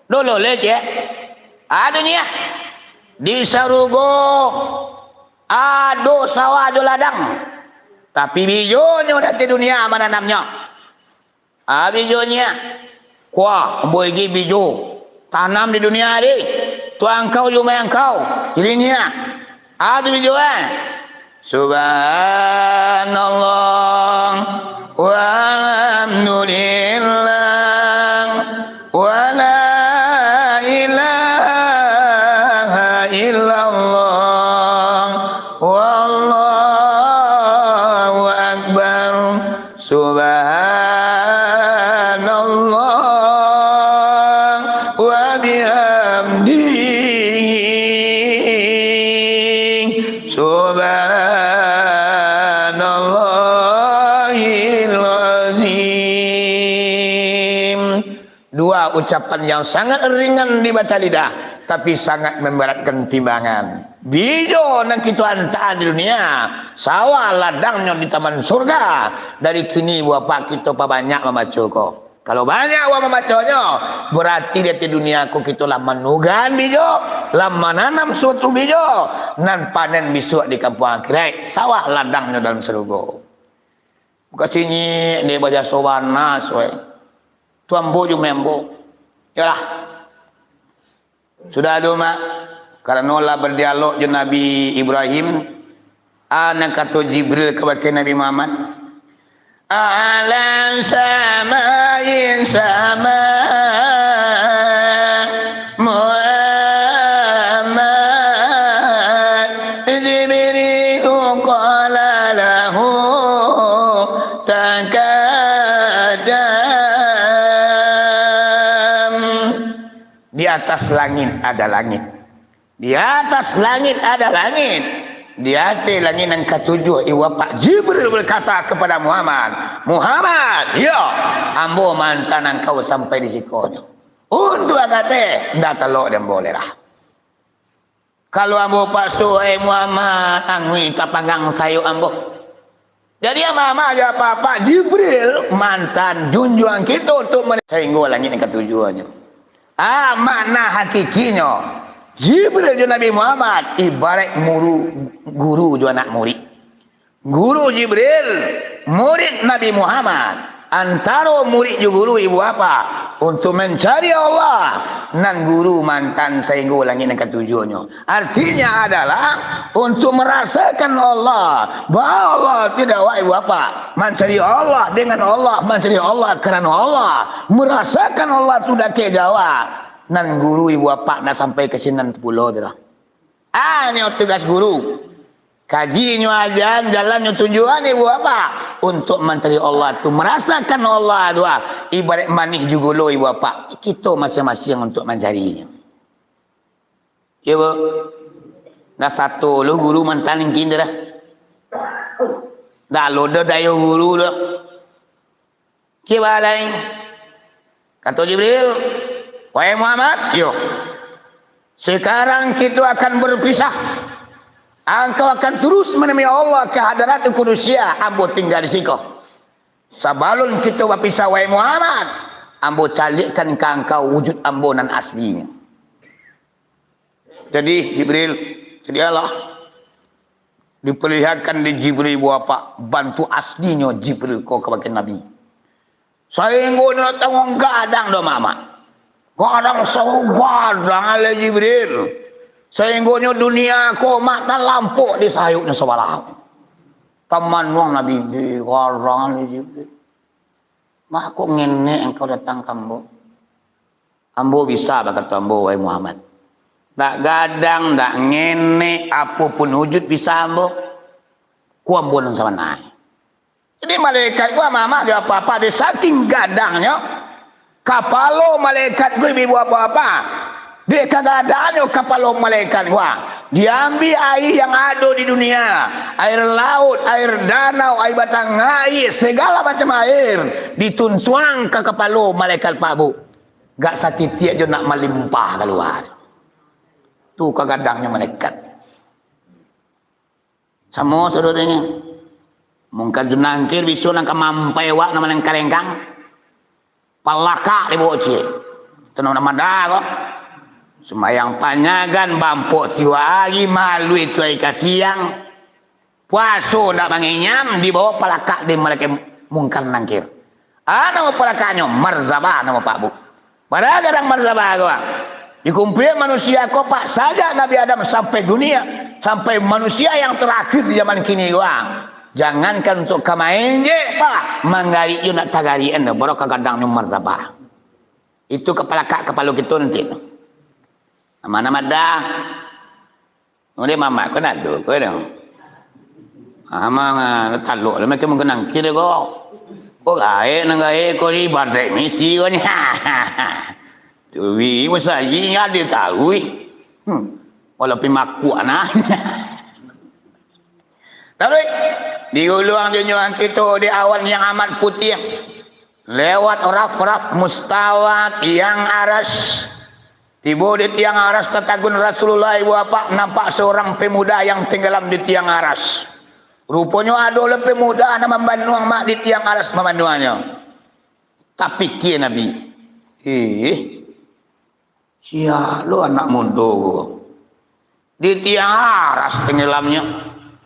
dolo lecek." "Ado nyo, di sarugo ado sawah jo ladang, tapi bijonyo di ateh dunia mananamnyo." "Ah, bijonyo, Kuah, ambo igi bijo. Tanam di dunia ari. Tuah angkau di umai angkau. Jadi niak. Ah, tu bijo, eh. Subhanallah. Walhamdulillah. Wa la ilaha illallah. Wallahu akbar. Subhanallah wa bihamdihi. Subhanallahil azim. Dua ucapan yang sangat ringan dibaca lidah, tapi sangat memberatkan timbangan. Bijo nan kito antaan di dunia, sawah ladangnyo di taman surga. Dari kini, Bapak, kito pabanyak mambaco ko. Kalau banyak urang mambaconyo, berarti di ateh dunia ko kito lah manugan bijo, lah mananam suatu bijo, nan panen bisuak di kampuang akhirat, sawah ladangnyo dalam sarugo. Bukan sinyik, dek bajaso banas, weh. Tu ambo jo membo. Yolah. Sudah tu, Mak, karano lah berdialog jo Nabi Ibrahim, a nan kato Jibril kabake Nabi Muhammad, "A'la samain sama Muhammad, Jibril qala lahu taqaddam." Di atas langit ada langit. Di atas langit ada langit. Di ateh langik nan katujuah, ibu bapak Jibril berkata kepada Muhammad, "Muhammad, yo, ambo maanta angkau sampai di sikonyo. Untuak ka ateh, ndak talok di ambo lai doh. Kalau ambo pakso, eh Muhammad, anguih tapanggang sayok ambo." Jadi, amak-amak jo apak-apak, Jibril maanta junjuang kito untuak mani-, sainggo langik nan katujuahnyo. Ah, makna hakikinyo, Jibril jo Nabi Muhammad ibaraik muru-, guru jo anak murid. Guru Jibril, murid Nabi Muhammad, antaro murid jo guru ibu bapak, untuak mancari Allah, nan guru maanta sainggo langik nan katujuahnyo. Artinya adalah untuak marasakan Allah, bahwa Allah tu dek awak ibu bapak. Mancari Allah, dengan Allah, mancari Allah, karano Allah. Marasakan Allah tu dakek jo awak. Nan guru ibu bapak nak sampai ka sinan tu pulo tu lah. Ah, nyo tugas guru. Kajinyo ajan, jalannyo tunjuakan ibu bapak. Untuak mancari Allah tu, marasakan Allah tu ah. Ibaraik manih jo gulo ibu bapak. Kito masiang-masiang untuak mancarinyo. Iyo, Bu. Dah sato lo guru maanta ningkin tu dah. Dah lo dah dayo guru dah. Kiba lain. Kato Jibril, "Wahai Muhammad, yo. Sekarang kito akan berpisah. Angkau akan terus menemui Allah ke hadarat Qudusia, ambo tingga di siko. Sabalun kito bapisah, wahai Muhammad, ambo caliakkan ka angkau wujud ambo nan aslinyo." Jadi, Jibril, jadi Allah, diperlihatkan di Jibril ibu bapak, bantuak aslinyo Jibril ko kabake Nabi. Sainggonyo tangguang gadang do, Mamak. Gadang sagadang alai Jibril. Sainggonyo dunia ko mak talampok di sayuknyo sabalah. Tamanuang Nabi, di gadang alai Jibril. Mako ngenek engkau datang ka ambo. Ambo bisa, bakato ambo, wahai Muhammad. Ndak gadang, ndak ngenek, apo pun wujud bisa ambo. Ko ambo nan sabananyo. Jadi malaikat ko, amak-amak jo apak-apak, dek saking gadangnyo kapalo malaikat ko, ibu-ibu, apak-apak, dek kagadangnyo kapalo malaikat ko, diambiak aia yang ado di dunia, aia laut, aia danau, aia batang aia, sagalo macam aia, dituntuang ka kapalo malaikat, Pak, Bu. Gak satitiak juo ndak malimpah kalua. Tu kagadangnyo malaikat. Samo saudaranya. Mungkar jo Nangkir bisuak nan ka maampai awak nan malengka-lengkang. Palakak dibao ciek. Itu nan madah ko. Sumbayang panyagan bampok tiok ari, malu itu ari ka siang. Puaso ndak manginyam, dibao palakak dek malaikat Mungkar Nangkir. Ah, namo palakaknyo? Marzabah namo, Pak, Bu. Padahal gadang marzabah ko, ah. Dikumpuian manusia ko, Pak, sajak Nabi Adam sampai dunia, sampai manusia yang terakhir di zaman kini ko, ah. Jangankan untuk ka main je, Pak, manggarik jo nak tagarik an, baru ka gadangnyo marzabah. Itu kapalakak kapalo kito nanti tu. Amanah madah. Urang mamak ko nado ko dong. Amang, ah, talok lah macam mangganang kiri ko. Ko gaek nan gaek ko di badek misi ko nyo. Tui, masaji nyo ado tahu ih. Hmm. Walau pi makuak nah. Taruih, diguluang junjuangan kito di awan yang amat putiah. Lewat raf-raf mustawat yang aras. Tibo di tiang aras tatagun Rasulullah ibu apak, nampak seorang pemuda yang tenggelam di tiang aras. Ruponyo ado lah pemuda nan mambanuang mak di tiang aras mambanuangnyo. Tapikia Nabi, "Eh, sia lo anak mudo ko? Di tiang aras tenggelamnyo.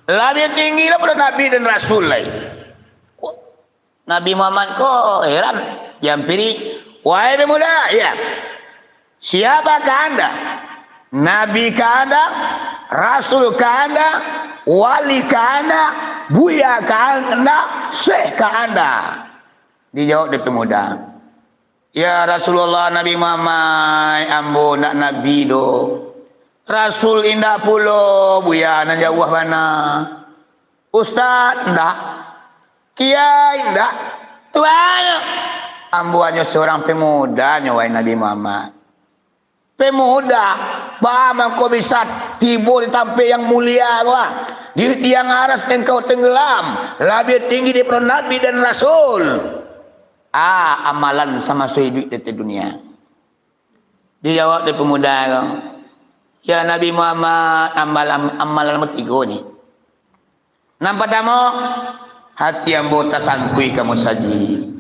Labiah tinggi daripado Nabi dan Rasul lai." Kok Nabi Muhammad ko heran, diampiri, "Wahai pemuda, ya, siapakah anda? Nabi kah anda? Rasul kah anda? Wali kah anda? Buya kah anda? Syekh kah anda?" Dijawab dek pemuda, "Ya Rasulullah, Nabi Muhammad, ambo ndak nabi doh. Rasul indak pulo, buya nan jauah bana. Ustaz, ndak. Kiai, ndak. Tuan, ambo hanyo surang pemuda nyo, wahai Nabi Muhammad." "Pemuda, baa mangko bisa tibo di tampek yang mulia ko, ah? Di tiang aras engkau tenggelam, labiah tinggi daripado Nabi dan Rasul. Ah, amalan samaso iduik di ateh dunia." Dijawab dek pemuda ko, "Ya Nabi Muhammad, amalan, amalan ambo tigo ni. Nan partamo, hati ambo tasangkuik ka musajik.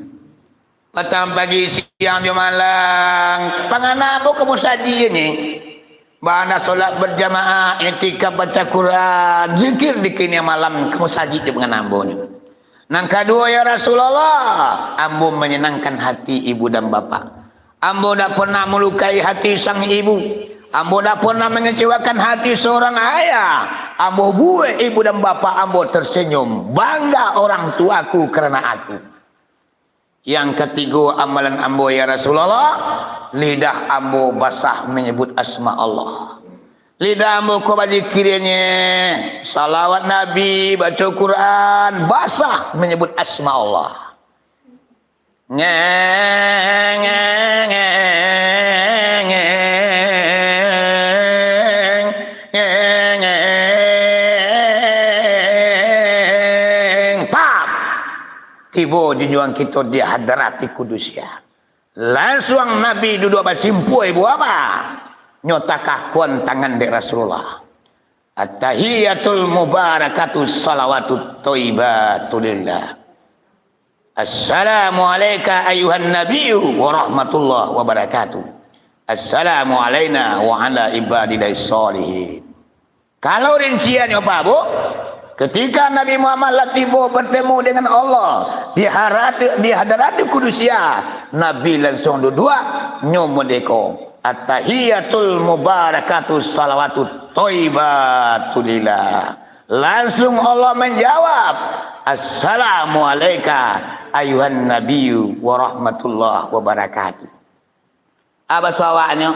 Patang, pagi, siang jo malam, pangana ambo ka musajik ni. Bana solat bajamaah, iktikaf, baca Quran, zikir di kini malam ka musajik jo pangana ambo ni. Nan kaduo, ya Rasulullah, ambo manyanangkan hati ibu dan bapak. Ambo ndak pernah malukai hati sang ibu. Ambo ndak pernah mangecewakan hati seorang ayah. Ambo buek ibu dan bapak ambo tersenyum. Bangga orang tuaku karena aku. Yang katigo amalan ambo, ya Rasulullah, lidah ambo basah menyebut asma Allah. Lidah ambo ko bazikirnye, salawat Nabi, baco Quran, basah menyebut asma Allah." Ngeng, ngeng, ngeng, ngeng, ngeng, ngeng. Tam! Tibo junjuang kito di hadarati kudusia. Lansuang Nabi duduak basimpua ibu apa? Nyo takakuan tangan dek Rasulullah. At-tahiyatul mubarakatu salawatut thayyibatu lillah. Assalamu alaika ayuhan nabiyyu wa rahmatullahi wa barakatuh. Assalamu alaina wa ala ibadillahis shalihin. Kalau rinciannyo, Pak, Bu, ketika Nabi Muhammad lah tibo bertemu dengan Allah di harat-, di hadarati kudusia, Nabi lansuang duduak, nyo mode ko, "At-tahiyatul mubarakatu salawatut thayyibatu lillah." Langsung Allah menjawab, "Assalamu alaika ayuhan nabiyyu wa rahmatullahi wa barakatuh." Apa suawaknyo?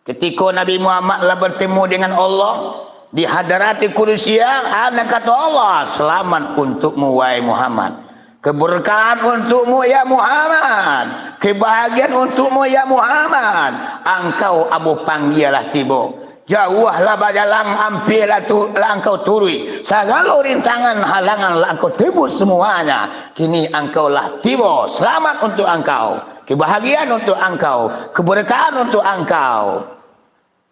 Ketiko Nabi Muhammad lah bertemu dengan Allah di hadarati kudusia, nan kato Allah, "Selamat untukmu, wahai Muhammad. Keberkahan untukmu, ya Muhammad. Kebahagiaan untukmu, ya Muhammad. Angkau Ambo panggialah tibo. Jauahlah bajalang, ampialah tu, lah angkau turuik. Sagalo rintangan, halangan lah angkau tebus semuanya. Kini angkau lah tibo. Selamat untuk angkau. Kebahagiaan untuk angkau. Keberkahan untuk angkau."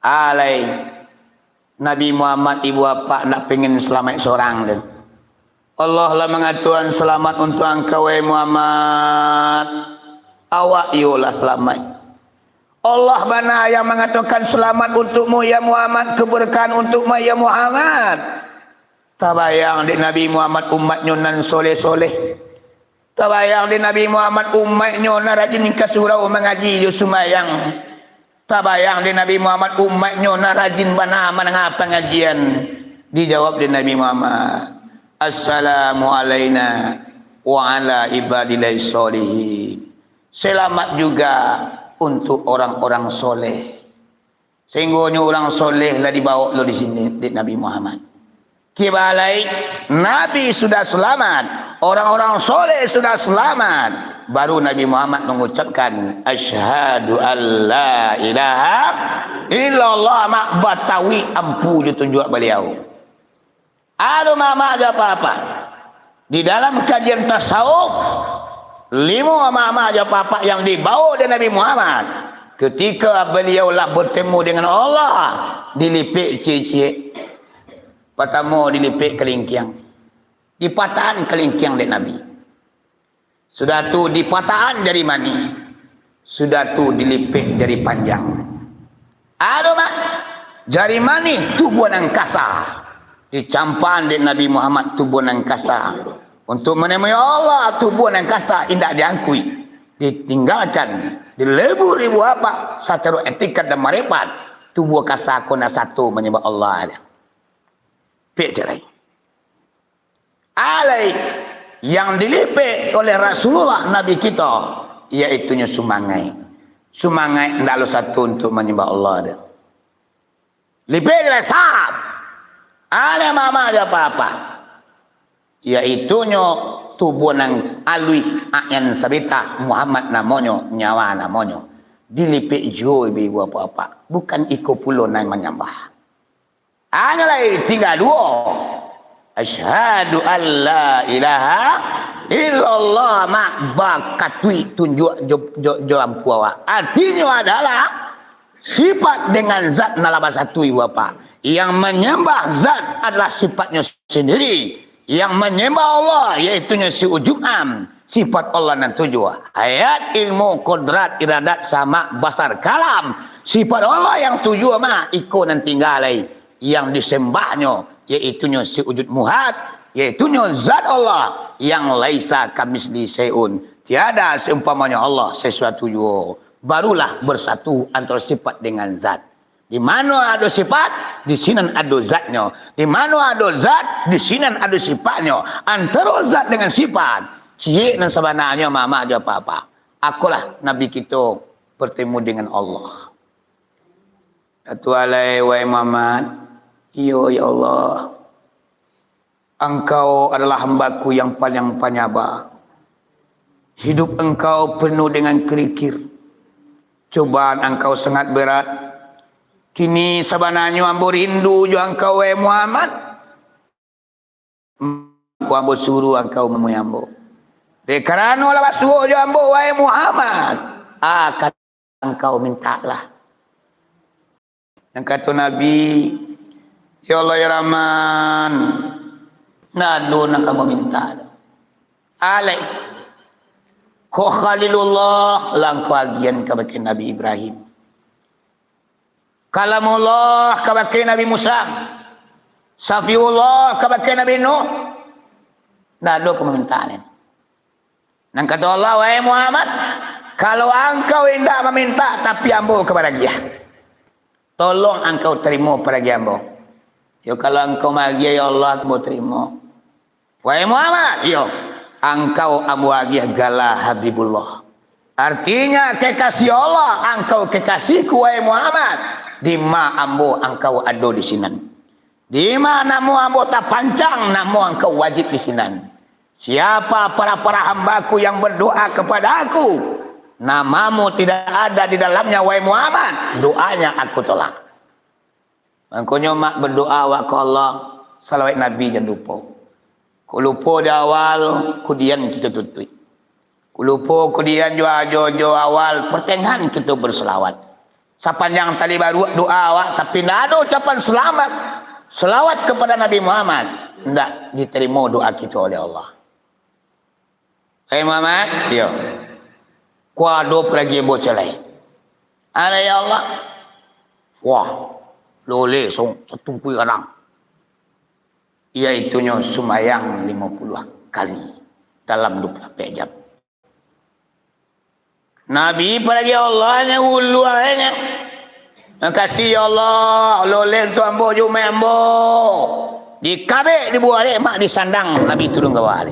Alai, Nabi Muhammad ibu apak ndak pengen salamaik sorang tu. Allah lah mangatokan, "Selamat untuk angkau, wahai Muhammad." Awak iyo lah salamaik. Allah bana yang mangatokan, "Selamat untukmu, ya Muhammad, keberkahan untukmu, ya Muhammad." Tabayang dek Nabi Muhammad umatnyo nan soleh-soleh. Tabayang dek Nabi Muhammad, umaiknyo nan rajin ka surau mangaji jo sumbayang. Tabayang dek Nabi Muhammad, umaiknyo nan rajin bana mandanga pangajian. Dijawab dek Nabi Muhammad, "Assalamu alaina wa ala ibadillahis sholihin." Selamat juga untuk orang-orang soleh. Sahinggonyo urang soleh lah dibawok lo di sini, dek Nabi Muhammad. Kibalai, Nabi sudah selamat, orang-orang soleh sudah selamat, baru Nabi Muhammad mangucapkan, "Asyhadu an la ilaha illallah," mak batawik ampu jo tunjuak baliau. Ado mamak jo apak-apak. Di dalam kajian tasawuf, limo mamak jo apak-apak yang dibawo dek Nabi Muhammad. Ketika baliau lah bertemu dengan Allah, dilipek ciek-ciek. Patamo dilipek kalingkiang. Dipatahan kalingkiang dek Nabi. Sudah tu dipatahan jari manih. Sudah tu dilipek jari panjang. Ado mak, jari manih tubuah nan kasa. Dicampahan dek Nabi Muhammad tubuah nan kasa. Untuk manemui Allah, tubuah nan kasa indak diangkuik. Ditinggalkan, dilebur ibu apak, sacaro etikat dan marifat, tubuah kasa ko nak sato manyambah Allah. Pek cerai. Alai yang dilipek oleh Rasulullah Nabi kito, yaitunyo sumangaik. Sumangaik ndak lo sato untuk manyambah Allah doh. Lipek je lah, sab. Alai mamak jo apak-apak. Yaitunyo tubuah nan aluih, a'yan sabitah, Muhammad namonyo, nyawa namonyo. Dilipek juo ibu-ibu apak-apak. Bukan iko pulo nan manyambah. Hanyo lai tingga duo. Asyhadu an la ilaha illallah, mak bakatuik tunjuak jo, jo, jo ampu awak. Artinyo adalah sifat dengan zat nan lah basatu ibu apak. Yang manyambah zat adalah sifatnyo sendiri. Yang manyambah Allah, yaitunyo si ujub am, sifat Allah nan tujuah. Hayat, ilmu, kodrat, iradat, samak, basar, kalam. Sifat Allah yang tujuah mah, iko nan tingga lai. Yang disembahnyo, yaitunyo si ujud muhat, yaitunyo zat Allah, yang laisa kamitslihi syai'un. Tiada seumpamanyo Allah sesuatu juo. Barulah bersatu antara sifat dengan zat. Di mano ado sifat, di sinan ado zatnyo. Di mano ado zat, di sinan ado sifatnyo. Antaro zat dengan sifat, ciek nan sabananyo mamak jo apak-apak. Akolah Nabi kito bertemu dengan Allah. Kata alai, wahai Muhammad, iyo, ya Allah. Engkau adalah hamba-Ku yang paling panyaba. Hidup Engkau penuh dengan kerikil. Cobaan Engkau sangat berat. Kini sabananyo ambo rindu jo Engkau, wahai Muhammad. Mako ambo suruah Engkau manemui ambo. Dek karano lah basuo jo ambo, wahai Muhammad, akan Engkau mintaklah. Nan kato Nabi, "Ya Allah, ya Rahman, ndak ado nan ka ambo mintak doh." Alai, ko Khalilullah lah Engkau agiahan kabake Nabi Ibrahim. Kalamullah kabake Nabi Musa. Safiullah kabake Nabi Nuh. Ndak ado ka mamintak ni. Nan kato Allah, "Wahai Muhammad, kalau angkau indak mamintak, tapi ambo ka baragiah. Tolong angkau tarimo paragiah ambo." Yo, kalau angkau maagiah, ya Allah, ambo tarimo. "Wahai Muhammad, iyo, angkau ambo agiah gala Habibullah. Artinya, kekasih Allah, angkau kekasih-Ku, wahai Muhammad. Dima ambo, angkau ado di sinan. Dima namo ambo tapancang, namo angkau wajib di sinan. Siapa para-para hamba-Ku yang berdoa kepada Aku, namamu tidak ada di dalamnya, wahai Muhammad, doanya Aku tolak." Mangkonyo, mak, berdoa awak ka Allah, salawat Nabi jan lupo. Kok lupo di awal, kudian kito tutuik. Kok lupo kudian jo, jo, jo awal, pertengahan kito berselawat. Sapanjang tali baruak doa awak, tapi ndak ado ucapan selamat, selawat kepada Nabi Muhammad, ndak diterimo doa kito oleh Allah. "Hai Muhammad, iyo. Ko ado paragiah ambo ciek lai." "Alah, ya Allah." Wah, loleh song, satungkui gadang. Yaitunyo sumbayang limo puluah kali. dalam dua puluh ampek jam. Nabi paragiah Allah nyo uluanyo. Makasih ya Allah, loleh tu ambo jo umaik ambo. Dikabek dibuah dek mak disandang Nabi turun ka bawah.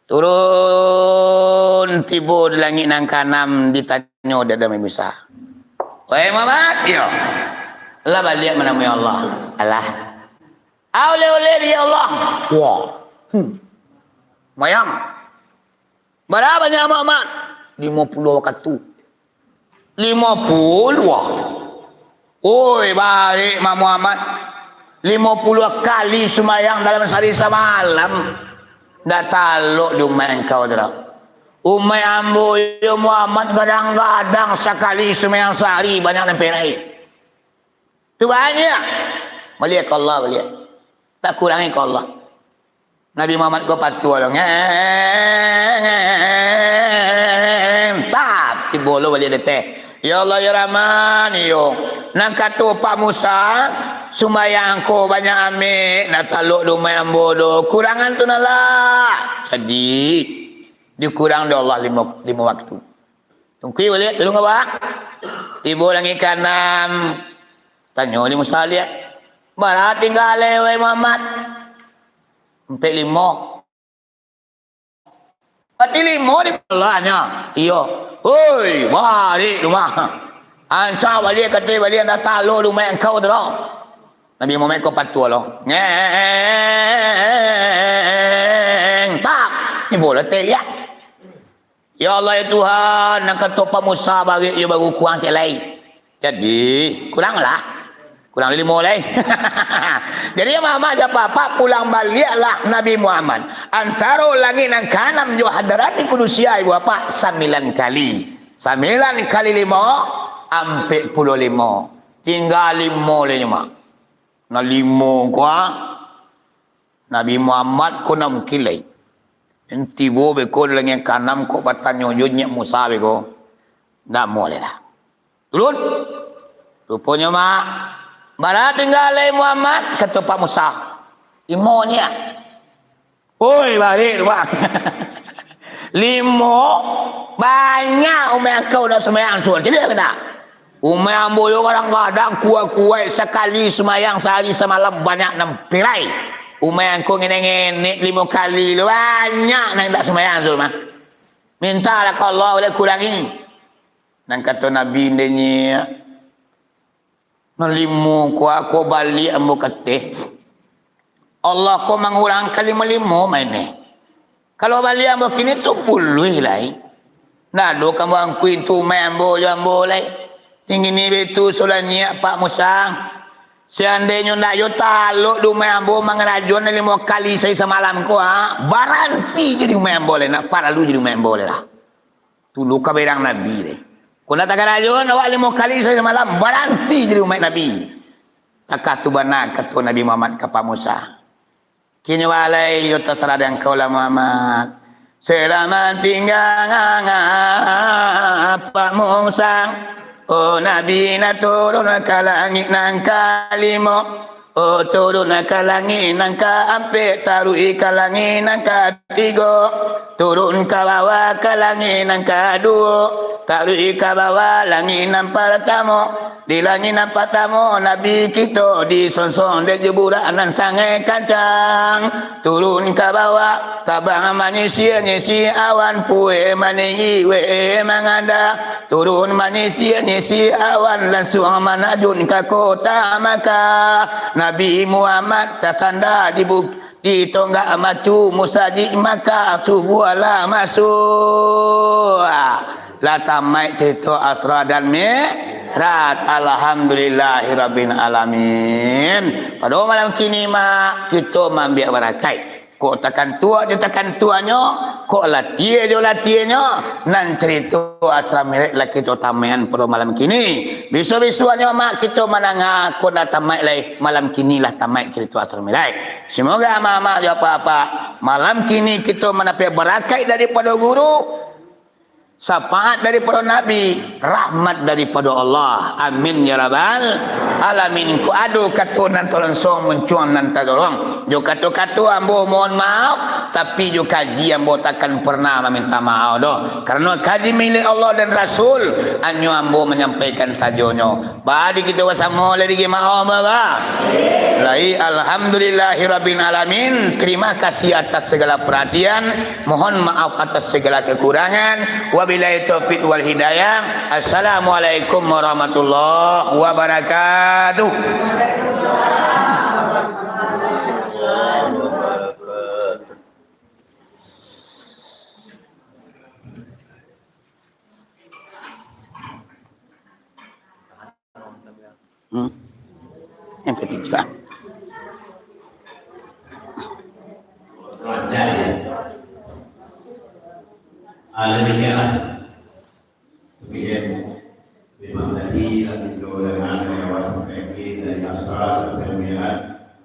Turun tibo di langik nan kaanam ditanyo dek Nabi Musa. Wahai Muhammad, iyo. Lah baliak manamui Allah. Alah. Auleh-uleh di Allah. Wah. Hmm. Mayang. Bara banyak amak-amak? Limo puluah wakatu. Limo puluah. Oi, barik Mak Muhammad. Limo puluah kali sumbayang dalam sahari samalam. Ndak talok di umaik angkau tu doh. Umaik ambo yo Muhammad kadang-kadang sakali sumbayang sahari banyak nan perai. Tu banyak. Baliak ka Allah, baliak. Tak kurangi ka Allah. Nabi Muhammad ko patuah lo. Ngeng. Tap. Tibo lo baliak deteh. Ya Allah, ya Rahman, iyo. Nan kato Pak Musa, sumbayang ko banyak amek, nak talok di umaik ambo do. Kurangan tu nak lah. Jadi, dikurang dek Allah limo, limo waktu. Tungkui baliak, turun ka bawah. Tibo langik kaanam. Tanyo di Musa baliak. Bara tingga lai, wahai Muhammad? Ampek limo. Berarti limo di Allah nyo. Iyo. Hoi, barik rumah. Ancak baliak, kato baliak, ndak talok di umaik angkau tu doh. Nabi Muhammad ko patuah lo. Ngeng. Tap. Ni bola teh liak. Ya Allah, ya Tuhan, nan kato Pak Musa barik yo baru kurang cek lai. Jadi, kuranglah. Kurang limo lai. Jadi, amak-amak jo apak-apak, pulang baliaklah Nabi Muhammad. Antaro langik nan kaanam jo Hadratil Qudusiah, ibu apak, sambilan kali. Sambilan kali limo, ampek puluah limo. Tingga limo lai, Mak. Nan limo ko, ah. Nabi Muhammad ko ndak mungkin lai. Tibo beko di langik kaanam kok batanyo jo nyiak Musa beko. Ndak amuah lai lah. Turun. Ruponyo, Mak, bara tingga lai Muhammad, kato Pak Musa. Limo nyiak. Oi, barik tu, Mak. Limo, banyak umaik angkau nak sumbayang Ansur. Jadi dak kena. Umaik ambo yo kadang-kadang kuaik-kuaik sakali sumbayang sahari samalam banyak nan pirai. Umaik angkau ngenek-ngenek limo kali lo banyak nan indak sumbayang tu mah. Mintalah ka Allah uleh kurangi. Nan kato Nabi ndenyi, nan limo ko, ko baliak ambo kateh. Allah ko mangurangkan limo-limo main ni. Kalau baliak ambo kini tu buluih lai. Ndak ado kambo angkuin tu umaik ambo jo ambo lai. Tinggi ni baitu sulah nyiak Pak Musa. Seandainyo ndak yo talok di umaik ambo mangarajoan limo kali sahari samalam ko, ha, baranti jadi umaik ambo lai, ndak paralu jadi umaik ambo lai lah. Tulu ka berang Nabi deh. Ko ndak takarajoan awak limo kali sahari samalam, baranti jadi umaik Nabi. Takah tu bana kato Nabi Muhammad ka Pak Musa. Kini walai yo tasarah di angkau lah Muhammad. Selamat tinggal Pak Musa. Oh Nabi nak turun ka langik nan kalimo. Oh turun ka langik nan kaampek, taruih ka langik nan katigo. Turun ka bawah ka langik nan kaduo. Taruih ka bawah langik nan partamo. Di langik nan partamo, Nabi kito disonsong dek jo burak nan sangaik kancang. Turun ka bawah, tabang manyisir-nyisir awan, pueh maninggi, weh mangada. Turun manyisir-nyisir awan, lansuang manajun ka kota Makkah. Nabi Muhammad tasanda di buk-, di tonggak macu musajik Makkah, subuah lah masuak. Lah tamaik carito Asra dan Mi'raj. Alhamdulillahirabbil alamin. Pado malam kini, Mak, kito maambiak barakaik. Kok takantuak jo takantuaknyo, kok latiah jo latiahnyo, nan carito Asra Mi'raj lah kito tamaikan pado malam kini. Bisuak-bisuaknyo, Mak, kito mandanga, kok ndak tamaik lai, malam kini lah tamaik carito Asra Mi'raj. Semoga amak-amak jo apak-apak, malam kini kito mandapek barakaik daripado guru, Syafaat daripado Nabi, rahmat daripado Allah. Amin ya rabbal alamin. Kok ado kato nan talonsong, muncuang nan tadorong. Jo kato-kato ambo mohon maaf, tapi jo kaji ambo takkan pernah maminta maaf doh. Karano kaji milik Allah dan Rasul, anyo ambo manyampaikan sajonyo. Baa di kito basamo lai di jamaah, bah? Lai, alhamdulillahirabbil alamin. Terima kasih atas segala perhatian. Mohon maaf atas segala kekurangan. Wabillahi taufik wal hidayah. Assalamualaikum warahmatullahi wabarakatuh. Hmm. Yang ketiga. Ah, demikianlah.